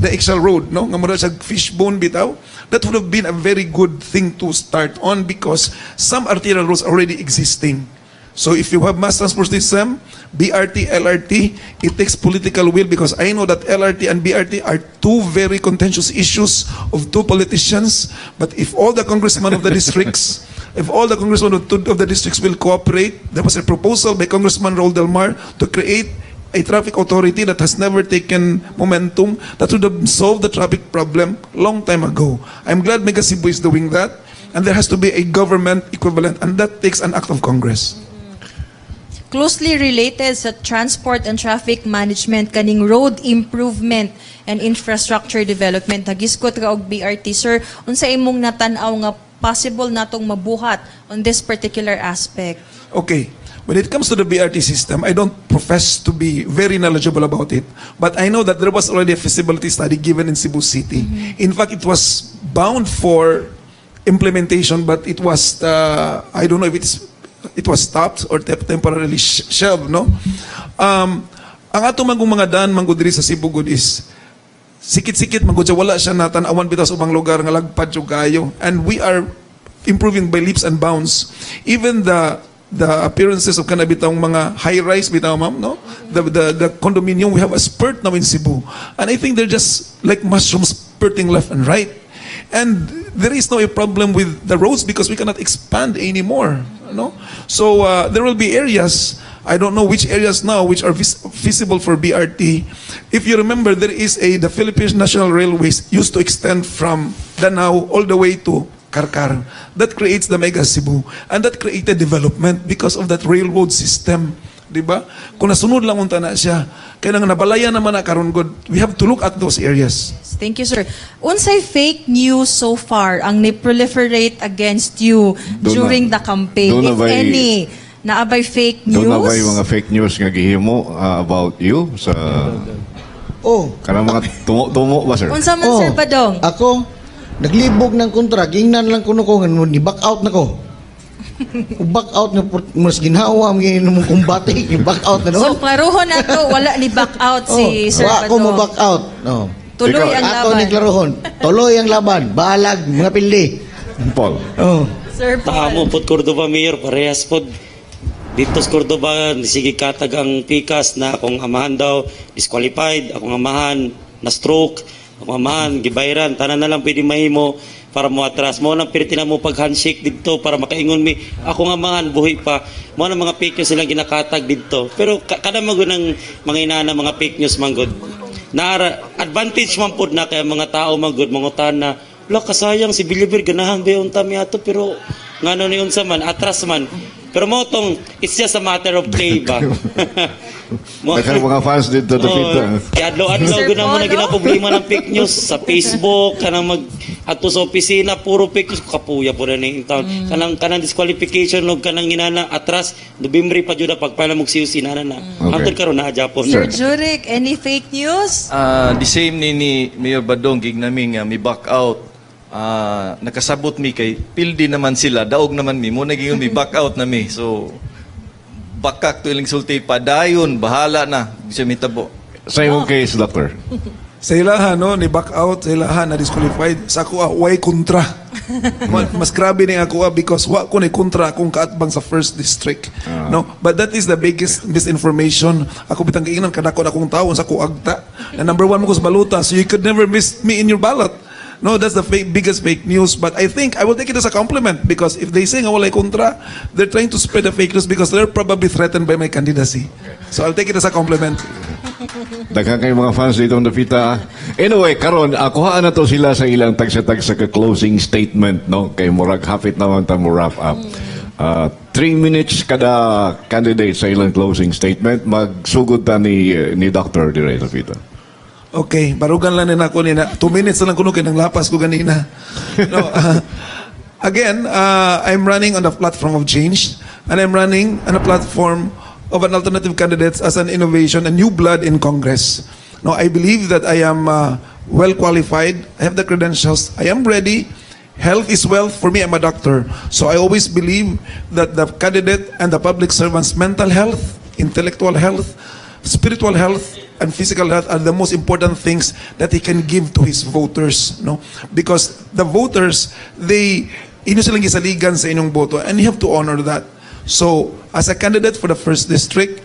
Axial Road, no? Nga mura siya fishbone bitaw. That would have been a very good thing to start on because some arterial roads are already existing. So if you have mass transport system, BRT, LRT, it takes political will because I know that LRT and BRT are two very contentious issues of two politicians. But if all the congressmen of the districts, if all the congressmen of, two of the districts will cooperate, there was a proposal by Congressman Raul Del Mar to create a traffic authority that has never taken momentum that would have solved the traffic problem long time ago. I'm glad Mega Cebu is doing that, and there has to be a government equivalent, and that takes an act of Congress. Closely related sa transport and traffic management, kaning road improvement and infrastructure development. Nagisgot ka og BRT, sir. Unsa imong natan-aw nga possible natong mabuhat on this particular aspect? Okay. When it comes to the BRT system, I don't profess to be very knowledgeable about it, but I know that there was already a feasibility study given in Cebu City. In fact, it was bound for implementation, but it was, I don't know if it was stopped or temporarily shelved, no? Ang ato man kung mga daan man gud diri sa Cebu gud is sikit-sikit man gud siya, wala siya natan-awan bitaw sa ubang lugar nga lagpad jud kayo, and we are improving by leaps and bounds. Even the appearances of kana bitawng mga high rise bitaw, ma'am, no, the condominium, we have a spurt now in Cebu, and I think they're just like mushrooms spurting left and right, and there is no a problem with the roads because we cannot expand anymore, no? So there will be areas, I don't know which areas now, which are feasible for BRT. If you remember, there is a the Philippine National Railways used to extend from Danao all the way to Carcar. That creates the Mega Cebu. And that created development because of that railroad system. Di ba? Kung nasunod lang unta na siya, kaya nga nabalayan naman na karon gud. We have to look at those areas. Thank you, sir. Unsay fake news so far ang ni-proliferate against you during the campaign? Doon na If any, naa bay fake news? Doon na ba yung mga fake news nga gihimo about you sa Oh, kanang mga tumo-tumo ba, sir? Unsa man, Oh, Sir Badong? ako, naglibog ng kontra, gingnan lang kuno ko, ni back out na ko. Back out na, mas ginhawa, ang mong kumbate, ni back out na So, noon. klaruhon na to, wala ni back out si Sir Wa ko Badong. Mo back out. Oh. Tuloy Ikaw, ang Ato laban. Ni klaruhon. Tuloy ang laban. Bahalag, mga pildi. Paul. Oh. Sir Paul. Tamo pod Cordova Mayor, parehas pod. Dito sa Cordova, sige katag ang pikas na akong amahan daw disqualified, akong amahan na stroke, akong amahan gibayran, tanan na lang pwede mahimo para mo atras. Mo nang pirti na mo pag handshake didto para makaingon mi akong amahan buhi pa. Mo nang mga fake news silang ginakatag didto. Pero kada man gud ng mga inana mga fake news man gud. Naara advantage man pod na kay mga tao man gud mangutan na, "Wala, kasayang si Villaver, ganahan ba yung unta mi ato?" Pero ngano ni unsa man atras man. Pero mo tong it's just a matter of play ba. Daghang mga fans dito, dapita. Kaya adlaw-adlaw Sir gud na mo na Paul, no? ginaproblema ng fake news sa Facebook, kanang mag adto sa opisina puro fake news, kapuya po na ni taon. Kanang disqualification og kanang inana atras Nobyembre pa jud na pagpala mo COC na na. Hangtod karon na Japon. Sir Juric, any fake news? Ah, the same ni Mayor Badong, gig nami nga mi back out. Ah, nakasabot mi kay pildi naman sila, daog naman mi mo naging mi back out na mi. So bakak to ilang sulti, padayon, bahala na bisa mitabo. Sa imong case, Doctor. Sa ilaha, no, ni back out, sa ilaha na disqualified. Sa ako, way kontra. Mas grabe ni ako because wa ko ni kontra akong kaatbang sa first district. No, but that is the biggest misinformation. Ako bitang giingnan kadako na akong tawo sa kuagta. Na number one mo ko sa baluta, so you could never miss me in your ballot. No, that's the biggest fake news. But I think I will take it as a compliment because if they say nga walay kontra, they're trying to spread the fake news because they're probably threatened by my candidacy. So I'll take it as a compliment. Daghan kay mga fans dito ang dapita. Anyway, karon akuhaan na to sila sa ilang tagsa-tagsa ka closing statement, no? Kay murag hapit naman ta mo wrap up. 3 minutes kada candidate sa ilang closing statement. Magsugod ta ni Dr. Dire dapita. Okay, barugan lang din ako nina. 2 minutes na lang kuno kay nang lapas ko ganina. No, again, I'm running on the platform of change, and I'm running on a platform of an alternative candidates as an innovation, a new blood in Congress. No, I believe that I am well qualified. I have the credentials. I am ready. Health is wealth. For me, I'm a doctor. So I always believe that the candidate and the public servant's mental health, intellectual health, spiritual health, and physical health are the most important things that he can give to his voters, no? Because the voters, they inyo silang gisaligan sa inyong boto, and you have to honor that. So, as a candidate for the first district,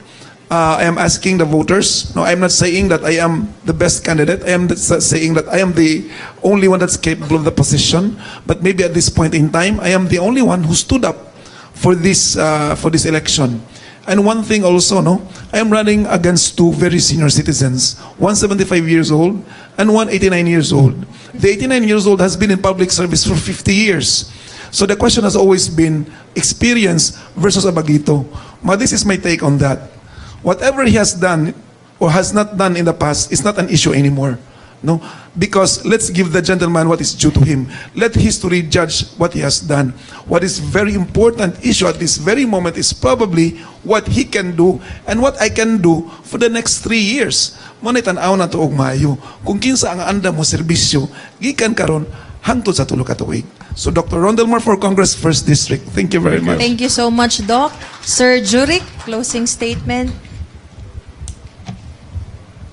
I am asking the voters. No, I'm not saying that I am the best candidate. I am saying that I am the only one that's capable of the position. But maybe at this point in time, I am the only one who stood up for this election. And one thing also, no, I am running against two very senior citizens, one 75 years old and one 89 years old. The 89 years old has been in public service for 50 years. So the question has always been experience versus a bagito. Ma, this is my take on that. Whatever he has done or has not done in the past is not an issue anymore. No? Because let's give the gentleman what is due to him. Let history judge what he has done. What is very important issue at this very moment is probably what he can do and what I can do for the next 3 years. Mao na tan-aw nato og maayo. Kung kinsa ang andam mo serbisyo, gikan karon hangtod sa 3 ka tuig. So Dr. Ron Del Mar for Congress, First District. Thank you very much. Thank you so much, Doc. Sir Juric, closing statement.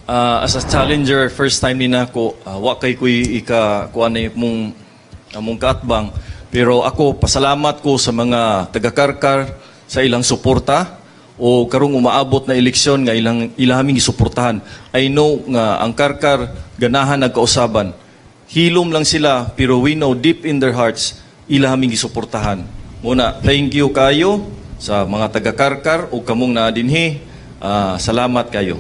As a challenger, first time ni nako, wa kay kuy ika kuan na mong among kaatbang. Pero ako, pasalamat ko sa mga taga-Carcar sa ilang suporta o karong umaabot na eleksyon nga ilang ilaming gisuportahan. I know nga ang Carcar ganahan nagkausaban. Hilom lang sila, pero we know deep in their hearts ilaming gisuportahan. Muna, thank you kayo sa mga taga-Carcar o kamong naa dinhi. Salamat kayo.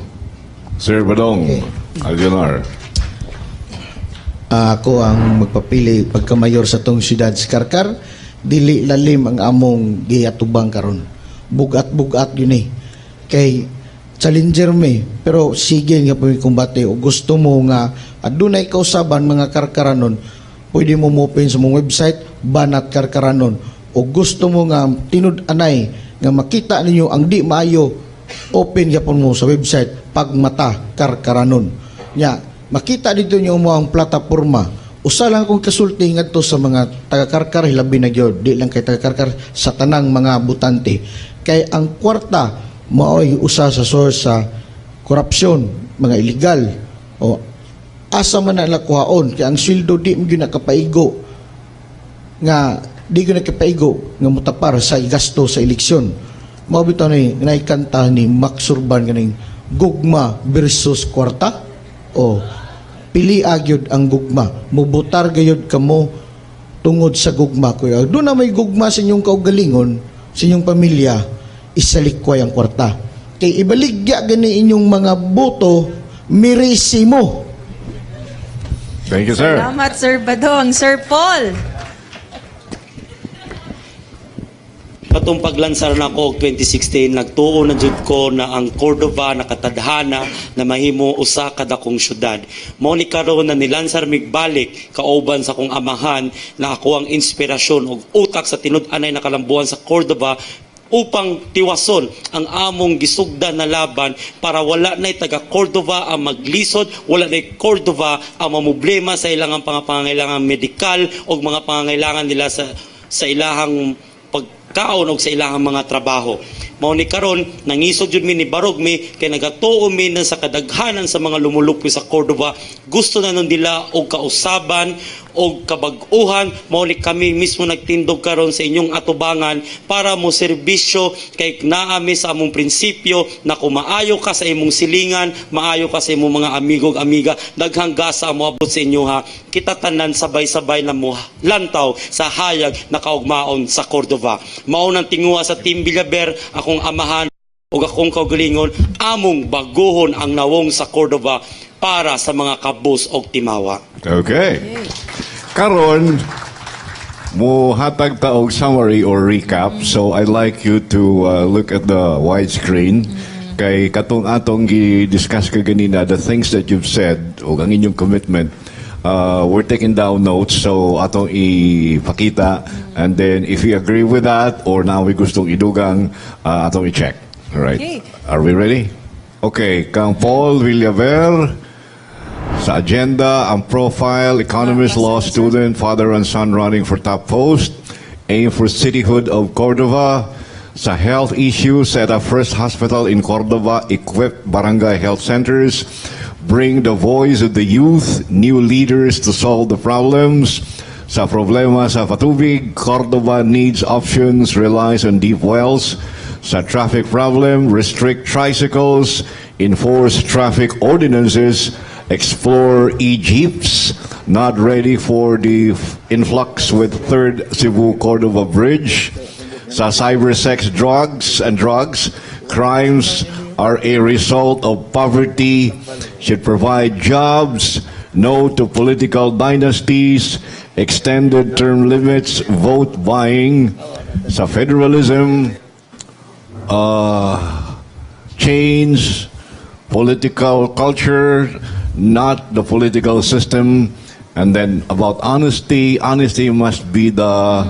Sir Badong Alionar. Ako ang magpapili pagka-mayor sa tong syudad sa Carcar, dili lalim ang among giatubang karon. Bugat-bugat yun eh. Kay challenger mi, pero sige nga po yung kumbate o gusto mo nga adunay kausaban mga Karkaranon, pwede mo mo-open sa mong website Banat Karkaranon, o gusto mo nga tinud-anay nga makita ninyo ang di maayo, open gyapon mo sa website Pagmata Karkaranon. Nya makita dito niyo mo ang plataporma. Usa lang akong kasulti ngadto sa mga taga-Carcar, hilabi na gyud di lang kay taga-Carcar, sa tanang mga butante, kay ang kwarta maoy usa sa source sa korupsyon, mga illegal o asa man na kuhaon, kay ang sweldo di mo gyud nakapaigo nga di ko nakapaigo nga mutapar sa gasto sa eleksyon. Mao bitaw ni naikanta ni Max Surban kaning gugma versus kwarta, o pili gyud ang gugma. Mubutar gayud kamo tungod sa gugma ko. Doon na may gugma sa inyong kaugalingon, sa inyong pamilya, isalikway ang kwarta kay ibaligya gani inyong mga boto mirisimo. Thank you, sir. Salamat, Sir Badong. Sir Paul. Katong paglansar nako og 2016, nagtuo na jud ko na ang Cordova nakatadhana na mahimo usa ka dakong syudad. Mao ni karon na nilansar mig balik kauban sa akong amahan na ako ang inspirasyon og utak sa tinud-anay na kalambuan sa Cordova upang tiwason ang among gisugdan na laban para wala na'y taga Cordova ang maglisod, wala na'y Cordova ang mamroblema sa ilang pangangailangan medikal o mga pangangailangan nila sa ilahang pagkaon o sa ilahang mga trabaho. Mao ni karon nangisog jud mi ni barog mi kay nagatuo mi na sa kadaghanan sa mga lumulupyo sa Cordova gusto na nun nila og kausaban og kabag-uhan. Mao ni kami mismo nagtindog karon sa inyong atubangan para mo serbisyo kay naa mi sa among prinsipyo na kung maayo ka sa imong silingan, maayo ka sa imong mga amigo ug amiga, daghang gasa ang moabot sa inyo ha. Kita tanan sabay-sabay na mo lantaw sa hayag na kaugmaon sa Cordova. Mao nang tinguha sa Team Villaver, akong amahan ug akong kaugalingon, among baguhon ang nawong sa Cordova para sa mga kabus og timawa. Okay. Karon, muhatag ta og summary or recap. So I'd like you to look at the widescreen. Kay katong atong gi-discuss kaganina, the things that you've said o ang inyong commitment, we're taking down notes, so atong ipakita and then if you agree with that or naa moy gustong idugang, atong i-check. All right. Okay. Are we ready? Okay, kang Paul Villaver, sa agenda, ang profile, economist, law student, father and son running for top post, aim for cityhood of Cordova. Sa health issues, set up first hospital in Cordova, equip barangay health centers, bring the voice of the youth, new leaders to solve the problems. Sa problema sa patubig, Cordova needs options, relies on deep wells. Sa traffic problem, restrict tricycles, enforce traffic ordinances, explore e-jeeps, not ready for the influx with third Cebu-Cordova Bridge. Sa cybersex drugs and drugs, Crimes are a result of poverty, should provide jobs, no to political dynasties, extended term limits, vote buying, sa federalism, change political culture, not the political system. And then about honesty, honesty must be the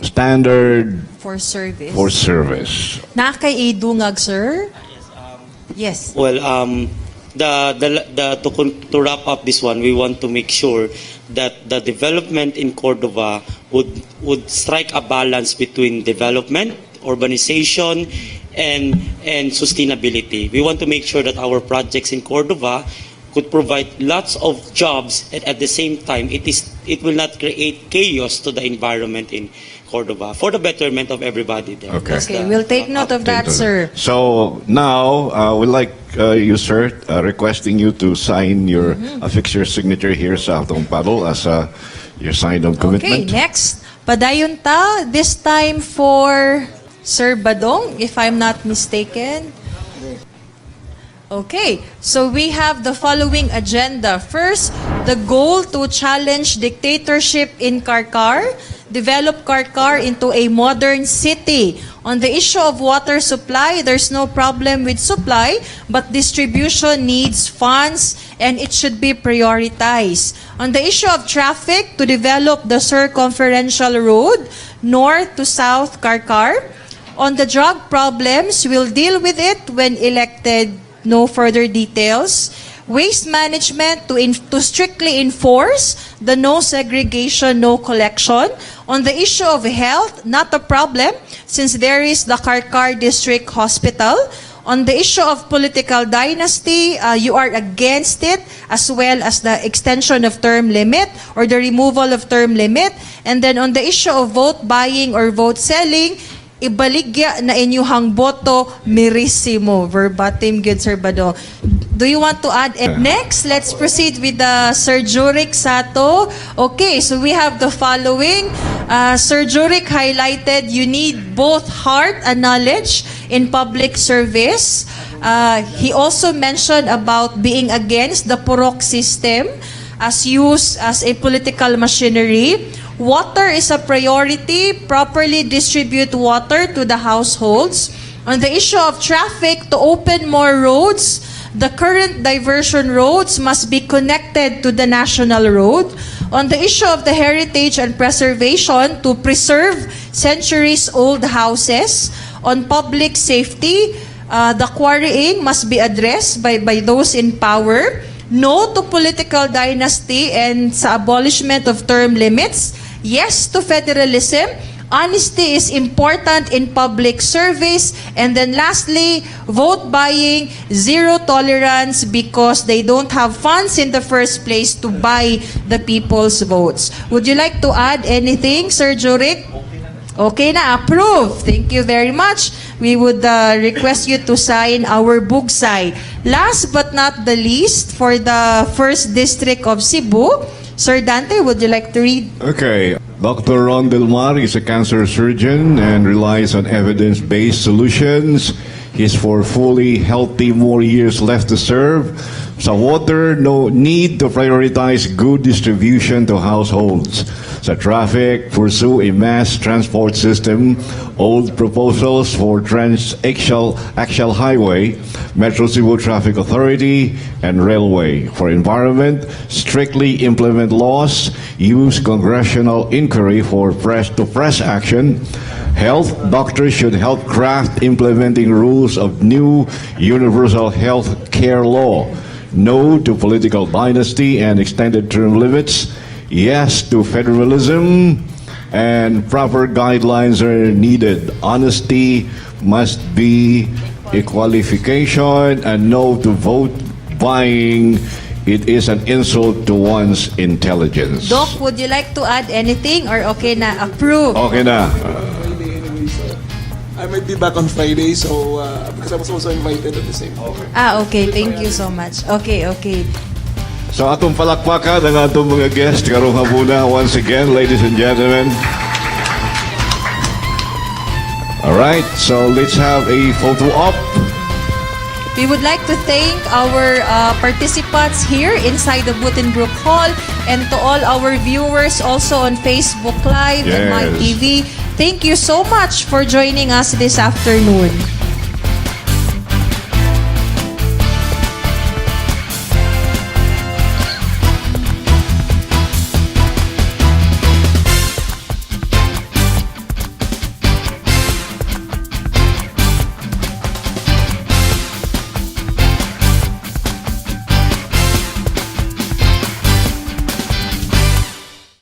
standard for service. For service. Naa kay idungag, sir? Yes. Well, the to, con- to wrap up this one, we want to make sure that the development in Cordova would strike a balance between development, urbanization, and sustainability. We want to make sure that our projects in Cordova could provide lots of jobs, and at the same time, it will not create chaos to the environment in Cordova for the betterment of everybody there. Okay. That's Okay, the- we'll take note of that, sir. So now, we'd like you, sir, requesting you to sign your, affix your signature here sa atong paddle as your sign of Okay, commitment. Next. Padayon ta, this time for Sir Badong, if I'm not mistaken. Okay, so we have the following agenda. First, the goal to challenge dictatorship in Carcar, develop Carcar into a modern city. On the issue of water supply, there's no problem with supply, but distribution needs funds and it should be prioritized. On the issue of traffic, to develop the circumferential road north to south Carcar. On the drug problems, we'll deal with it when elected. No further details. Waste management, to strictly enforce the no segregation, no collection. On the issue of health, not a problem since there is the Carcar District Hospital. On the issue of political dynasty, you are against it, as well as the extension of term limit or the removal of term limit. And then on the issue of vote buying or vote selling, ibaligya na inyuhang boto mirisimo. Verbatim gyud, Sir Badong. Do you want to add? Next, let's proceed with the Sir Juric Sato. Okay, so we have the following. Sir Juric highlighted you need both heart and knowledge in public service. He also mentioned about being against the Purok system as used as a political machinery. Water is a priority. Properly distribute water to the households. On the issue of traffic, to open more roads, the current diversion roads must be connected to the national road. On the issue of the heritage and preservation, to preserve centuries-old houses. On public safety, the quarrying must be addressed by those in power. No to political dynasty and sa abolishment of term limits. Yes to federalism. Honesty is important in public service. And then lastly, vote buying, zero tolerance because they don't have funds in the first place to buy the people's votes. Would you like to add anything, Sir Juric? Okay na, approve. Thank you very much. We would request you to sign our bugsay. Last but not the least, for the first district of Cebu, Sir Dante, would you like to read? Okay. Dr. Ron Del Mar is a cancer surgeon and relies on evidence-based solutions. He's for fully healthy, more years left to serve. Sa water, no need to prioritize good distribution to households. Sa traffic, pursue a mass transport system. Old proposals for trans-axial axial highway, Metro Cebu Traffic Authority, and railway. For environment, strictly implement laws, use congressional inquiry for press to press action. Health doctors should help craft implementing rules of new universal health care law. No to political dynasty and extended term limits. Yes to federalism, and proper guidelines are needed. Honesty must be a qualification, and no to vote buying. It is an insult to one's intelligence. Doc, would you like to add anything or okay na? Approve. Okay na. Friday anyway, so I might be back on Friday, so because I was also invited at the same time. Ah, okay. Thank you so much. Okay. So atong palakpakan ang atong mga guest karong hapuna once again, ladies and gentlemen. All right, so let's have a photo op. We would like to thank our participants here inside the Butenbrook Hall and to all our viewers also on Facebook Live and My TV. Thank you so much for joining us this afternoon.